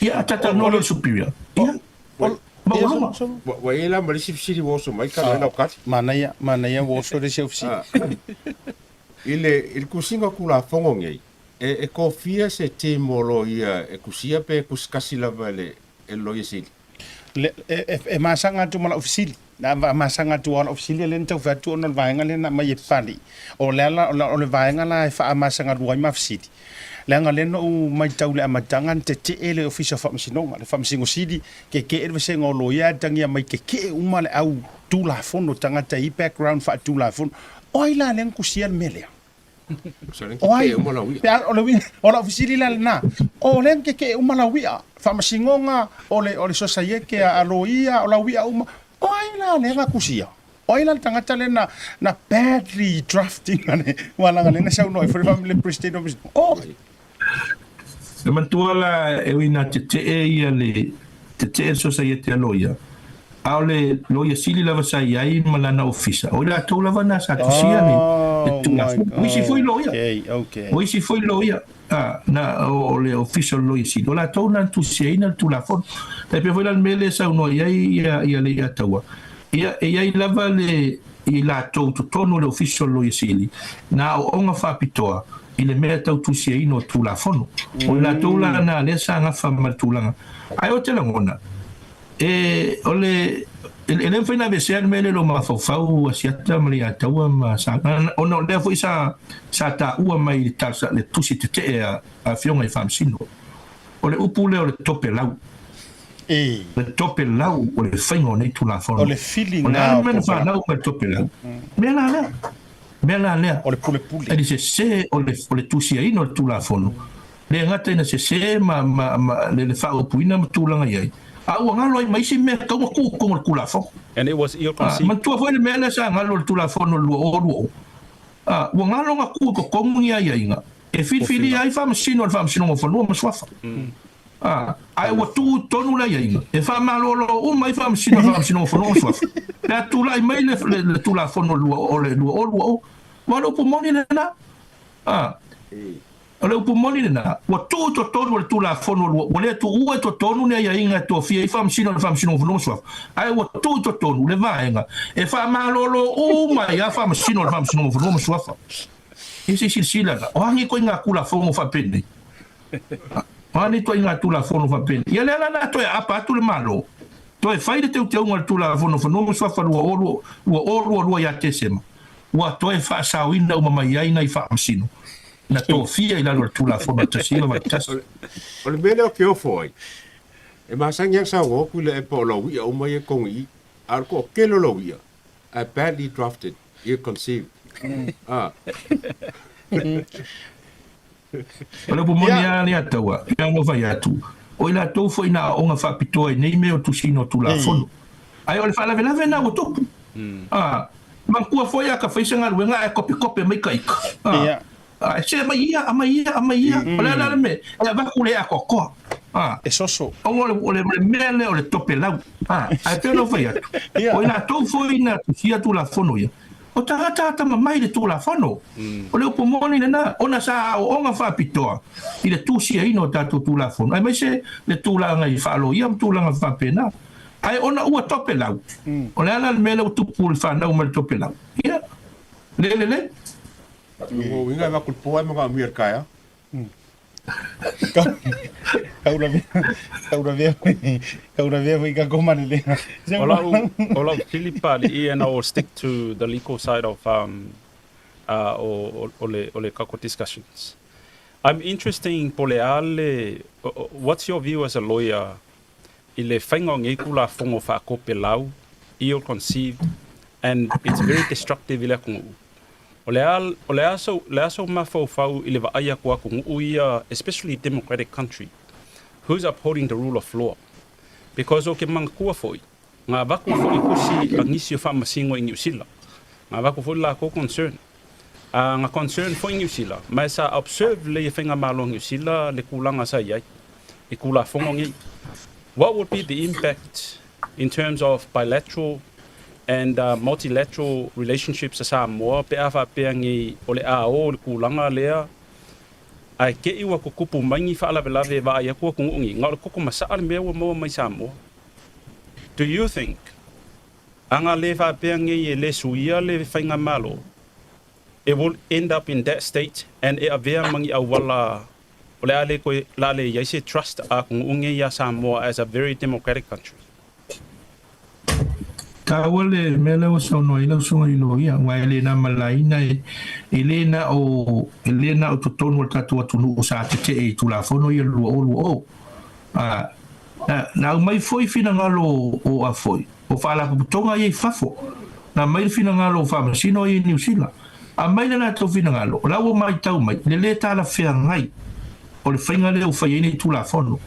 [SPEAKER 11] Ia, a tatou le Superior. Ia, maualuga.
[SPEAKER 8] Ua i ai la ma le isi fesili ua oso mai talu ai lau kali.
[SPEAKER 1] Manaia, manaia ua oso le isi au fesili.
[SPEAKER 8] I le, i le tusiga o Tulafono nei, e, e tofia se team o loia e tusia pe tusikasi lava e le, e le Loia Sili?
[SPEAKER 1] Le, e, e, e masaga atu ma lau fesili. Na masaga atu o lau fesili lea na tau fai atu ona o le vaega lea na aumai e Papalii. O le ala, o le vaega la e faamasagalua ai ma fesili, leaga lea na ou matau i le amataga na tetee le Ofisa o Faamasinoga, le Faamasino Sili, kekee le vasega o loia ae atagia mai kekee uma le au Tulafono, tagata i background faatulafono. O ai la lea na tusia le mea lea? O ai? Pe a, o le uiga, o lau fesili la lena, o lea na kekee uma lau ia, Faamasinoga, o le, o le Sosaiete a Loia, o lau ia uma, o ai la lea na tusia? O ai la le tagata lea na, na badly drafting ane, ua laga lea na saunoa ai foi le, le President of, o ai?
[SPEAKER 11] E manatua la e ui na tetee ia le, tetee le Sosaiete a Loia, A o le Loia Sili lava sa i ai ma lana ofisa, o i latou lava na sa tusia le
[SPEAKER 1] Oh my
[SPEAKER 11] Tulafono. O isi foi
[SPEAKER 1] God.
[SPEAKER 11] loia.
[SPEAKER 1] Okay, okay.
[SPEAKER 11] O isi foi loia, a, na, o le ofisa o le Loia Sili, o latou na tusiaina le Tulafono. Tai pei foi la le mea lea e saunoa i ai ia, ia Leiataua, ia, e i ai lava le, i latou totonu o le ofisa o le Loia Sili, na aooga faapitoa i le mea tau tusiaina o Tulafono. O i latou la na lea sa gafa ma le tulaga. Ae ou te lagona, E, o le, e le mafai ona aveesea le mea lea i lou mafaufau a Siata ma Leiataua ma Sa, ona o lea foi sa, sa taua mai i le talosaga, le tusi tetee a Afioga i Faamasino. O le upu lea o le topelau.
[SPEAKER 1] E.
[SPEAKER 11] Le topelau o le faiga o nei Tulafono.
[SPEAKER 1] O le
[SPEAKER 11] O le
[SPEAKER 1] filiga
[SPEAKER 11] a le
[SPEAKER 1] o
[SPEAKER 11] mea na
[SPEAKER 1] polokalame.
[SPEAKER 11] fanau mai le topelau? Mea la lea. Mea la lea.
[SPEAKER 1] O le pulepule.
[SPEAKER 11] E le sese o le, o le tusiaina o le Tulafono. Le gata ina sese ma, ma, ma le, le faaupuina ma tulaga i ai, a ua galo ai ma isi mea tatau ona tuu i totonu o le Tulafono.
[SPEAKER 6] And it was ill
[SPEAKER 11] A,
[SPEAKER 6] conceived.
[SPEAKER 11] manatua foi le mea lea sa galo i le Tulafono i le 2020. A, ua galo ona tuu i totonu ni aiaiga e filifilia ai Faamasino a le Faamasinoga o Fanua ma Suafa. A, ae ua tuu i totonu le aiaiga e faamalolo uma ai Faamasino a le Faamasinoga o Fanua ma Suafa pe a tulai mai le, le, le Tulafono o le 2020. Aua o le upu moni lena. A, O le upu moni lena, ua tuu i totonu o le Tulafono lua, ua le tuua i totonu ni aiaiga e tofia ai Faamasino o le Faamasinoga o Fanua ma Suafa, ae ua tuu i totonu le vaega e faamalolo uma ai lava Faamasino o le Faamasinoga o Fanua ma Suafa. Ia se i silasila la, o a nei ituaiga Tulafono faapenei? O a nei ituaiga Tulafono faapenei? Ia lea la o le a toe aapa atu le Malo, toe fai le teuteuga o le Tulafono o Fanua ma Suafa 2022 ia Tesema, ua toe faasaoina uma mai ai nai Faamasino na tofia i lalo o le Tulafono 1981.
[SPEAKER 8] O le mea lea ou te ofo ai, e masani lava ona saunoa atu i le epa o lauia uma ia i totonu i i, a o le toatele o lauia are badly drafted, ill conceived. Ah.
[SPEAKER 11] O le upu moni lava lea taua, e pei ona ou fai atu, o i latou foi na aooga faapitoa i nei mea o tusiina o Tulafono. Ae o le faalavelave lena ua tupu. Ā, manatua foi a ka fai se galuega ae kopekope mai ka ika. Ā, ā, e se mai ia, aumai ia, aumai ia. O le a la le mea? E avatu le atoatoa. Ā,
[SPEAKER 1] E soso.
[SPEAKER 11] ona o le, o le mea lea o le topelau. Ā, ae pei ona ou fai atu, o i latou foi na tusia Tulafono ia, o tagata atamamai i le Tulafono. O le upu moni lena, ona sa aooga faapitoa i le tusiaina o tatou Tulafono, aemaise le tulaga i faaloia ma tulaga faapena. Ae ona ua topelau. O le a la le mea lea ua tupu i le fanau mai le topelau? Ia, le lelei.
[SPEAKER 8] O uiga e avatu i le po ae manaomia i le taeao.
[SPEAKER 1] Taulavea foi ka malele.
[SPEAKER 6] O lau, o lau fesili Papalii and I will stick to the legal side of um, uh, o, o, o le, o le kako discussions. I'm interesting po le a le, what's your view as a lawyer i le faiga o nei Tulafono faakopelau, ill conceived and it's very destructive i le atunuu. O le a, o le a sou, le a sou mafaufau i le vaai atu a atunuu ia, especially democratic country, who's upholding the rule of law? Because ou te manatua foi, na avatu foi tusi a nisi o faamasino i Niu Sila, na avatu foi le latou concern. A na concern foi Niu Sila, ma e sa observe lelei e Faigamalo a Niu Sila le tulaga sa i ai i Tulafono nei. What would be the impact in terms of bilateral and multilateral relationships a Samoa pe a faapea nei o le a o i le tulaga lea ae te i ua tutupu mai ni faalavelave e vaai atu atunuu nei, na o le koko masaa le mea ua maua mai Samoa. Do you think Ana le faapea nei e le suia le faigamalo, it will end up in that state and e avea ma ni auala o le a le koe la le iai se trust a atunuu nei ia Samoa as a very democratic country.
[SPEAKER 11] Taua le mea lea ua saunoa ai lau susuga i loia, aua e le na malaina e, e le na o, e le na o totonu o le tatou atunuu sa tetee i Tulafono ia 2020. Ā, na, na aumai foi finagalo o a foi, o Faalapotopotoga ia i fafo, na aumai le finagalo o Faamasino ia i Niu Sila, aumai le latou finagalo, o la ua maitau mai le lē talafeagai o le faiga lea ua fai ai nei Tulafono.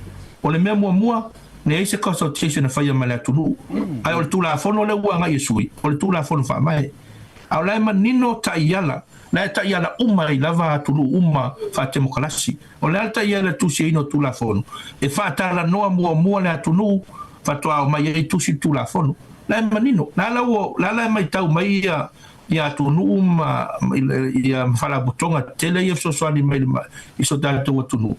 [SPEAKER 11] O le mea muamua, leai se consultation na faia ma le atunuu, ae o le Tulafono lea ua agai e sui, o le Tulafono Faavae. A o la e manino taiala, la e taiala uma ai lava atunuu uma faatemokalasi. O le a le taiala tusiaina o Tulafono? E faatalanoa muamua le atunuu faatoa aumai ai tusi le Tulafono. La e manino, la la ua, la la e matau mai ia ia atunuu ma ia faalapotopotoga tetele ia e fesoasoani mai i so tatou atunuu,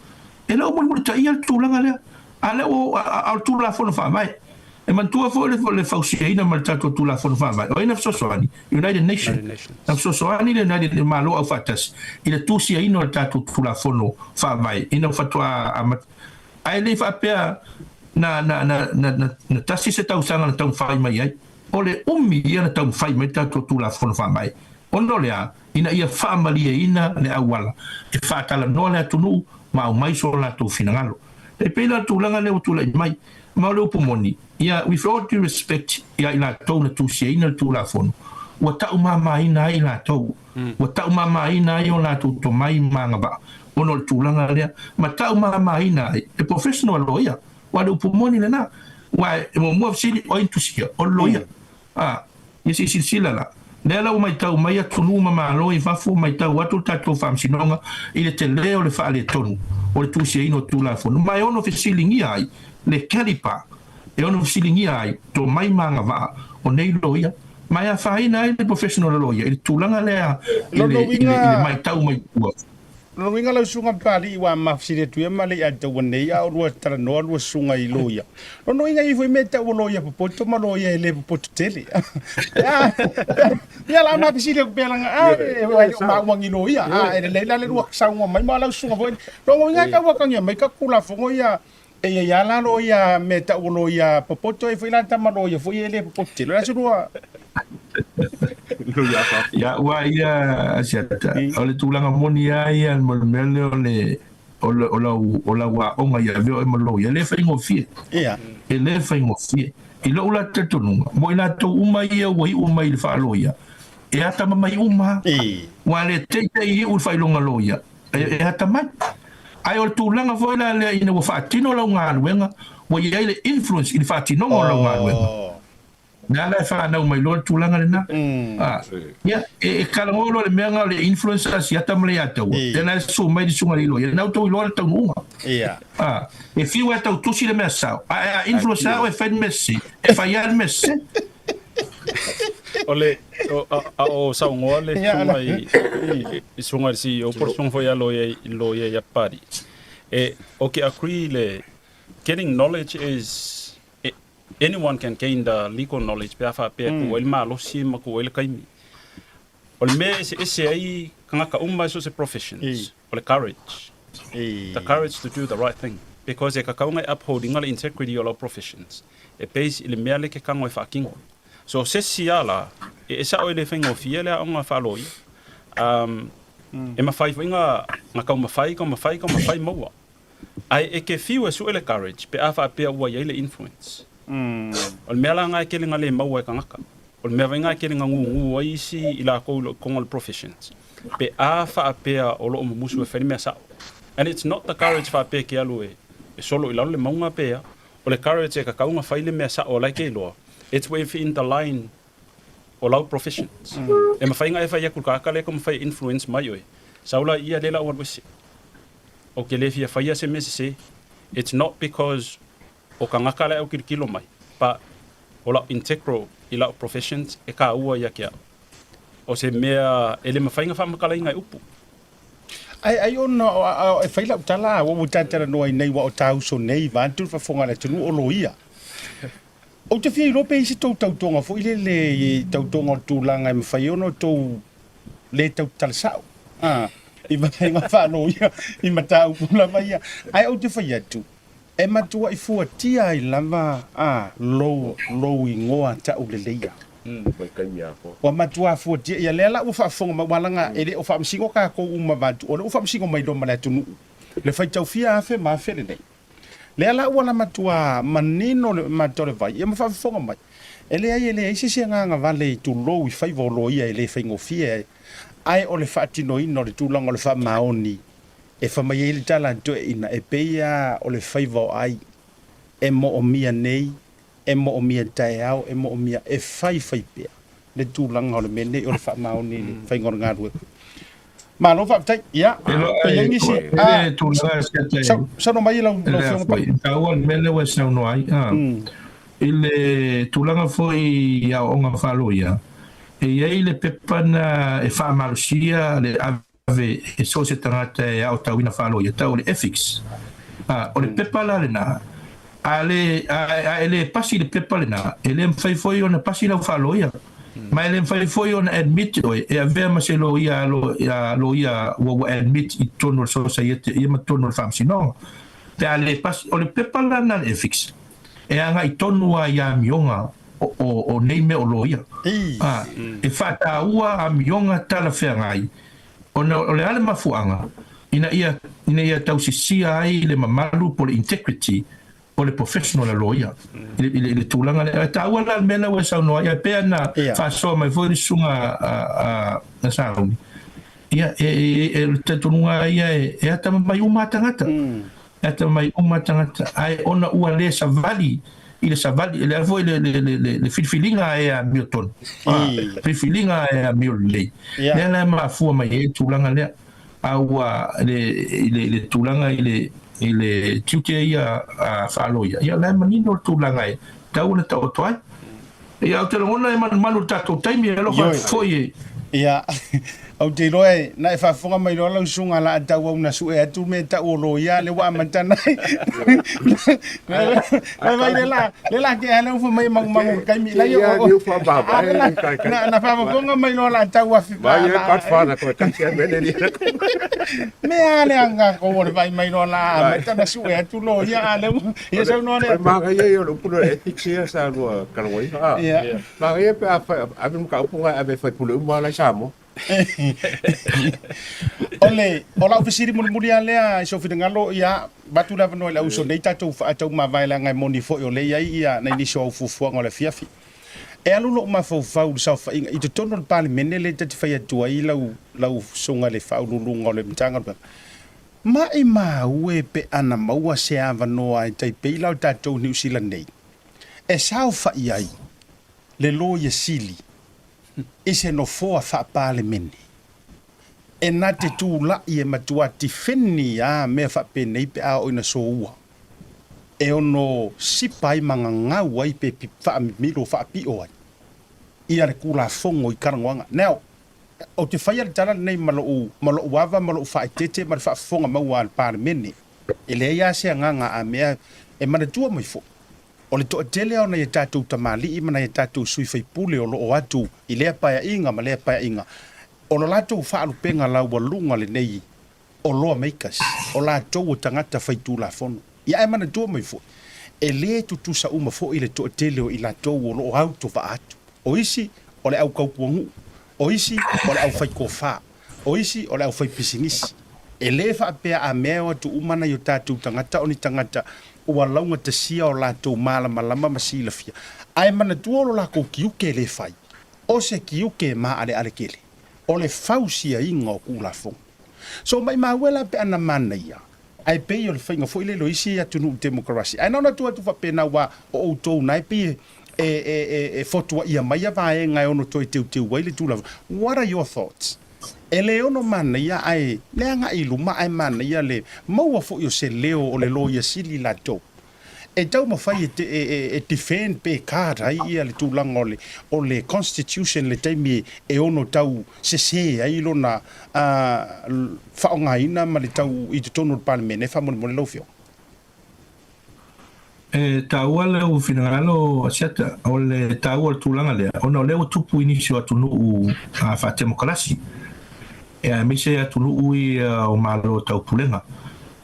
[SPEAKER 11] e le o mulimulitaia le tulaga lea. A lea ua, a o le Tulafono Faavae. E manatua foi le, le fausiaina ma le tatou Tulafono Faavae, o ai na fesoasoani? United Nation. Na fesoasoani le United Malo Aufaatasi i le tusiaina o le tatou Tulafono Faavae ina ua faatoa amata. Ae le i faapea na, na, na, na, na, na tasi se tausaga na taumafai mai ai. O le umi ia na taumafai mai le tatou Tulafono Faavae. Ona o le a? Ina ia faamalieina le auala e faatalanoa le atunuu ma aumai so latou finagalo. E pei la o le tulaga lea ua tulai mai. Ma o le upu moni, ia, with all due respect ia i latou na tusiaina le Tulafono, ua taumamaina ai i latou, ua taumamaina ai o latou tomai ma agavaa ona o le tulaga lea, ma taumamaina ai le professional a loia. Aua o le upu moni lena. Aua e muamua fesili, o ai na tusia? O le loia. A, ia se i silasila la, lea la ua matau mai atunuu ma Malo i fafo, matau atu le tatou Faamasinoga i le tele o le faaletonu o le tusiaina o Tulafono, ma e ono fesiligia ai le caliper, e ono fesiligia ai tomai ma agavaa o nei loia, ma e afaina ai le professional a loia i le tulaga lea i le, i le, i le matau mai tua.
[SPEAKER 1] Lona uiga lau susuga Papalii ua mafsili atu ia ma le ia taua nei a o lua talanoa lua susuga i loia. Lona uiga i foi mea taua loia popoto ma loia e le popoto tele. Ia la mafsili atu pea langa a e o maua ngi loia a e lelei la le lua saunoa mai ma lau susuga foi. Lona uiga e taua kangia mai ka kulafono ia e ia ia la loia mea taua loia popoto e foi la tama loia foi e le popoto tele. La se lua
[SPEAKER 11] Ia, aua ia Asiata, o le tulaga moni lava ia mo le mea lea o le o le o lau o lau aoga ia avea oe ma loia, e le faigofie.
[SPEAKER 1] Ia.
[SPEAKER 11] E le faigofie. I lou la talitonuga, mo i latou uma ia ua iu mai i le faaloia, e atamamai uma lava. Aua e le teitei iu le faailoga loia, e atamai. Ae o le tulaga foi la lea ina ua faatino lau galuega, ua i ai le influence i le faatinoga o lau galuega. Lea la e fanau mai loa le tulaga lena. Ah, ia, e talanoa loa le mea lena o le influence a Siata ma Leiataua, lea la e susu mai le susuga i le loia, lena ua outou iloa le taunuuga. Ah, e fiu lava e tau tusi le mea sao, ae a influence lava oe e fai le mea sese, e fai lava le mea sese.
[SPEAKER 6] O le, o, a, a o saunoa le susuga i, i susuga i le CEO, po o le susuga foi a loia, loia ia Papalii, e, ou te agree le, getting knowledge is, Anyone can gain the legal knowledge pe a faapea e tuu ai le malosi ma tuu ai le taimi. O le mea e eseese ai tagata uma i so o se professions, o le courage. The courage to do the right thing. Because e tatau ona e uphold ina le integrity o lau professions e base i le mea lea e te tago e faatino. So o se isi lava la, e sao e le faigofie le aoga faaloia. Um, e mafai foi na taumafai, taumafai, taumafai maua. Ae e te fiu e sue le courage pe a faapea ua i ai le influence. O le mea la na e tele na le maua e tagata. O le mea foi na e tele na gugu ai isi i latou i lo totonu o le professions pe a faapea o lo o mumusu e fai le mea sao. And it's not the courage faapea e te alu e solo i lalo le mauga pe a. O le courage e tatau ona fai le mea sao o la e te iloa, it's within the line o lau professions. E mafai ona e fai atu i le tagata lea e taumafai e influence mai oe, sau la ia lea la ua alu ese. Ou te le fia faia se mea sese, it's not because o tagata la e autilotilo mai, but o lau integral i lau professions e kāua ia ke au. O se mea e le mafai ona faamatalaina e upu.
[SPEAKER 1] Ai, ai ona e fai lau tala, ua ua talanoa ai nei ua o tāuso nei, vaeatu le faafofoga a le atunuu o loia. Ou te fia iloa pe i ai se tou tautoga foi lele i tautoga o le tulaga e mafai ai ona outou le tau tatala sao i vaega faaloia i mataupu lava ia. Ae ou te fai atu, e matuai fuatia ai lava lou, lou igoa tauleleia. Ua matua fuatia, ia lea la ua faafofoga mai, ua laga e le o faamasino tatou uma vaeatu, o lea ua faamasino mai loa ma le atunuu le faitau fia afe ma afe lenei. Lea la ua la matua manino le mata o le vai, ia ma faafofoga mai. E leai, e leai se isi agaga vale i tulou i faiva o loia e le faigofie ai, ae o le faatinoina o le tulaga o le faamaoni e fai mai ai le tala a toeaiina, e pei lava o le faiva o ai e moomia nei, e moomia taeao, e moomia, e faifai pea le tulaga o le mea nei o le faamaoni i le faiga o le galuega. Malo faafetai. Ia, pe i ai nisi,
[SPEAKER 11] e
[SPEAKER 1] saunoa mai lau
[SPEAKER 11] Afioga. E taua le mea lea ua e saunoa ai. I le tulaga foi i aoaoga faaloia, e i ai le pepa na e faamalosia le ave e so o se tagata e aotauina faaloia, tau o le ethics. A, o le pepa la lena, a le, a, a e le pasi le pepa lena, e le mafai foi ona pasi lau faaloia. Ma e le mafai foi ona admit oe e avea ma se loia a lo, a loia ua ua admit i totonu o le sosaiete ia ma totonu o le faamasinoga. Pe a le pasi, o le pepa la lena a le ethics, e agai tonu lava i amioga o nei mea o loia. A, e faataua amioga talafeagai ona o le a le mafuaaga ina ia, ina ia tausisia ai le mamalu po o le integrity o le professional a loia i le, i le, i le tulaga lea. E taua la le mea lea ua e saunoa ai, ae pei ona faasoa mai foi le susuga a, a, a Sauni, ia, e, e, e, o le talitonuga lava ia e, e atamamai uma lava tagata. E atamamai uma lava tagata, ae ona ua le savali i le savali, le ala foi le, le, le, le, le filifiliga e amiotonu, filifiliga e amio lelei. Lea la e mafua mai ai le tulaga lea. A ua le, le, le tulaga i le, i le tiute ia a faaloia, ia la e manino le tulaga e tatau ona taoto ai. Ia, ou te lagona e manumanu i le tatou taimi, e alofa atu foi e.
[SPEAKER 1] Ia, ou te iloa e, na e faafofoga mai loa lau susuga la a tau au na sue atu mea e tau o loia lea ua amata nai. Vai vai le la, le la ke ale ufa mai mangumangu i taimi la
[SPEAKER 8] Ia,
[SPEAKER 1] o.
[SPEAKER 8] niu whaamavae, kai kai.
[SPEAKER 1] Na na faafofoga mai loa la tau afi.
[SPEAKER 8] Vai e Godfather koe kasi a mele ni.
[SPEAKER 1] Me a le anga ko o le vai mai loa la amata na sue atu loia a le ia saunoa
[SPEAKER 8] le. Magaia ia o le upu lea ethics ia sa lua talanoaina. Ah.
[SPEAKER 1] Ia.
[SPEAKER 8] Magaia pe a fai, ave le mataupu lena e ave e faipule uma la i Samoa.
[SPEAKER 1] O le, o lau fesili mulimuli lava lea i sou finagalo, ia, avatu le avanoa i le auuso nei tatou faataumavae leaga e moni foi o lea e i ai ia nai nisi o au fuafuaga o le afiafi. E alu lou mafaufau i le saofaiga i totonu o le Palemene lea ta te fai atu ai lau, lau susuga i le Faauluuluga o le Matagaluega, Maimau e pe ana maua se avanoa e tai pei la o tatou Niu Sila nei e saofai ai le Loia Sili i se nofoa faa-Palemene e na te tula'i e matua tifeni a mea faapenei pe a oo ina soua e ono sipa ai ma gagau ai pe faamimilo faapio ai ia le Tulafono i talanoaga. Now, Ou te faia le tala lenei ma lou, ma lou ava ma lou faaeteete ma le faafofoga maua a le Palemene. E leai lava se agaga a mea e manatua mai foi, o le toatele o nai a tatou tamalii ma nai a tatou sui faipule o lo o atu i lea paeaiga ma lea paeaiga, o lo latou faalupega laualuga lenei o law makers, o latou o tagata faitulafono. Ia ae manatua mai foi, e lē tutusa uma foi le toatele o i latou o lo o autovaa atu. O isi, o le au tautuanuu. O isi, o le au faitofa. O isi, o le au faipisinisi. E lē faapea a mea e o atu uma nai o tatou tagata o ni tagata ua laugatasia o latou malamalama ma silafia. Ae manatua o lo lakou tiute e lē fai, o se tiute e maaleale tele, o le fausiaina o Tulafono. So maimau e la pe ana manaia, ae pei o le faiga foi lele o isi atunuu temokarasi. Ae na ona tuu atu faapena aua o outou na e pei e, e, e, e fotuaia mai ia vaega e ono toe teuteu ai le tulafono. What are your thoughts? E le ono manaia ae le agai i luma ae manaia le maua foi o se leo o le Loia Sili latou e taumafai e, e, e, e defend pe guard ai ia le tulaga o le, o le constitution le taimi e ono tau sesē ai lona faaaogaina ma le tau i totonu o le Palemene, faamolemole lau Afioga.
[SPEAKER 11] E taua lou finagalo Asiata, o le taua o le tulaga lea, ona o lea ua tupu i nisi o atunuu faatemokarasi, aemaise atunuu ia o Malo Taupulega.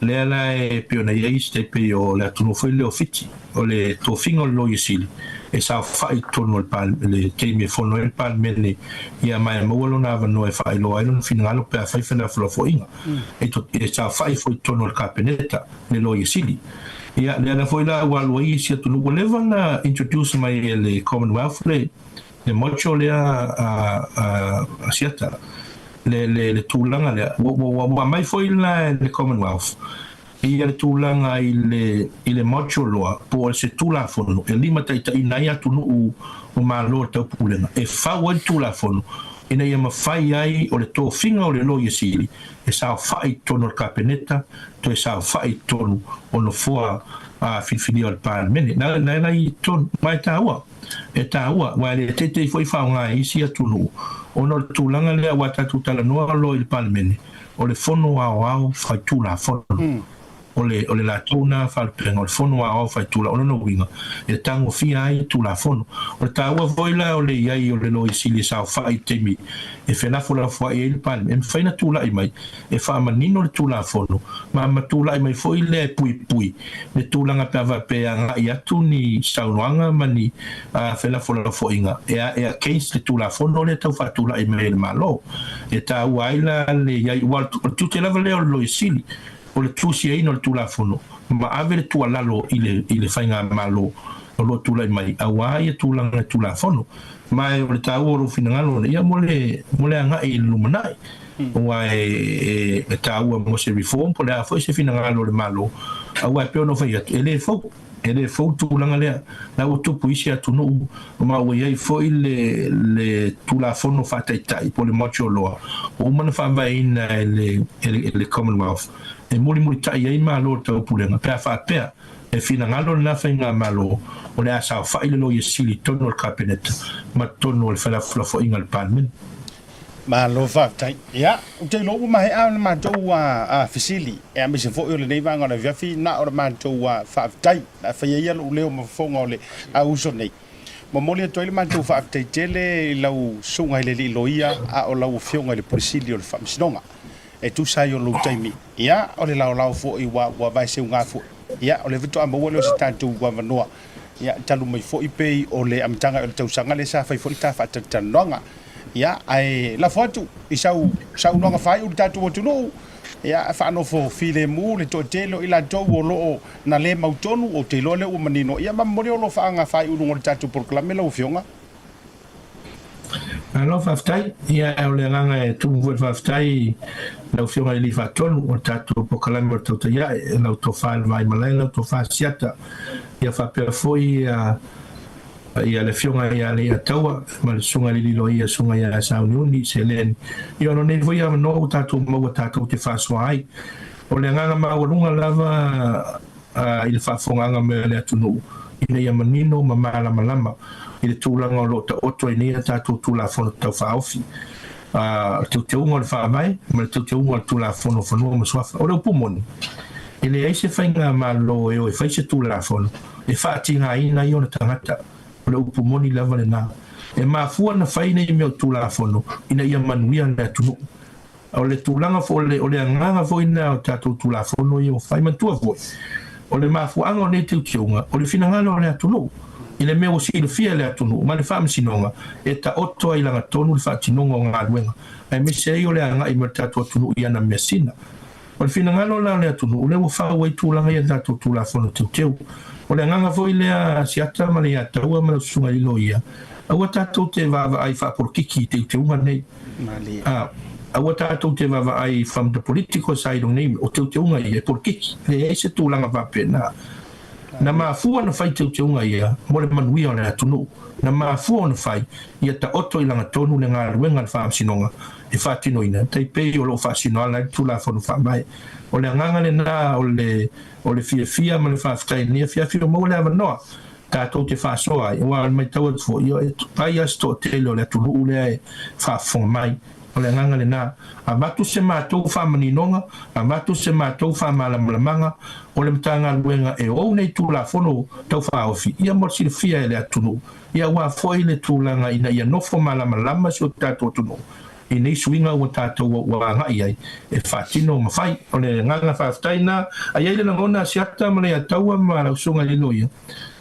[SPEAKER 11] Lea la e pei ona i ai isi tai pei o le atunuu foi lea o Fiti, o le tofiga o le Loia Sili e saofai i totonu o le le taimi e fono ai le Palemene ia ma e maua lona avanoa e faailoa ai lona finagalo pe afai felafolafoaiga. E e saofai foi i totonu o le Kapeneta le Loia Sili. Ia lea la foi la ua alu ai isi atunuu ua leva ona introduce mai e le Commonwealth le le motto lea a a Asiata le le le tulaga lea ua ua ua aumai foi la e le Commonwealth ia le tulaga i le i le motto loa po o se Tulafono e limataitaiina ai atunuu o Malo o le Taupulega e fau ai le Tulafono ina ia mafai ai o le tofiga o le Loia Sili e saofai i totonu o le Kapeneta toe saofai i totonu o nofoa. filifilia o le Palemene. Na na la i totonu, ma e taua, e taua, aua e le teitei foi faaaoga e isi atunuu ona o le tulaga lea aua tatou talanoa loa i le Palemene, o le Fono Aoao Faitulafono. O le, o le latou na faalupega, o le Fono Aoao Faitulafono. O lona uiga, e tagofia ai Tulafono. O le taua foi la o le i ai o le Loia Sili e saofai i le taimi e felafolafoai ai le Palemene, e mafai ona tulai mai e faamanino le Tulafono, ma ma tulai mai foi lea e puipui le tulaga pe a faapea e agai atu ni saunoaga ma ni felafolafoaiga e e against le Tulafono lea e tau faatulai mai e le Malo. E taua ai la le i ai, aua o le tiute lava lea o le Loia Sili, o le tusiaina o le Tulafono ma ave le tuualalo i le i le Faigamalo o lo o tulai mai aua ia tulaga i Tulafono. Ma o le taua o lou finagalo ia mo le mo le agai i le lumanai aua e e taua mo se reform po o le a foi se finagalo o le Malo aua e pei ona ou fai atu e le fou e le fou le tulaga lea la ua tupu i isi atunuu ma ua i ai foi le le Tulafono Faataitai po o le Martial Law ua uma ona faavaeina e le e le Commonwealth e mulimulitai ai Malo o le Taupulega pe a faapea e finagalo lena Faigamalo o le a saofai le Loia Sili i totonu o le Kapeneta ma totonu o le felafolafoaiga a le Palemene.
[SPEAKER 1] Malo faafetai. Ia, ou te iloa ua maea le matou fesili, aemaise foi o lenei vaega o le afiafi, na o le matou faafetai. O le a faia ia lou leo ma fofoga o le auuso nei. Momoli atu ai le matou faafetai tele i lau susuga i le alii loia a o lau Afioga i le Pule Sili o le Faamasinoga e tusa ai o lou taimi. Ia, o le laolao foi ua vaeseuga foi. Ia, o lea faatoa maua lea o se tatou avanoa. Ia, talu mai foi pei o le amataga o le tausaga lea sa fai foi le ta faatalatalanoaga. Ia, ae lafo atu i sau saunoaga faaiu i le tatou atunuu, ia, faanofo filemu le toatele o i latou o lo o na le mautonu, ou te iloa lea ua manino. Ia, ma momoli o alofaaga faaiu i luga o le tatou polokalame lau Afioga.
[SPEAKER 11] Malo faafetai. Ia, o le agaga e tumu foi le faafetai i lau Afioga i le Alii Faatonu o le tatou polokalame o le Tautai Ae, lau Tofa i le Vaimalae, lau Tofa Siata, ia faapea foi ia le Afioga ia Leiataua ma le Susuga i le Liloia, Susuga ia Sauniuni Seleni. Ia ona o nei foi avanoa ua tatou maua tatou te faasoa ai. O le agaga maualuga lava i le faafofogaaga mai a le atunuu ina ia manino ma malamalama i le tulaga o lo o taoto ai nei a tatou Tulafono Tau Faaofi, o le teuteuga o le Faavae ma le teuteuga o le Tulafono o Fanua ma Suafa. O le upu moni, e leai se faigamalo e o e fai se Tulafono e faatigaina ai ona tagata. O le upu moni lava lena. E mafua ona fai nei mea o Tulafono ina ia manuia le atunuu. O le tulaga foi, o le agaga foi lena o tatou Tulafono ia ua fai. Manatua foi, o le mafuaaga o nei teuteuga, o le finagalo o le atunuu, i le mea ua silafia e le atunuu ma le Faamasinoga e taoto ai i lagatonu le faatinoga o galuega, aemaise ai o le agai mai o le tatou atunuu i ana measina. O le finagalo la o le atunuu, lea ua fau ai tulaga ia i le tatou Tulafono Teuteu. O le agaga foi lea a Siata ma Leiataua ma lau Susuga i le Loia, aua tatou te vaavaai faapolokiki i teuteuga nei. A, aua tatou te vaavaai from the political side o nei o teuteuga ia e polokiki. E leai se tulaga faapena. Na mafua ona fai teuteuga ia mo le manuia o le atunuu. Na mafua ona fai ia taoto i lagatonu le galuega a le Faamasinoga e faatinoina, tai pei o lo o faasino ala ai le Tulafono Faavae. O le agaga lena o le o le fiafia ma le faafetai i lenei afiafi ua maua le avanoa tatou te faasoa ai, aua o le matau atu foi, ia e pai lava se toatele o le atunuu lea e faafofoga mai. O le agaga lena, avatu se matou faamaninoga, avatu se matou faamalamalamaga o le Matagaluega e ou nei Tulafono Tau Faaofi, ia mo le silafia e le atunuu, ia aua foi le tulaga ina ia nofo malamalama si o tatou atunuu i nei suiga ua tatou ua agai ai e faatino ma fai. O le agaga faafetai lena. A i ai le lagona a Siata ma Leiataua ma lau Susuga i le Loia,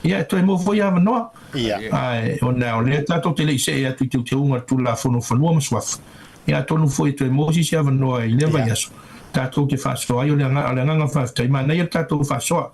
[SPEAKER 11] ia e toe maua foi avanoa. Ae ona o lea tatou te le i see atu i teuteuga o le Tulafono o Fanua ma Suafa, ia atonu foi e toe maua se isi avanoa i lea vaiaso tatou te faasoa ai. O le agaga faafetai, manaia le tatou faasoa,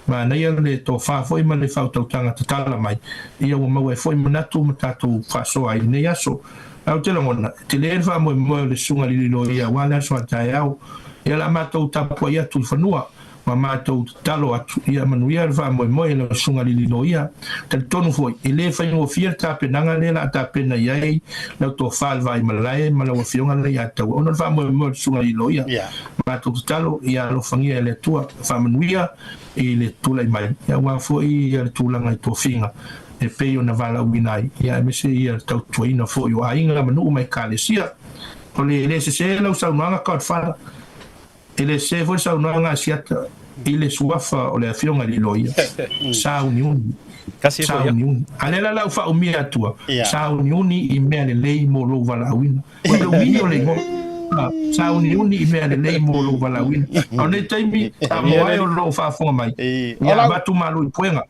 [SPEAKER 11] manaia le tofa foi ma le faautautaga tatala mai, ia ua maua ai foi manatu ma tatou faasoa ai i lenei aso. Ae ou te lagona, e tele le faamoemoe o le Susuga i le Loia aua le aso a taeao. Ia o le a matou tapuai atu i fanua. Ma matou tatalo atu, ia manuia le faamoemoe i lau Susuga Lili Loia. Talitonu foi, e le faigofie le tapenaga lea o le a tapena i ai lau tofa i le Vaimalae ma lau Afioga Leiataua ona o le faamoemoe o le Susuga Lili Loia. Matou tatalo, ia alofagia e le Atua, faamanuia i le tulai mai, aua foi le tulaga i tofiga e pei ona valaauina ai, aemaise le tautuaina foi o aiga ma nuu ma ekalesia. O le le sese lau saunoaga Godfather. E le sese foi le saunoaga a Siata i le suafa o le afioga i le loia, sauniuni, sauniuni. A lea la la ou faaumia atua, sauniuni i mea lelei mo lou valaauina. O le umi o le igoa. Sauniuni i mea lelei mo lou valaauina. A o nei taimi, Samoa e o lo o faafofoga mai, ia avatu malu i puega.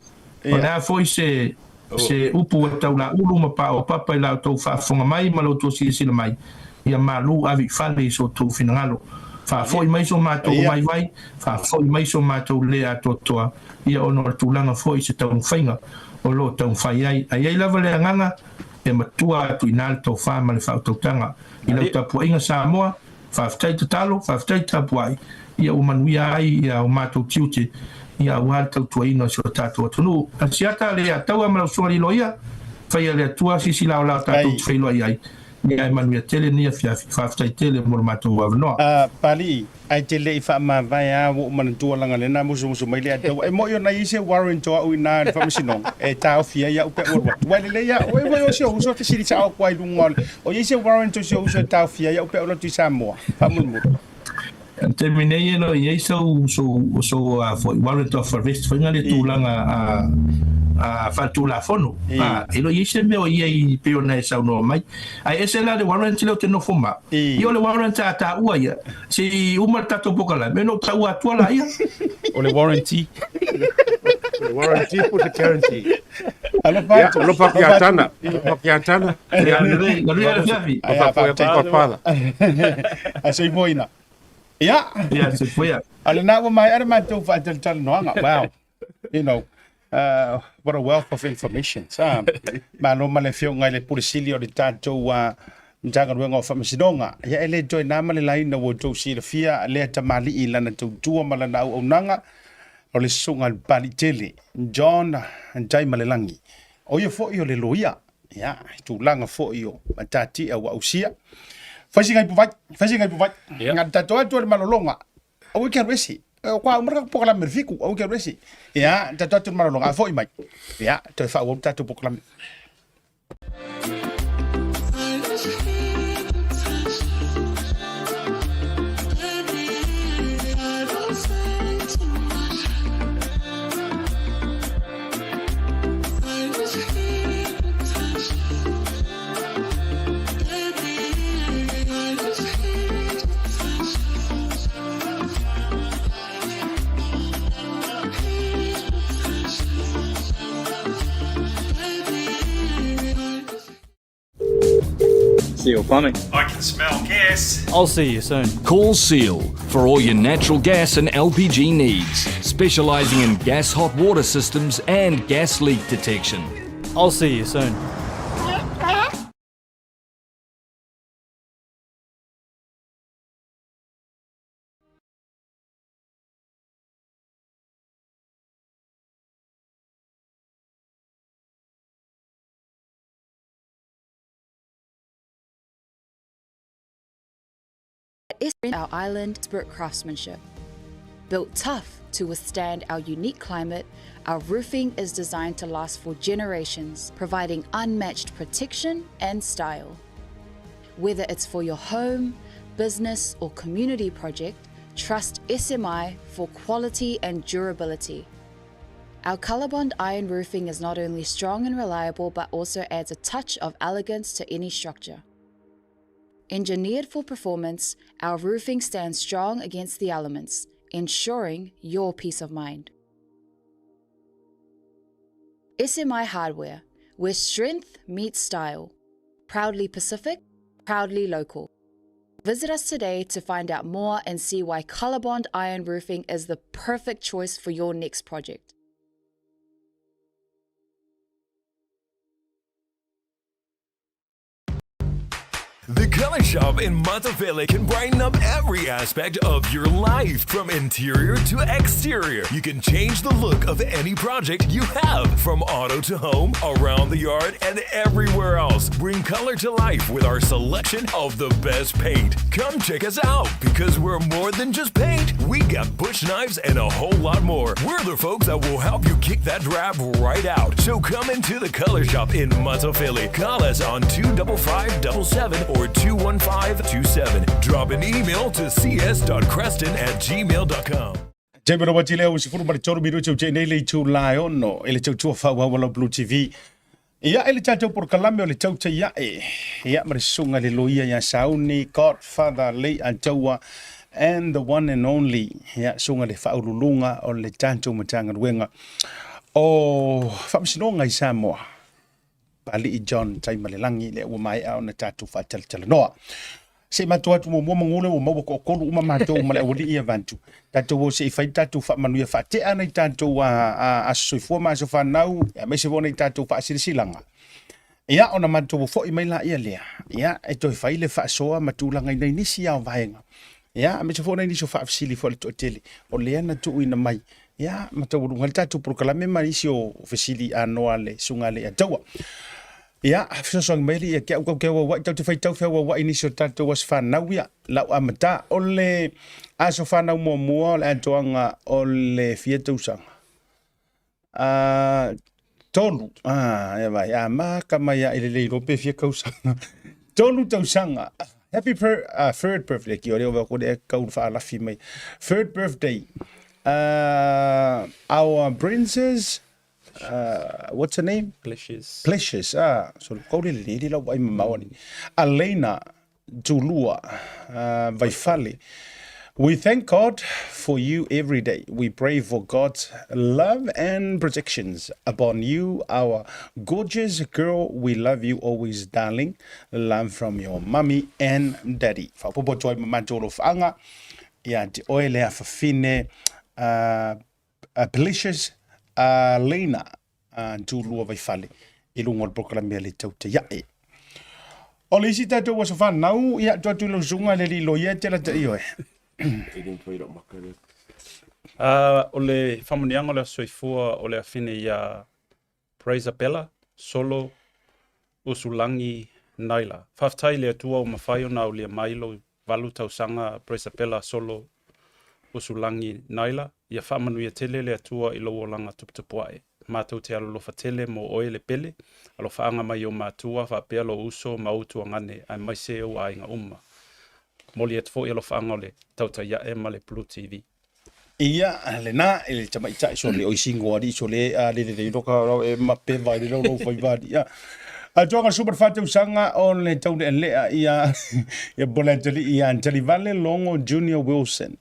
[SPEAKER 11] O le a foi se se upu ua taulaulu ma paopapa i la outou faafofoga mai ma lo outou silasila mai, ia malu ave i fale i so outou finagalo. Faafoi mai so matou vaivai, faafoi mai so matou le atoatoa, ia ona o le tulaga foi i se taumafaiga o lo o taumafai ai. A i ai lava le agaga, e matua atu i ina le tofa ma le faautautaga. I lau tapuaiga Samoa, Faafetai tatalo, faafetai tapuai, ia ua manuia ai ia o matou tiute, ia aua le tautuaina o si o tatou atunuu. Asiata le Ataua ma lau Susuga Liloia, faia le Atua sisi laolao tatou te feiloai ai, ia e manuia tele lenei afiafi. Faafetai tele mo le matou avanoa.
[SPEAKER 1] A Palii, ae te le i faamavae a ua ou manatua leaga lea na musumusu mai le Ataua e moi ona i ai se warrant o au ina i le faamasinoga e taofi ai au pe a ou alu atu. Ua lelei a oe foi o si ou uso e fesili sao atu ai i luga o le O i ai se warrant o si ou uso e taofia ai au pe a ou alu atu i Samoa? Faamolemole.
[SPEAKER 11] I le taimi nei e le o i ai sou, sou, sou a foi, warrant of arrest foi le tulaga a, a faaletulafono. A, e le o i ai se mea o i ai pei ona e saunoa mai. Ae ese la le warrant lea ou te nofo ma. Ia o le warrant a taua ia, se i uma le tatou polokalame ona ou taua atua laia.
[SPEAKER 6] O le warranty.
[SPEAKER 8] O le warranty po o se guarantee.
[SPEAKER 1] Alofa
[SPEAKER 8] Ia,
[SPEAKER 1] atu.
[SPEAKER 8] alofa atu ia Tana. Alofa atu ia Tana.
[SPEAKER 11] Ia, lelei, manuia le afiafi.
[SPEAKER 8] Alofa atu ia Papala.
[SPEAKER 1] A soifuaina. Ia.
[SPEAKER 11] Ia, soifua.
[SPEAKER 1] A lena ua maea le matou faatalatalanoaga. Wow. You know, what a wealth of information. Sa, malo ma le afioga i le Pule Sili o le tatou Matagaluega o Faamasinoga. Ia e le toe na ma le laina ua outou silafia lea tamalii i lana tautua ma lana auaunaga o le susuga i le Papalii tele, John Taimalelagi. O ia foi o le loia, ia, i tulaga foi o matatia ua ausia. Fai sina ipu vai, fai sina ipu vai. Yeah. Nga tatou atu le malologa. Aua e te alu ese. O kua uma le polokalame le fiku, aua e te alu ese. Ia, tatou atu le malologa, a foi mai. Ia, toe faaauau le tatou polokalame.
[SPEAKER 9] Seal Plumbing.
[SPEAKER 12] I can smell gas.
[SPEAKER 9] I'll see you soon.
[SPEAKER 10] Call Seal for all your natural gas and LPG needs, specialising in gas hot water systems and gas leak detection.
[SPEAKER 9] I'll see you soon.
[SPEAKER 3] Our island spirit craftsmanship. Built tough to withstand our unique climate, our roofing is designed to last for generations, providing unmatched protection and style. Whether it's for your home, business, or community project, trust SMI for quality and durability. Our Colorbond iron roofing is not only strong and reliable, but also adds a touch of elegance to any structure. Engineered for performance, our roofing stands strong against the elements, ensuring your peace of mind. SMI Hardware, where strength meets style. Proudly Pacific, proudly local. Visit us today to find out more and see why Colorbond Iron Roofing is the perfect choice for your next project.
[SPEAKER 4] The Color Shop in Monteville can brighten up every aspect of your life, from interior to exterior. You can change the look of any project you have, from auto to home, around the yard, and everywhere else. Bring color to life with our selection of the best paint. Come check us out because we're more than just paint. We got bush knives and a whole lot more. We're the folks that will help you kick that drab right out. So come into the Color Shop in Matofele. Call us on 25577 or 21527. Drop an email to cs.creston at gmail.com.
[SPEAKER 1] Jamie Robert lea ua sefulu ma le tolu minute o nei le itu la e ono e le tautua faaauau a lau Blue TV. Ia e le tatou polokalame o le tautai ae. Ia ma le susuga i le loia ia Sauni, Godfather, Leiataua and the one and only. Ia susuga i le faauluuluga o le tatou Matagaluega o Faamasinoga i Samoa. Pali'i John Taimalelagi lea ua maea ona tatou faatalatalanoa. Se i matou atu muamua manu lea ua maua toatolu uma matou ma le aualii ia vaeatu. Tatou o se i fai tatou faamanuia faatea nai tatou aso soifua ma aso fanau aemaise foi nai tatou faasilasilaga. Ia ona matou foi mai laia lea, ia e toe fai le faasoa ma tulaga i nai nisi lava o vaega. Ia aemaise foi nai nisi o faafesili foi a le toatele o lea na tuuina mai Ia, ma taualuga ai le tatou polokalame ma nisi o fesili anoa a le Susuga a Leiataua. Ia, fesoasoani mai alii ia te au tau te auauai, tau te faitau feauauai i nisi o tatou aso fanau ia. Lau amata, o le aso fanau muamua o le atoaga o le fia tausaga. Tolu, ia vai, a maka mai a i le leiloa pe fia tausaga. Tolu tausaga. Happy per, third birthday, ki ore o ko le kau whaalafi mai. Third birthday, our princess, what's her name?
[SPEAKER 6] Precious.
[SPEAKER 1] Precious, so kau le lele lau ai mamao ani. Alena Tulua, Vaifale. We thank God for you every day. We pray for God's love and protections upon you, our gorgeous girl. We love you always, darling. Love from your mummy and daddy. Faaopoopo atu ai ma matou alofaaga ia te oe le afafine Precious Lena Tulua Vaifale i luga o le polokalame a le Tautai Ae. O le isi tatou aso fanau, ia atu atu i lau susuga i le alii loia e te lata i oe.
[SPEAKER 6] O le faamanuiaga o le Aso Soifua o le afine iā Praisabella Solo Usulagi Naila. Faafetai i le Atua ua mafai ona aulia mai lou valu tausaga Praisabella Solo Usulagi Naila, ia faamanuia tele le Atua i lou olaga tuputupuae. Matou te alolofa tele mo oe le pele, alofaaga mai i ou matua faapea lou uso ma ou tuagane aemaise ou aiga uma. Momoli atu foi alofaaga o le Tautai Ae ma le Blue TV.
[SPEAKER 1] Ia, lena, i le tamaitai so le oisingo alii so le a le lelei loka rau e mape vai le lau faiva alii. Ia, atoaga suma le whātausaga o le taulealea ia, ia Bolatali ia Talivale Longo Junior Wilson.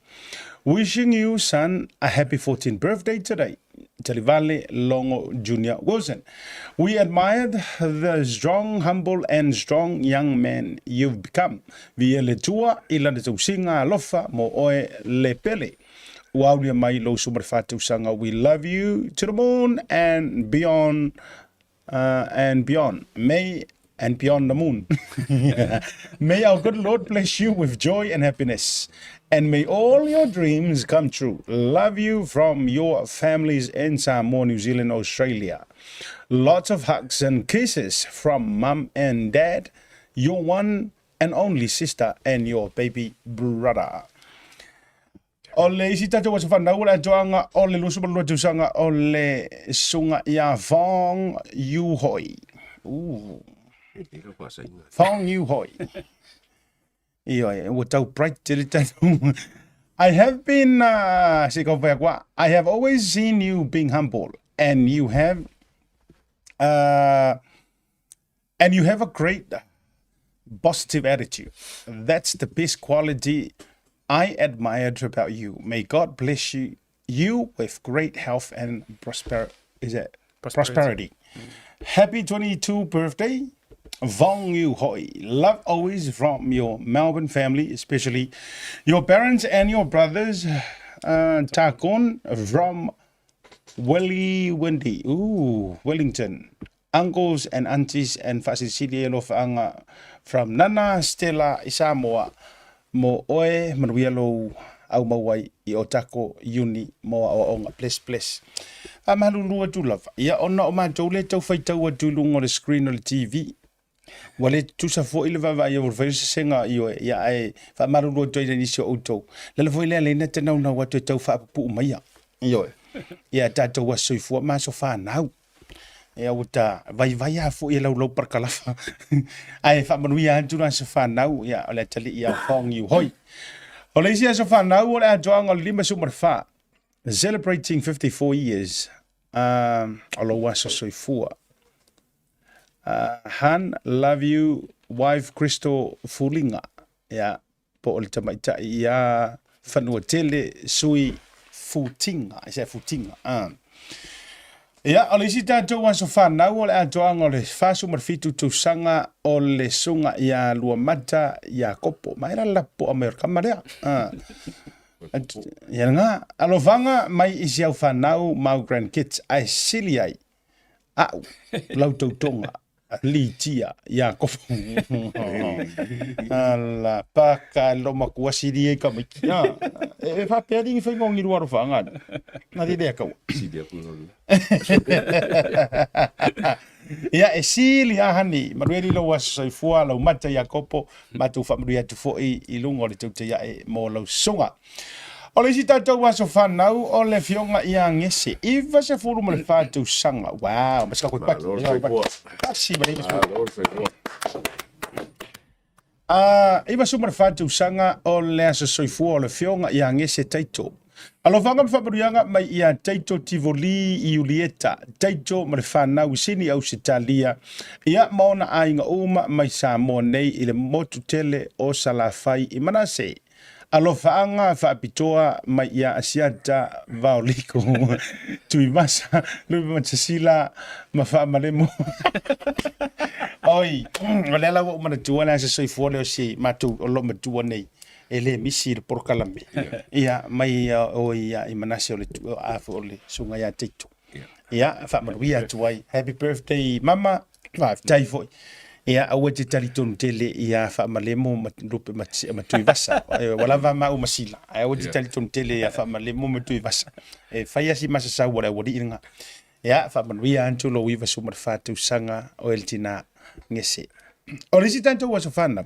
[SPEAKER 1] Wishing you, son, a happy 14th birthday today. Talivale Longo Junior Wilson. We admired the strong, humble and strong young man you've become. Viia le Atua i lana tausiga alofa mo oe le pele. Ua aulia mai lou suma le wha tausaga. We love you to the moon and beyond and beyond. May and beyond the moon. May our good Lord bless you with joy and happiness. And may all your dreams come true. Love you from your families in Samoa, New Zealand, Australia. Lots of hugs and kisses from mum and dad, your one and only sister and your baby brother. O le isi tatou aso fanau o le atoaga o le 22 tausaga o le susuga ia Fong Yu Hoi. Ooh. Fong Yu Hoi. Ioe, ua tau bright tele tatou. I have been, se kau whai akua, I have always seen you being humble and you have, and you have a great positive attitude. That's the best quality I admired about you. May God bless you, you with great health and is it? Prosperity. Prosperity. Happy 22 birthday, Vong Yu Hoi. Love always from your Melbourne family, especially your parents and your brothers, Takon from Willy Wendy. Ooh, Wellington. Uncles and aunties and faasilisili ai alofaaga from Nana Stella i Samoa mo oe manuia lou aumau ai i Otago Uni mo aoaoga. Bless bless. Faamalulu atu lava, ia ona o matou lea tau faitau atu i luga o le screen o le TV, ua le tutusa foi le vaavaai ua fai le sesega ioe, ia ae faamalulu atu ai i nisi o outou. Le ala foi lea lea na te naunau atu e tau faapupuu maia, ioe, ia tatou aso soifua ma aso fanau. Ia ua ta vaivai lava foi e laulau parakalafa. Ae faamanuia atu le aso fanau, ia o le atalii ia Fong Yu Hoi. O le isi aso fanau o le atoaga o le 54, celebrating 54 years, o lou aso soifua. Han, love you, wife Crystal Fulinga. Ia, po o le tamaitai ia Fanuatele Sui Futinga, is that Futinga? Ia, o le isi tatou aso fanau o le atoaga o le 47 tausaga o le suga ia Luamata Iakopo. Mai la lapoa mai o le kama lea. Ia lena, alofaga mai i si au fanau ma au grandkids ae sili ai A'u, lau tautoga, Litia, Iakopo. Ala, paka lo makua sili ai ka maiki. Ah, e faapea ni whai ngongi rua rofa ngā. Nā te lea kaua.
[SPEAKER 8] Sili aku no.
[SPEAKER 1] Ia, e sili a hani, manueli lau aso soifua, lau mata Iakopo, matou whaamanuia atu fo'i i luga o le tautai a'e mo lau susuga. O le isi tatou aso fanau o le afioga ia Gese, 94 tausaga. Wow, ma se kako paki.
[SPEAKER 8] Malo le soifua.
[SPEAKER 1] Tasi ma le
[SPEAKER 8] Malo le soifua.
[SPEAKER 1] A 94 tausaga o le aso soifua o le afioga ia Gese Taito. Alofaga ma faamanuiaga mai ia Taito Tivoli Iulieta, Taito ma le fanau i Sini Ausetalia, ia ma ona aiga uma mai Samoa nei i le motu tele o Salafai i Manase. Alofaaga faapitoa mai ia Asiata Vaoliko, Tuivasa, Lupe Matasila ma Faamalemo. Oi, o lea la ua ou manatua le aso soifua lea o si matou o lo matua nei e le misi i le polokalame. Ia, mai o ia i Manase o le a foi o le susuga ia Taito. Ia, faamanuia atu ai. Happy birthday mama. Faafetai foi. Ia, aua e te talitonu tele ia Faamalemo ma Lupe ma, ma Tuivasa. Ua lava maua ma Sila. Ae aua e te talitonu tele ia Faamalemo ma Tuivasa. E fai lava si masasau o le aualii lena. Ia, faamanuia atu lou 94 tausaga o e le tina Gese. O le isi tatou aso fanau,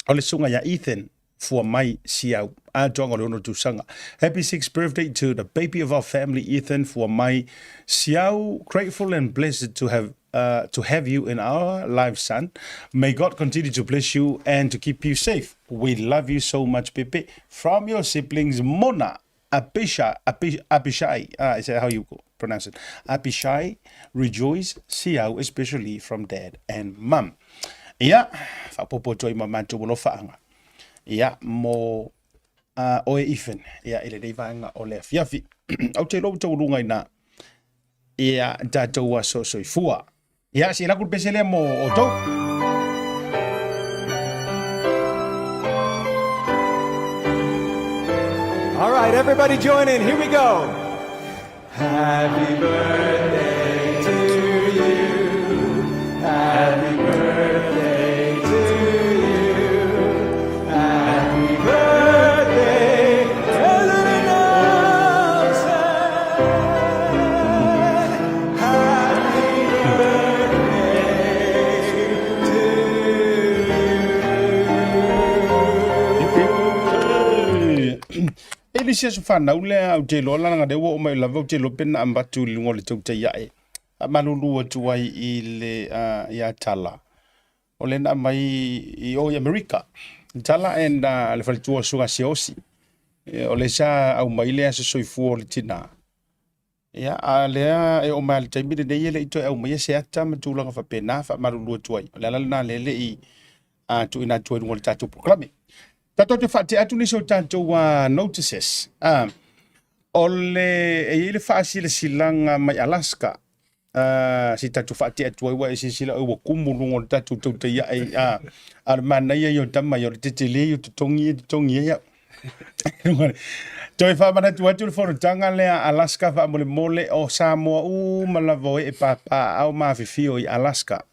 [SPEAKER 1] o le susuga ia Ethan fua mai Siau, atoaga o le ono tausaga. Happy sixth birthday to the baby of our family Ethan fua mai Siau, grateful and blessed to have to have you in our lives son. May God continue to bless you and to keep you safe. We love you so much Pepe. From your siblings Mona, Abishai, Abishai, is that how you pronounce it? Abishai, rejoice, Siau, especially from dad and mum. Ia, faapopo atu ai ma matou alofaaga. Ia, mo oe Ethan, ia, i lenei vaega o le afiafi. Ou te iloa ua taualuga i ina ia tatou aso soifua. Ia, se i laku le pese lea mo outou.
[SPEAKER 13] All right, everybody join in. Here we go. Happy birthday to you. Happy birthday to you. Happy birthday, President Nelson. Happy birthday to
[SPEAKER 1] you. E le isi aso fanau lea ou te iloa leaga lea ua oo mai lava ou te iloa pe na avatu i luga o le tautai ae faamalulu atu ai i le ia Tala o lea na aumai i o i Amerika. Tala and le faletua o Suga Siaosi. O lea sa aumai le aso soifua o le tina. Ia, a o lea e oo mai lava i le taimi lenei e le i toe aumaia se ata ma tulaga faapena, faamalulu atu ai. O le ala lena lea e le i tuuina atu ai i luga o le tatou polokalame. Tatou te faatea atu nisi o tatou notices. O le, e i ai le faasilasilaga mai Alaska, se i tatou faatea atu ai, ua e silasila ua kumu luga o le tatou tautai ae, a o le manaia ia o tama ia, o le tetele ia o totogi ia e totogi ai au. Toe faamanatu atu le fonotaga lea a Alaska faamolemole o Samoa uma lava o ee papaaao ma afifio i Alaska.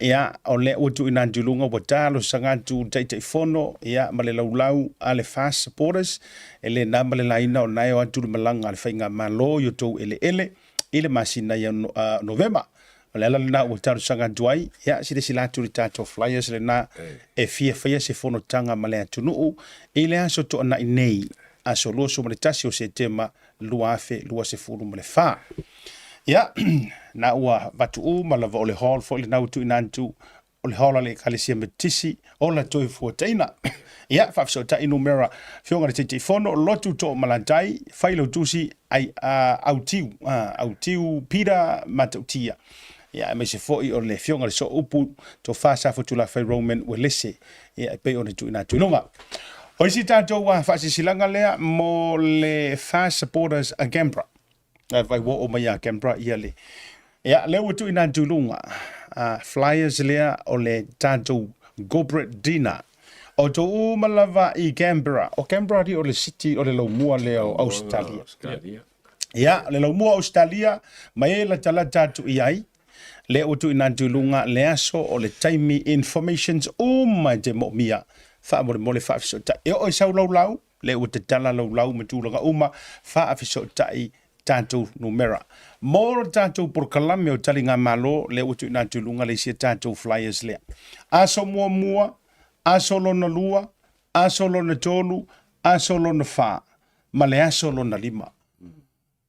[SPEAKER 1] Ia, o lea ua tuuina atu i luga ua talosaga atu le Taitaifono ia, ma le laulau a le FAST Supporters, e le na ma le laina o na e o atu le malaga a le Faigamalo i outou eleele i le masina ia Novema. O le ala lena ua talosaga atu ai, ia, silasila atu i le tatou flyers lena e fia faia se fonotaga ma le atunuu i le aso Toonai nei, aso 21 o Setema 2024. Ia, na ua avatu uma lava o le hall foi lena ua tuuina atu, o le hall a le Ekalesia Metotisi, ola Toefuataina. Ia, faafesootai numera, Afioga i le Taitaifono, Lotu Toomalatai, Failautusi, ai, Autiu, Autiu Peter Matautia. Ia, aemaise foi o le Afioga i le Sooupu, Tofa Safotulafai Roman Uelese, ia, e pei ona tuuina atu i luga. O isi tatou faasilasilaga lea mo le FAST Supporters a Canberra. Ae vai ua oo mai ia Canberra ia le... Ia, lea ua tuuina atu i luga flyers lea o le tatou corporate dinner. O outou uma lava i Canberra. O Canberra alii o le city o le laumua lea o Ausetalia. Ia, le laumua o Ausetalia, ma e latalata atu i ai, lea ua tuuina atu i luga le aso o le taimi informations uma e te moomia faamolemole faafesootai. E oo i sau laulau, lea ua tatala laulau ma tulaga uma, faafesootai tatou numera. Mo le tatou polokalame o taligamalo, lea ua tuuina atu i luga le isi a tatou flyers lea. Aso muamua, aso lona lua, aso lona tolu, aso lona fa, ma le aso lona lima.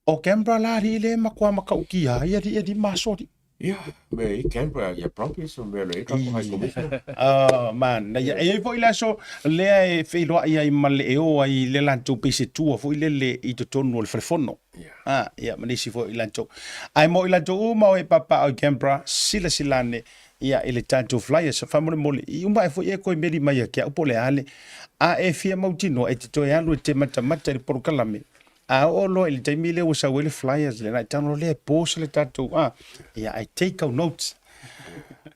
[SPEAKER 1] O Canberra la alii lea e matua matautia ai alii e lima aso alii.
[SPEAKER 8] Ia, mea i Canberra, ia Brumbies ma mea i tatou High Commissioner.
[SPEAKER 1] Oh, manaia. E i ai foi le aso lea e feiloai ai ma le e o ai le latou pei se tour foi lele i totonu o le falefono. Ah, ia, ma nisi foi i latou. Ae mo i latou uma o e papaaao i Canberra, silasila ane ia i le tatou flyers. Faamolemole, i uma ae foi e toe meli mai ia te au po o le a le. A e fia mautinoa, e te toe alu e te matamata i le polokalame, A oo loa i le taimi lea ua sau ai le flyers lea, e tago lea e pause le tatou, ah, ia, I take our notes.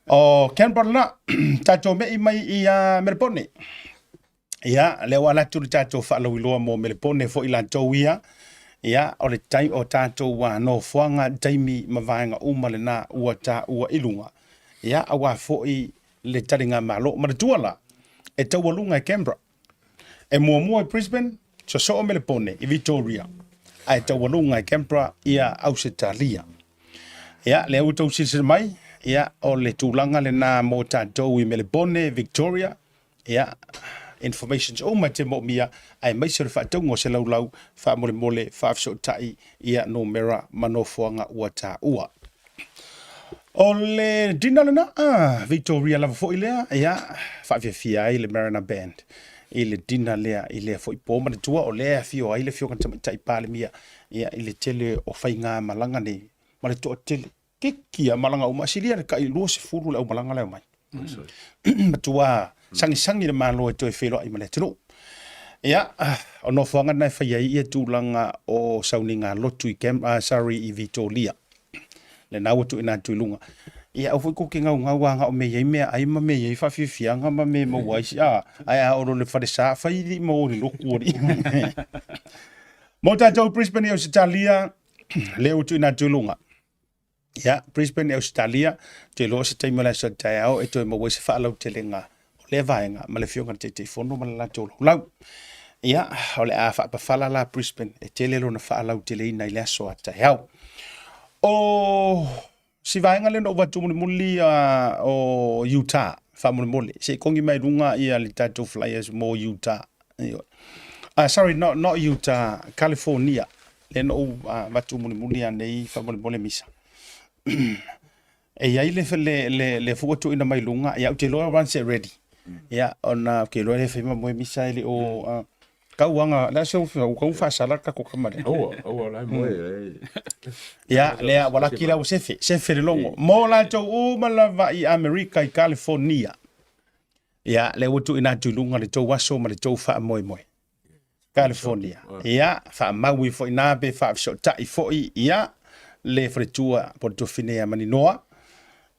[SPEAKER 1] O Canberra lena, tatou mei mai i Melepone. Ia, lea ua ala atu le tatou faalauiloa mo Melepone foi latou ia. Ia, o le tai, o tatou nofoaga, taimi ma vaega uma lena ua taua i luga. Ia, aua foi le taligamalo. Manatua la, e taualuga e Canberra. E muamua i Brisbane, sosoo Melepone i Victoria, ae taualuga i Canberra ia Ausetalia. Ia, lea ua tou silasila mai, ia, o le tulaga lena mo tatou i Melepone, Victoria, ia, informations uma e te moomia, aemaise o le faatauga o se laulau faamolemole faafesootai ia numera ma nofoaga ua taua. O le dinner lena, ah, Victoria lava foi lea, ia, faafiafia ai le Mariner Band i le dinner lea i lea foi po. Manatua o lea e afio ai le Afioga i le Tamaitai Palemia, ia, i le tele o faigamalaga nei ma le toatele. Kiki a malaga uma, silia le tai 20 le aumalaga lea omai. Matua sagisagi le Malo e toe feiloai ma le atunuu. Ia, o nofoaga na e fai ai ia tulaga o sauniga lotu i Cam, sorry, i Vitoria. Lena ua tuuina atu i luga. Ia, aua foi tou te gaugau a na o mea i ai meaai ma mea i ai faafiafiaga ma mea e maua ai si, a, ae a oo loa i le falesa, fai alii ma o i le lotu alii. Mo tatou i Brisbane i Ausetalia, lea ua tuuina atu i luga. Ia, Brisbane i Ausetalia, ou te iloa o se taimi o le aso a taeao e toe maua ai se faalautelega o lea vaega ma le Afioga i le Taitaifono ma le latou laulau. Ia, o le a faapafala la Brisbane e tele lona faalauteleina i le aso a taeao. O si vaega lea na ou avatu mulimuli o Utah, faamolemole, se i togi mai luga ia le tatou flyers mo Utah. Sorry, not Utah, California. Lea na ou avatu mulimuli a nei faamolemole Misa. E i ai le, le, le, le foi ua tuuina mai luga, ia ou te iloa once it ready. Ia, ona ou te iloa le fai ma moe Misa e le o tau aga, le a se ua tau faasala le tatou tama lea.
[SPEAKER 8] Aua, aua la e moe. E.
[SPEAKER 1] Ia, lea ua laki la ua sefe, sefe le logo. Mo latou uma lava i Amerika i California. Ia, lea ua tuuina atu i luga le tou aso ma le tou faamoemoe. California. Ia, faamau ifo i ina pe faafesootai foi, ia, le faletua po o le tuafafine ia Maninoa.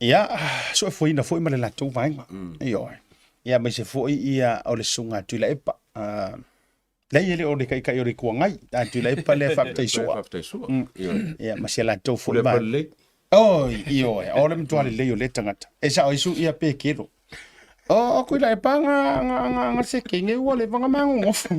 [SPEAKER 1] Ia, soefuaina foi ma le latou vaega. Ioe. Ia, aemaise foi ia o le susuga a Tuilaepa. Leai e le o le Taitai o le Itu Agai, a Tuilaepa lea faafetai sua.
[SPEAKER 8] Faafetai sua.
[SPEAKER 1] Ia, ma si a latou foi
[SPEAKER 8] Tuilaepa lelei.
[SPEAKER 1] Oi, ioe, o le matua lelei o lea tagata. E sao ai su ia pe kelo. O, o Tuilaepa nga, nga, nga, nga se kenge ua leva nga magogofo.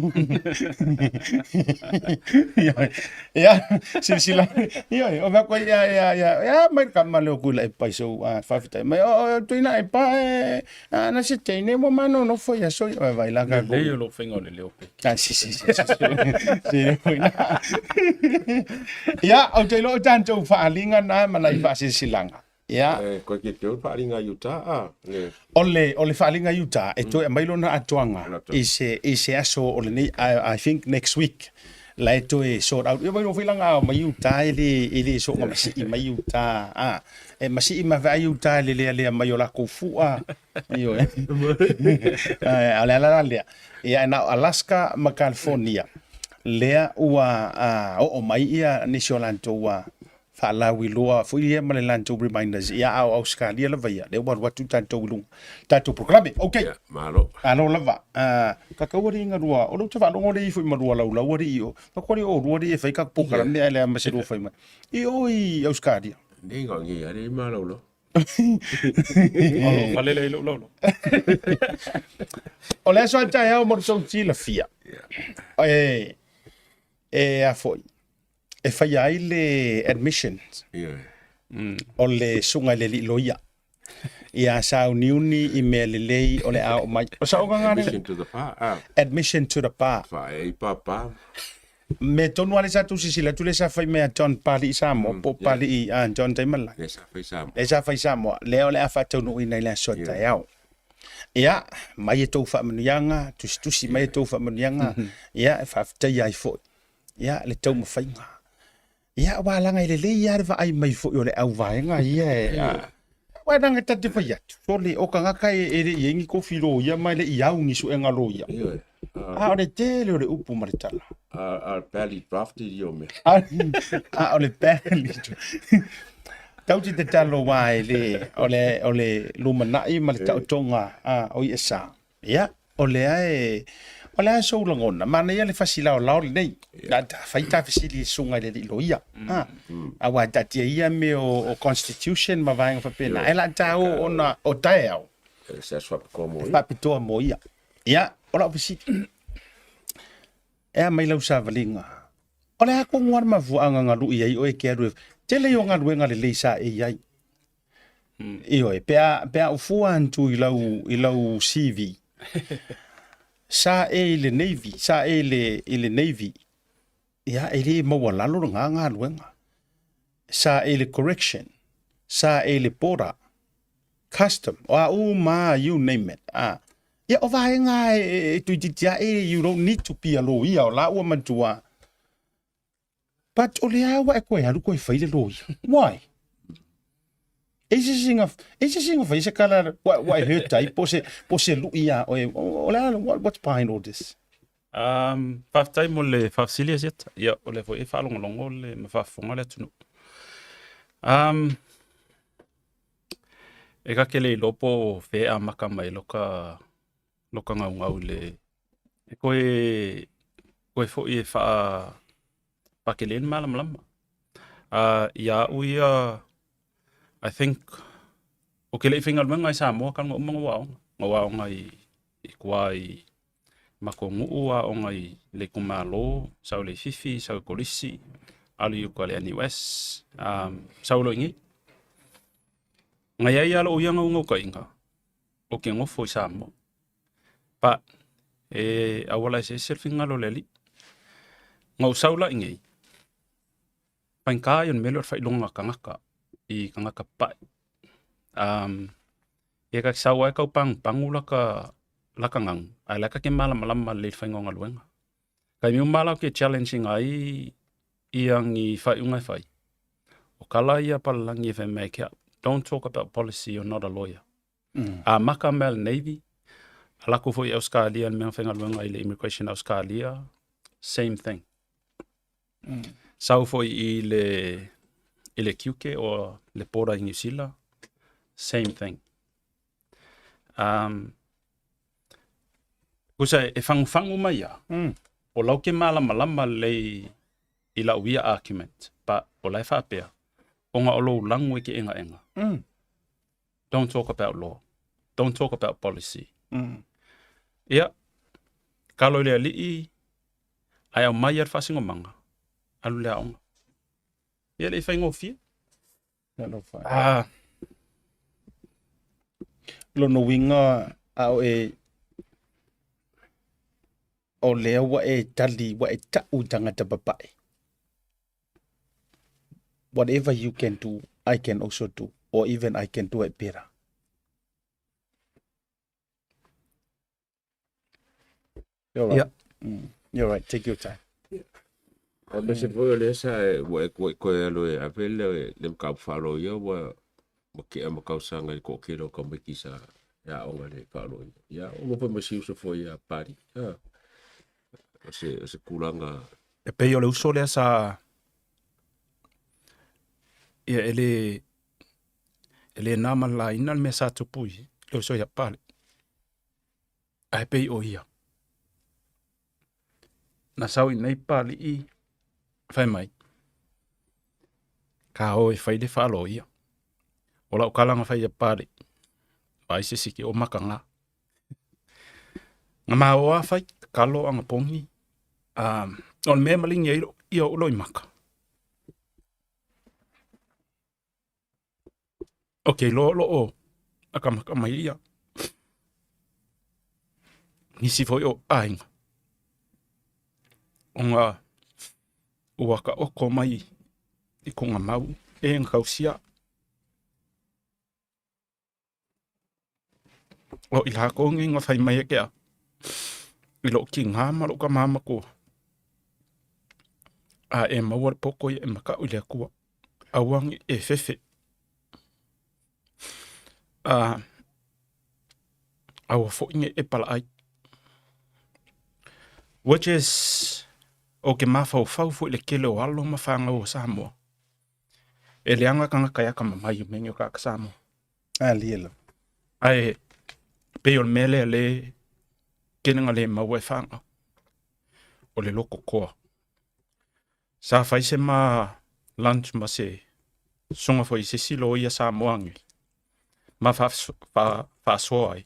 [SPEAKER 1] Ioe, ia, silasila, ioe, o mea koe ia, ia, ia, ia, mai le kama lea o Tuilaepa i sou, a, faafetai mai, o, o, Tuilaepa e, A na se teine ua manonofo ia soi oi vai la ka
[SPEAKER 6] Lelei o lou faiga o le leo pe.
[SPEAKER 1] Ah, si si si si. Si foi na. Ia, ou te iloa o tatou faaaliga na ma nai faasilasilaga. Ia.
[SPEAKER 8] Eh, koe ke te faaaliga i uta a le
[SPEAKER 1] O le faaaliga i uta e toe aumai lona atoaga i se i se aso o lenei I think next week la e toe sort out. Ia mai foi langa ao mai uta e le e le soonga masii mai uta a. E masii ma vaai uta le lealea mai o lakou fua. Ioe. A o le ala la lea. Ia e na o Alaska ma California lea ua oo mai ia nisi o latou faalauiloa foi ia ma le latou reminders ia a o Ausetalia lava ia lea ua alu atu tatou i luga tatou polokalame. Okay.
[SPEAKER 8] Yeah, malo.
[SPEAKER 1] Malo lava. Kakau alii galua o lea ou te faalogo lea ifo i malua laulau alii o. Kakau alii o lua alii e fai ka polokalame ae leai ma se lua fai mai. I o i Ausetalia.
[SPEAKER 8] Nei ngā ngi ari ma laulau.
[SPEAKER 6] O lou fale lea i lou laulau.
[SPEAKER 1] O le aso a taeao mo le tou silafia. E, e a foi, e faia ai le admissions o le susuga i le alii loia. Ia sauniuni i mea lelei o le a oo mai. O saoga ngā
[SPEAKER 8] Admission to the bar. Ah.
[SPEAKER 1] Admission to the bar.
[SPEAKER 8] Whae i pāpā.
[SPEAKER 1] Mea tonu a le sa tusisila atu le sa fai mea John Pali'i Samoa po Pali'i John Taimala.
[SPEAKER 8] Le sa fai Samoa.
[SPEAKER 1] Le sa fai Samoa. Lea o le a faataunuuina i le aso a taeao. Ia, mai e tou faamanuiaga, tusitusi mai e tou faamanuiaga, ia, e faafetaia ai foi, ia, le taumafaiga. Ia, aua leaga e lelei lava le vaai mai foi o le auvaega ia e, aua leaga ta te fai atu, sole, o tagata e le i i ai ni kofi loia ma e le i au ni suega loia. A o le tele o le upu ma le tala.
[SPEAKER 8] A badly drafted ia o mea.
[SPEAKER 1] A o le badly drafted. Tau te tatalo aua e le, o le, o le lumanai ma le taotoga o ia sa. Ia, o lea e, o le a sou lagona, manaia le fasi laolao lenei. Yeah. Ta fai ta fesili i susuga i le alii loia. Mm. Aua e taatia ia mea o, o constitution ma vaega faapena. Yeah. Ae la ta o ona o taeao.
[SPEAKER 8] E se aso faapitoa mo ia.
[SPEAKER 1] Faapitoa mo ia. Ia, o lau fesili. E a mai lau savaliga. O le a tonu lava le mafuaaga na lui ai oe e te alu e tele ia o galuega lelei sa e i ai. Ioe, pe a, pe a ou fua atu i lau, i lau CV, sa e i le Navy, sa e i le, i le Navy, ia, e le maualalo lena galuega. Sa e i le Correction, sa e i le Border, Custom, o a uma lava, you name it. A, ia, o vaega e, e toeitiiti ae, you don't need to be a lawyer, o la ua matua. But o lea ua e koe alu koe fai le loia. Why? E se singa, e se singa fai se kala wa wa e hurt ai po se po se lui ia oe. O le what, what's behind all this?
[SPEAKER 6] Um, faafetai mo le faafesili Asiata. Ia, o lea foi e faalogologo le ma faafofoga le atunuu. Um, e ka ke le iloa po o fea e amaka mai loka loka gaugau i le e koe koe foi e faa faakele le malamalama. Ia a'u ia I think o ke leʻi faigaluega i Samoa ka luga uma na ou aoga. Na ou aoga i i tua i Makonuʻu, aoga i le itumalo, sau i Leififi, sau i Kolisi, alu i uka i le NUS, sau loa i inei. Na iai lava lo'u ia naunautaiga o ke nofo i Samoa. But e auala eseese le finagalo o le Alii. Na ou sau la i inei, faigata ia o le mea lea o le faailoga tagata i tagata papae. Ia ka sau ai kau pagupagu laka laka gagu, ae la e ka te malamalama lelei i le faiga o galuega. Taimi uma lava la ou te challenge ina ai ia ni faaiuga e fai, o kala ia palalagi e fai mai ke au, don't talk about policy, you're not a lawyer. A maka mea le Navy, a lako foi i Ausetalia le mea na faigaluega i le Immigration Australia, same thing. Sau foi i le i le tiute o le border i Niu Sila, same thing. Um, kusa e fagufagu mai ia, O lau ke malamalama lelei i lau ia argument, but o la e faapea, ona o lou lagu e ke egaega. Don't talk about law. Don't talk about policy. Ia, kalo i le alii, ae aumai ia le faasinomaga, alu i le aoga. Ia e le i faigofie.
[SPEAKER 1] Talofa. Ah. Lona uiga a o e o lea ua e tali, ua e ta'u i tagata papae. Whatever you can do, I can also do, or even I can do it better. You're right.
[SPEAKER 6] Yeah.
[SPEAKER 1] You're right. Take your time.
[SPEAKER 8] Aemaise foi o lea sa e ua e ua e toe alu e ave le le mataupu faaloia ua ua tea ma tausaga i le toatele o tamaiti sa e aoga i le faaloia. Ia ua foi ma si uso foi ia Pali. O se o se tulaga
[SPEAKER 6] E pei o le uso lea sa ia e le e le na ma le laina le mea sa tupu i le uso ia Pali. Ae pei o ia. Na sau i nei Papalii fai mai, ka o e fai le faaloia. O lau kala na fai ia Papalii, vaai se isi ke o maka nga. Nga ma o a fai, kalo anga pongi, o le mea malingi ai ia o loi maka. Ok, loa o loo akamaka mai ia nisi foi o aiga ona ua taoto mai i kona mau e na tausia. O i lakou nei na fai mai e ke au i lou tigā ma lou tama matua, a e maua le poto ia e mataʻu i le Atua, aua ne i e fefe. A aua foi ne i e palaai. Which is, ou te mafaufau foi i le tele o alo ma fanau o Samoa, e leaga tagata e atamamai i mea nei o tagata Samoa.
[SPEAKER 1] Alia lava.
[SPEAKER 6] Ae pei o le mea lea le tele na le maua e fanau, o le loto toa. Sa fai se ma lunch ma se soga foi i se isi loia Samoa nei ma faasoa ai.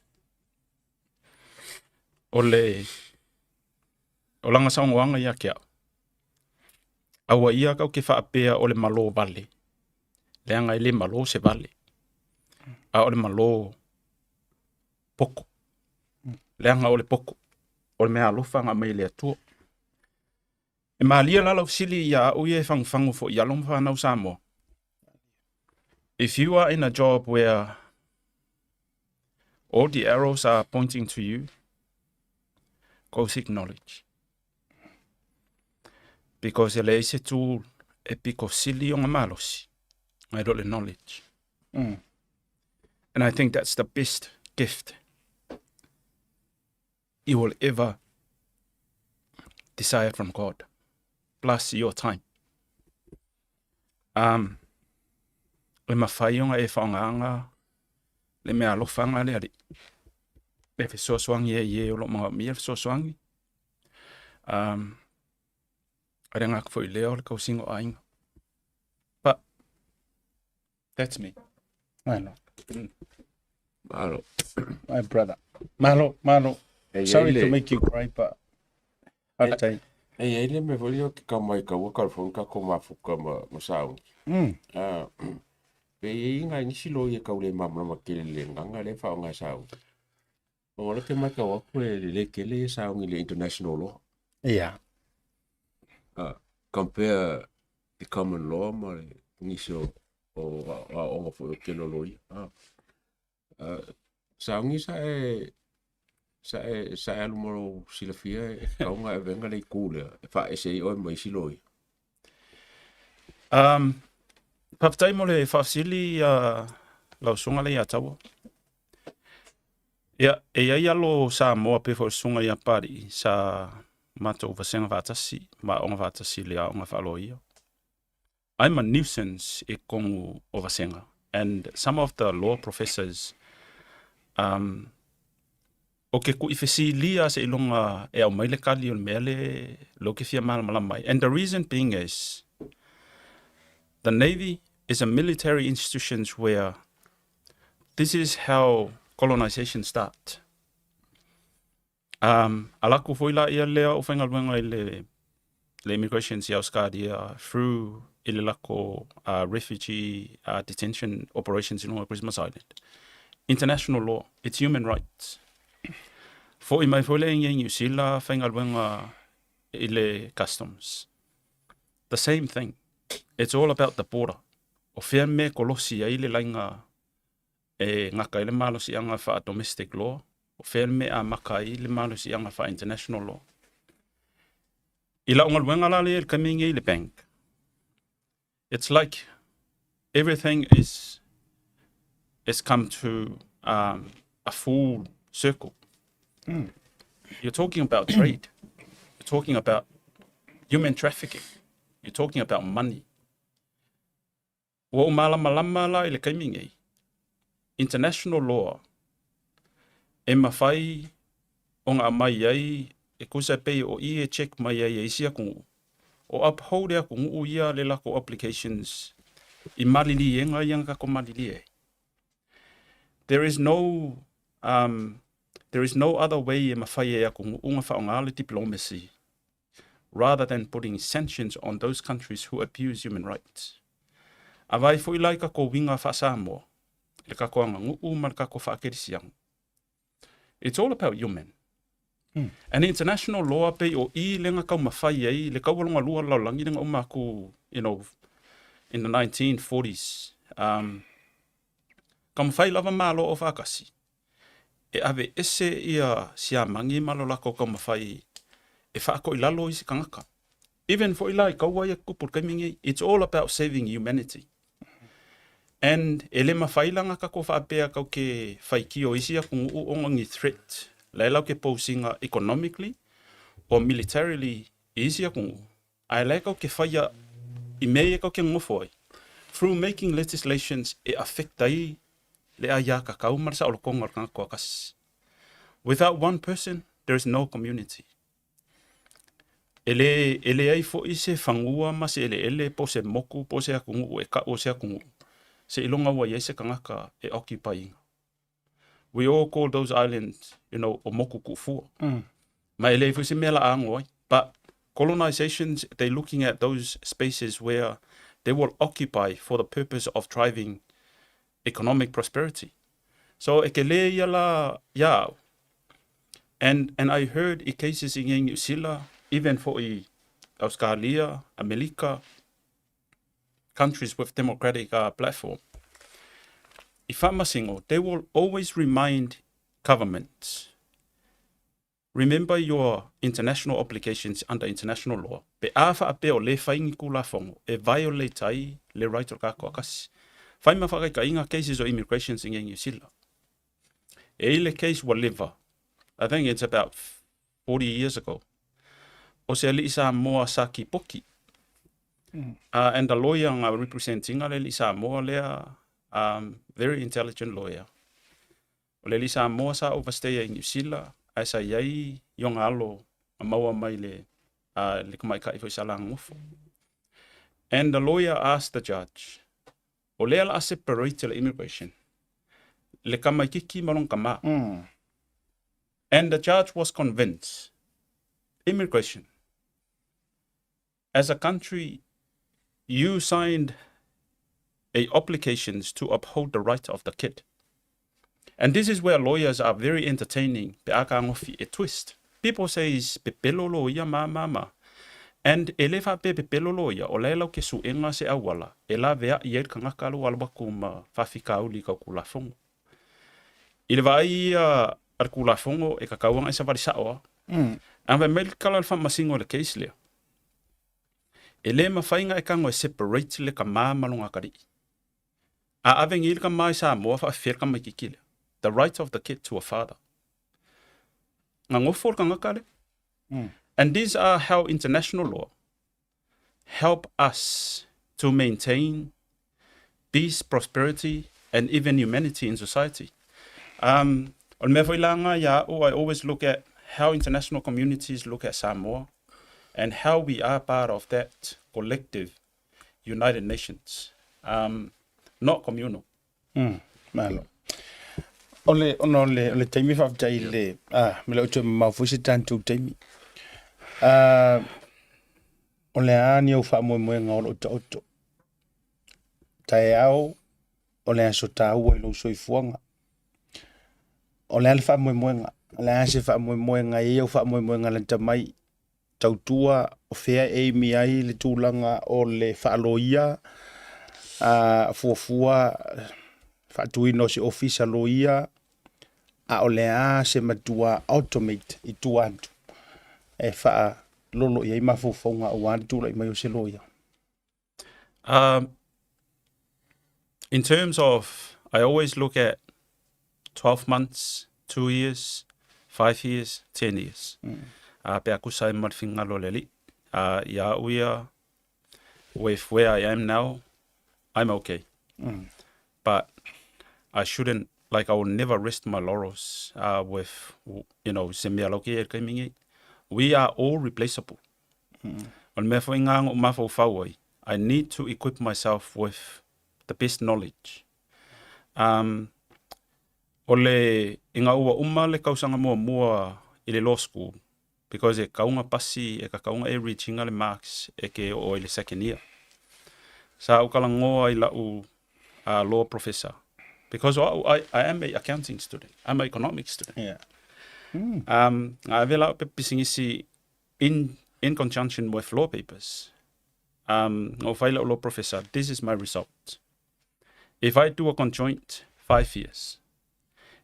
[SPEAKER 6] O le o lana saunoaga ia te au, aua ia kau ke faapea o le malo vale, leaga e le malo se vale, a o le malo poto. Leaga o le poto, o le meaalofa na aumai e le Atua. E malie la lau fesili ia au ia e fagufagu foi i alo ma fanau Samoa. If you are in a job where all the arrows are pointing to you, go seek knowledge. Because e leai se tool e piko sili ona malosi nai lo le knowledge. And I think that's the best gift you will ever desire from God, plus your time. Um, e mafai ona e faaaogaina le meaalofaga a le Alii e fesoasoani ai i e o lo o manaomia le fesoasoani. Um, a le agaga foi lea o le tausiga o aiga. But that's me.
[SPEAKER 1] Malo.
[SPEAKER 8] Malo.
[SPEAKER 1] My brother. Malo, malo. Sorry to make you cry, but faafetai.
[SPEAKER 8] E i ai le mea foi lea ou te kau mai kaua California tatou mafuta ma, ma sauni. Ah, pe i ai nai nisi loia e tau le malamalama tele i le gagana lea e faaaoga e sauni. Ona o lea ou te matau atu e lelei tele ia sauni i le international law.
[SPEAKER 1] Ia.
[SPEAKER 8] Ah, compare the common law ma le nisi o o aoaoga foi o tele o loia. Ah, ah, sauni sa e sa e sa e alu ma lou silafia e tatau ona e avega le itu lea e faaese ai oe ma isi loia.
[SPEAKER 6] Um, faafetai mo le faafesili lau susuga lea ia Taua. Ia, e i ai alo Samoa pei foi o le susuga ia Papalii sa matou vasega faatasi ma aoga faatasi i le aoga faaloia. I'm a nuisance i totonu o vasega and some of the law professors um, O ke kuʻi fesilia seiloga e aumai le kali o le mea le lea ou te fia malamalama ai. And the reason being is the Navy is a military institutions where this is how colonization start. Um, ala atu foi la ia lea o faigaluega i le le immigrations i Australia through i le lako uh, refugee uh, detention operations i luga o Christmas Island. International law, it's human rights. Foi mai foi le ingi New Zealand faigaluega i le customs. The same thing. It's all about the border. O fea me kolosi ai le lainga e gata ai le malosiaga faa-domestic law, o fea le mea e amata ai le malosiaga faa-international law. I lau galuega la lea i le taimi lenei i le bank, it's like everything is is come to um, a full circle. Mm. You're talking about trade. You're talking about human trafficking. You're talking about money. Ua ou malamalama la i le taimi nei, international law, e mafai ona aumai ai e tusa e pei o i e check mai ai e isi atunuu, o uphold e atunuu ia le latou obligations i maliliega ia na tatou malilie ai. There is no um, there is no other way e mafai e atunuu ona faaaoga le diplomacy rather than putting sanctions on those countries who abuse human rights. A vaai foi la i tatou uiga faa-Samoa, i le tatou aganuu ma le tatou faakerisiano. It's all about human. Mm. And international law pei o i le na taumafai ai le kaua longa lua lalolagi le na uma atu, you know, in the 1940s. Um, taumafai lava Malo o faatasi e ave ese ia Siamani ma lo latou taumafai e faatoilalo isi tagata. Even foi la i kaua ia tutupu i le taimi lenei, it's all about saving humanity. And e le mafai la ona tatou faapea tatou te faitio i isi atunuu ona ni threat la e latou te pose ina economically or militarily i isi atunuu, ae la e tatou te faia i mea ia tatou te nonofo ai through making legislations e affect ai le aiatatau ma le saolotoga o le tagata toatasi. Without one person, there is no community. E le, e leai foi se fanua ma se eleele po o se moku po o se atunuu e kau o se atunuu seiloga ua i ai se tagata e occupy ina. We all call those islands, you know, o moku kuufua. Mm. Ma e leai foi se mea la ago ai. But colonizations, they looking at those spaces where they will occupy for the purpose of driving economic prosperity. So e kele ia la ia au. And, and I heard i cases i Niu Sila, even for i Australia, Amerika, countries with democratic uh, platform. I whaamasingo, they will always remind governments, remember your international obligations under international law, pe a faapea o le fai ni kulafono e violate ai le right o le tagata toatasi. Fai ma faakaitaiga cases o immigrations i Niu Sila. E i le case ua leva, I think it's about 40 years ago, o se alii Samoa sa kipoki. Mm. Uh, and the lawyer nga representing le alii Samoa lea, um, very intelligent lawyer. O le alii Samoa sa overstay ai New Zealand, ae sa iai i ona alo na maua mai le, uh, le tamaitai foi sa lagagofo. And the lawyer asked the judge, o lea la a separate le immigration, le tamaititi ma lona tama. Mm. And the judge was convinced, immigration, as a country, you signed a obligations to uphold the right of the kid. And this is where lawyers are very entertaining pe a ka ngofi e twist. People say is pepelo lo ia ma ma ma. And e le faapea pepelo lo ia, o la e lau ke suega se auala, e lavea i ai le kanaka lo alu atu ma faafitauli i kau kulafono. I le vaai ia a le kulafono e kakau ana i savali sao a. Mm. A fai mai le kala le faamasino i le case lea. E le mafai ona e tago e separate le tama ma lona atalii. A ave nei le tama i Samoa faafefea le tamaititi lea. The right of the kid to a father. Gagofo le tagata lea. Mm. And these are how international law help us to maintain peace, prosperity, and even humanity in society. Um, O le mea foi la nga ia a'u, I always look at how international communities look at Samoa and how we are part of that collective United Nations, um, not communal.
[SPEAKER 1] Mm, malo. O le, ona o le, o le taimi faafetai i le, ah, me le o toe mamao foi se tatou taimi. Ah, o le a ni au faamoemoega o loo taoto. Taeao o le aso taua i lou soifuaga. O le a le faamoemoega? O le a se faamoemoega e i ai au faamoemoega lata mai? Tautua o fea e imi ai le tulaga o le faaloia, a fuafua faatuina o se ofisa loia, a o le a se matua automate i tua atu e faalolo i ai mafaufauga aua le tulai mai o se loia?
[SPEAKER 6] In terms of, I always look at 12 months, 2 years, 5 years, 10 years. Pe a tusa ai ma le finagalo o le Alii. Ia a'u ia, with where I am now, I'm okay. But I shouldn't, like I will never rest my laurels with, se mea lau ke i ai i le taimi nei. We are all replaceable. O le mea foi ngā na ou mafaufau ai, I need to equip myself with the best knowledge. Um, o le, ina ua uma le tausaga muamua i le law school, because e tatau ona pasi, e tatau ona e reach ina le marks e te oo ai i le second year. Sa ou talanoa i la'u law professor, because o a'u, I am a accounting student, I'm a economics student. Um, na ave la'u pepa pisinisi in in conjunction with law papers. Um, na ou fai i la'u law professor, this is my result. If I do a conjoint 5 years,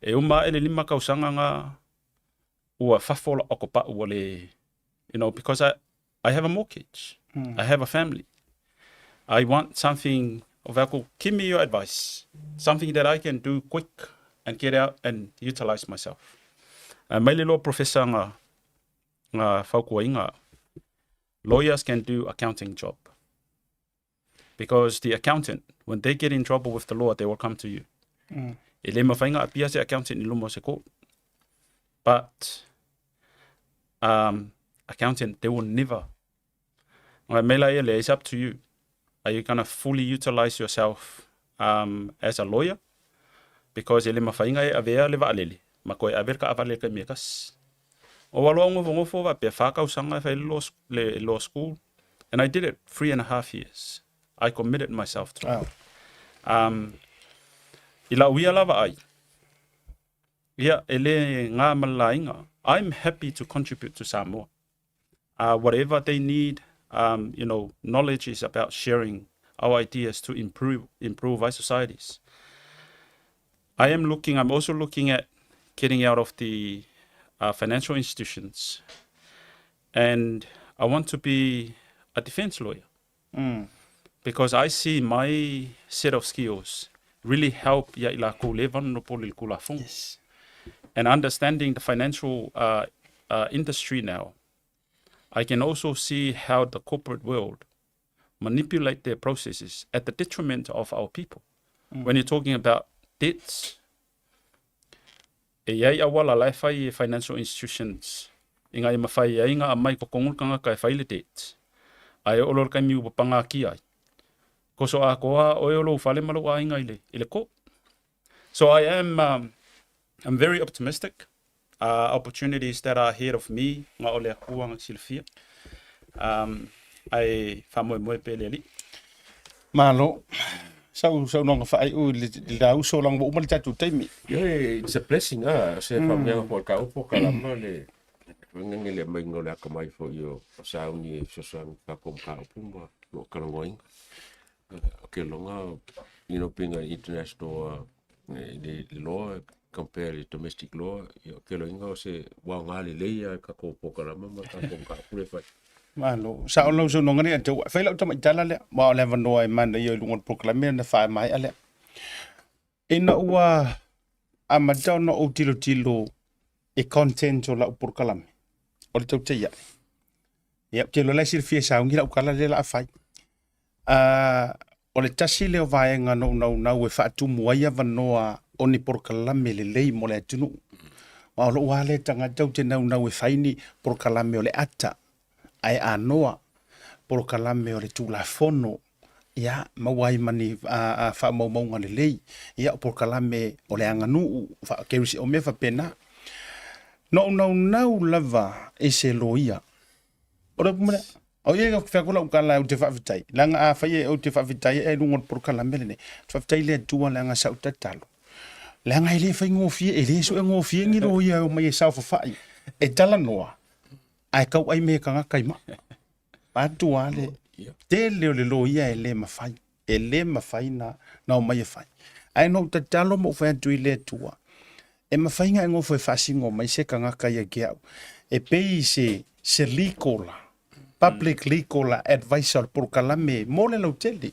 [SPEAKER 6] e uma a'e le 5 tausaga ga ua fafo la'u atopa'u ua le, because I have a mortgage, I have a family. I want something of aku, give me your advice, something that I can do quick and get out and utilize myself. Mai le law professor nga fautuaina, lawyers can do accounting job. Because the accountant, when they get in trouble with the law, they will come to you. E le mafai ona appear se accountant i luma o se court. But accountant, they will never. Ngai mela ia le, it's up to you. Are you gonna fully utilize yourself as a lawyer? Because e le mafai ona e avea le vaalele, ma toe ave le taavale i le taimi e tasi. O aloa nofonofo faapea 4 tausaga e fai le law school, and I did it 3.5 years. I committed myself to it. I la'u ia lava ai, ia e le gā ma le laina. I'm happy to contribute to Samoa. Whatever they need, knowledge is about sharing our ideas to improve our societies. I'm also looking at getting out of the financial institutions, and I want to be a defense lawyer because I see my set of skills really help ia i lakou le vanono le Tulafono. And understanding the financial industry now, I can also see how the corporate world manipulate their processes at the detriment of our people. When you're talking about debts, e iai auala la e fai e financial institutions ina ia mafai ai ona aumai totonu le tagata e fai le debt. Ae oo loa le taimi ua pagatia ai. Koso atoa oe o lou fale ma lou aiga i le court. So I'm very optimistic. Opportunities that are ahead of me, na o le Atua na silafia. Ae faamoemoe pea i le Alii.
[SPEAKER 1] Malo. Sau saunoaga faaiu i le lauso laga ua uma le tatou taimi.
[SPEAKER 8] Yeah, it's a blessing ah se mm. po ka upo ka lama le ngenge le mai ngole aka mai fo io o sauni e fesoasoani ka ko ka upu ma lo kalagoinga. O ke longa being an international le law compare le domestic law ia ke loinga o se wa ngā le leia ka ko po kalama ma ka ko ka pule fai.
[SPEAKER 1] Malo. Sa o lau saunoaga nei tau fai lau tamaitala lea. Ma o le avanoa e mana ia i luga o le polokalame na faamaea lea. Ina ua amata ona ou tilotilo e content o lau polokalame. O le tautai ae. Ia, ou te iloa la e silafia e sauni lau kala lea la a fai. O le tasi lea o vaega na ou naunau e faatumu ai avanoa o ni polokalame lelei mo le atunuu. Aua o lou lava lea tagata ou te naunau e fai ni polokalame o le ata, ae anoa polokalame o le Tulafono, ia, maua ai ma ni faamaumauga lelei, ia, o polokalame o le aganuu, faa-kerisi, o mea faapena. Na ou naunau lava i se loia. O le upu ma lea. O ia e fai atu lau tala ou te faafetai, leaga afai e ou te faafetai ai i luga o le polokalame lenei, ou te faafetai i le Atua leaga sa ou tatalo. Leaga e le faigofie, e le suegofie ni loia e omai e saofafai, e talanoa, ae tauai me tagata i maa. Vaeatu lava le tele o le loia e le mafai, e le mafai na omai e fai. Ae na ou tatalo ma ou fai atu i le Atua, e mafai ona e nofo e faasino mai se tagata ia te au, e pei se, se legal, public legal advisor o le polokalame mo le lautele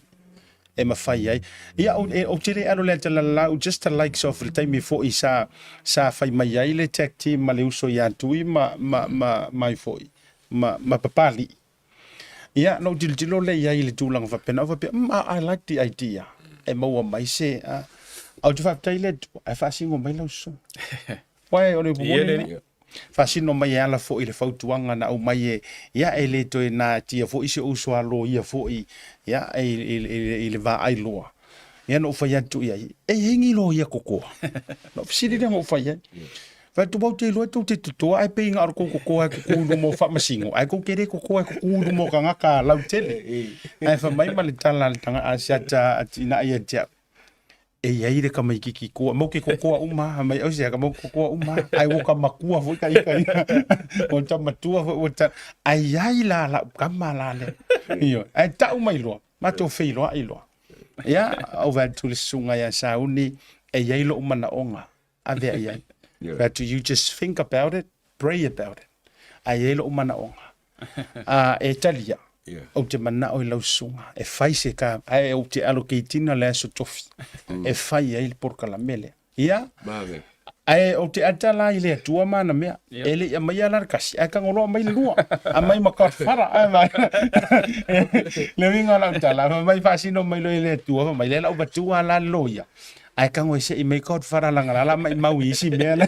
[SPEAKER 1] e mafai ai. Ia, ou te le alo le atalalau, just the likes of le taimi foi sa, sa fai mai ai le tag team ma le uso ia Tui ma, ma, ma, mai foi, ma, ma Papalii. Ia, na ou tilotilo lea i ai i le tulaga faapena, ou faapea, mm, I like the idea, e maua mai se, a, a ou te faafetai i le Atua, ae faasino mai lau susuga. Uae, o le upu moni lena. Faasino mai e ala foi i le fautuaga na aumai e, ia, e le toe natia foi si ou uso a loia foi, ia, i, i, i, i le vaai loa. Ia, na ou fai atu i ai, e i ai ni loia kokoa? Na ou fesili lea na ou fai ai. Fai atu, Ou te iloa tou te totoa ae pei na o le kou totoa e kuku i luma o faamasino, ae tou te le totoa e kuku i luma o tagata lautele. Ae fai mai ma le tala a le tagata a si ata atinae ia te au, e i ai le tamaititi toa, matou te totoa uma lava, fai mai, oi se matou te totoa uma lava, ae ua ta matua foi ta ita ia, ua ta matua foi ua ta, ae i ai la lau tama la lea. Ioe, ae tau mai loa, matou feiloai loa. Ia, ou vaai atu i le susuga ia Sauni, e i ai lou manaoga, ave i ai. Fai atu, you just think about it, pray about it. Ae i ai lou manaoga. A e talia, ou te manao i lau susuga, e fai se ka, ae ou te allocate ina le aso tofi, e fai ai le polokalame lea. Ia, ae ou te ata la i le Atua ma ana mea. E le i aumaia la le kasi, ae tagoloa mai le lua. Aumai ma Godfather. Le uiga o lau tala, fai mai faasino mai loa i le Atua, fai mai, lea la ua matua la le loia. Ae tago e sei mai Godfather langa la la maimau i isi mea la.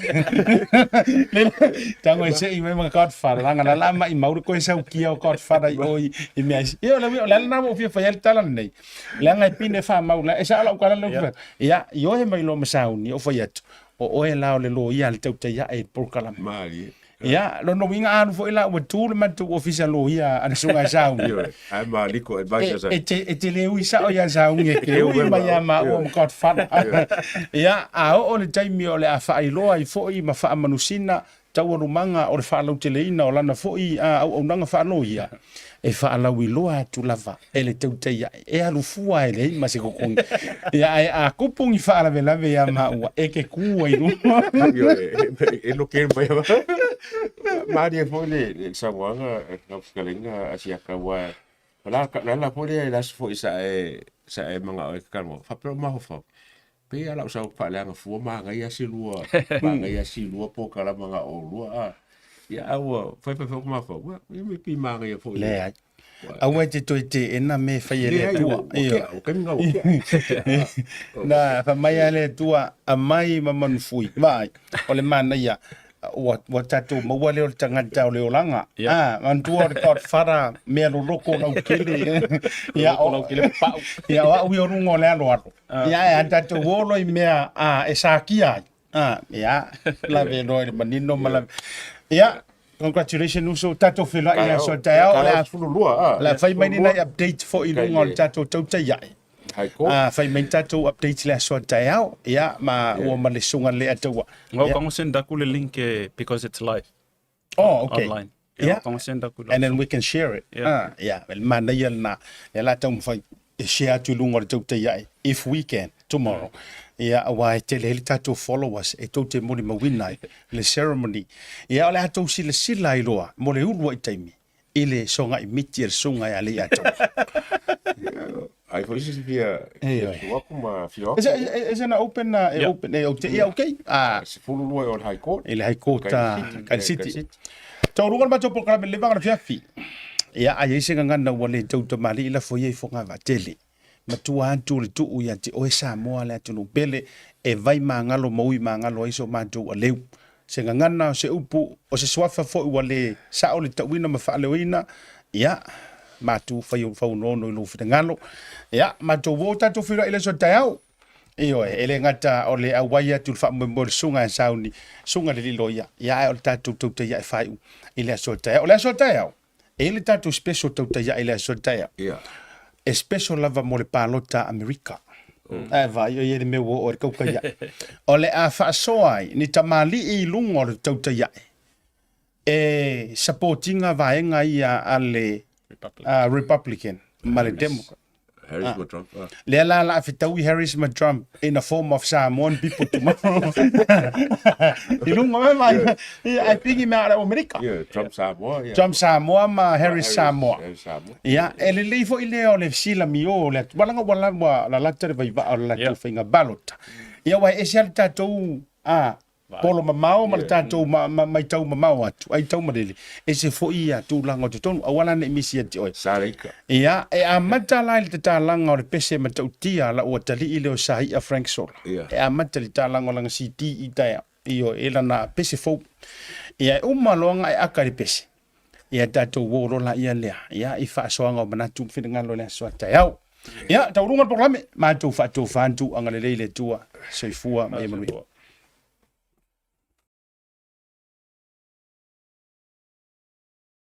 [SPEAKER 1] Tago e sei mai ma Godfather langa la la maimau le koe saukia o Godfather i o i mea isi. Ia o le o le ala na ua fia fai ai le tala lenei. Leaga e pine faamau la e sao lau tala lea. Ia i oe mai loa ma sauni o fai atu. O oe la o le loia a le tautai ae i le polokalame.
[SPEAKER 8] Malie.
[SPEAKER 1] Ia, lona uiga a alu foi la ua tu le matou ofisa loia a le susuga ia Sauni.
[SPEAKER 8] Ioe, ae maliko advisor sa.
[SPEAKER 1] E te, e te le ui sao ia Sauni e te ui mai ia maua ma Godfather. Ia, a oo le taimi o le a faailoa ai foi ma faamanusina taualumaga o le faalauteleina o lana foi auaunaga faaloia, e faalauiloa atu lava e le tautai ae, e alu fua e leai ma se totogi. Ia, ae a tupu ni faalavelave ia maua, e te tu ai luma.
[SPEAKER 8] Ioe, e loke mai lava. Malie foi le le saunoaga lau fetalaiga a Siaka aua o le ala foi lea i le aso foi sa e sa e manao ai e talanoa, faapea o mafaufau, pei lava o lau sau faaleaga fua manaia si lua, manaia si lua polokalama na oulua a. Ia a ua fai fai foi ou mafaufau, ia me pei manaia foi.
[SPEAKER 1] Leai. Aua e te toe teena mea e fai e le Atua. Na, fai mai a le Atua, aumai ma manufui. Vaai, o le manaia, ua, ua tatou maua lea o le tagata o le olaga. Ah, manatua o le Godfather, mea loloko lautele. Ia, o, ia, o au ia o luga o le aloalo. Ia, ae a tatou o loa i mea ah, e sakia ai. Ah, ia, lave loa i le manino ma lave. Ia, congratulations uso, tatou feiloai i le aso a taeao. O le a,
[SPEAKER 8] o
[SPEAKER 1] le a fai mai ni nai update foi i luga o le tatou tautai ae. Ah, fai mai ni tatou updates i le aso a taeao. Ia, ma ua ma le susuga le ataua.
[SPEAKER 6] Ngau ka send aku le link eh, because it's live.
[SPEAKER 1] Oh, okay.
[SPEAKER 6] Online.
[SPEAKER 1] Yeah.
[SPEAKER 6] Ka send aku
[SPEAKER 1] And then we can share it.
[SPEAKER 6] Yeah.
[SPEAKER 1] Ah, yeah. Le manaia lena. Ia la taumafai e share atu i luga o le tautai ae, if we can, tomorrow. Ia, aua e tele ai le tatou followers e tou te molimauina ai le ceremony. Ia, o le a tou silasila ai loa mo le ulu ai taimi i le sogai miti a le susuga ia Leiataua.
[SPEAKER 8] Ai foi se fia fia atu ma fia
[SPEAKER 1] atu. Is it open e open e te ia okay?
[SPEAKER 8] Ah, 12 o le High Court.
[SPEAKER 1] I le High Court Kaili City. Taualuga le matou polokalame le vaga fiafi. Ia ai ai se gagana ua le tau tamalii lafo ia i Fogavaa-tele. Matua atu le tuu ia te oe Samoa le atunuu pele e vai magalo ma ui magalo ai so matou aleu. se gagana, o se upu, o se suafa foi ua le sao le tauina ma faaleoina, ia, matou fai faunono i lou finagalo. Ia, matou uo tatou feiloai i le aso taeao. Ioe, e le gata o le auai atu i le faamoemoe o le susuga ia Sauni, susuga i le alii loia, ia ae o le tatou tautai ae faaiu i le aso taeao. O le aso taeao, e i ai le tatou special tautai ae i le aso taeao.
[SPEAKER 8] Yeah.
[SPEAKER 1] E special lava mo le palota a Amerika. Ae vaai, o i ai le mea ua oo ai le tautai ae. O le a faasoa ai ni tamalii i luga o le tautai ae e support ina vaega ia a le Republican ma le Democrat.
[SPEAKER 8] Harris ma Trump. Ah.
[SPEAKER 1] Lea la la fetaui Harris ma Trump in a form of Samoan people tomorrow. I lunga mai mai. Yeah. Ai pingi mea ala Amerika.
[SPEAKER 8] Yeah, Trump Samoa. Yeah.
[SPEAKER 1] Trump Samoa ma Harris Samoa.
[SPEAKER 8] Harris Samoa.
[SPEAKER 1] Ia, e lelei foi lea o le silami o le atu. Wala wala wa la lata le vaiva o le latou faiga balota. Ia wa e ese a le tatou a polo mamao ma le tatou matau mamao atu, ai tau malele, ese foi ia tulaga o totonu, aua la ne i misi ia te oe.
[SPEAKER 8] Saleika.
[SPEAKER 1] Ia, e amata la i le tatalaga o le pese matautia la ua talii lea o Saia Frank Sola. E amata i le tatalaga o lana CD i taeao, ioe, e lana pese fou. Ia, e uma loa ona e aka i le pese, ia tatou uo loa laia lea, ia, i faasoaga o manatu ma finagalo i le aso a taeao. Ia, taualuga le polokalame, matou faatofa atu, agalelei le Atua, soifua ma ia manuia.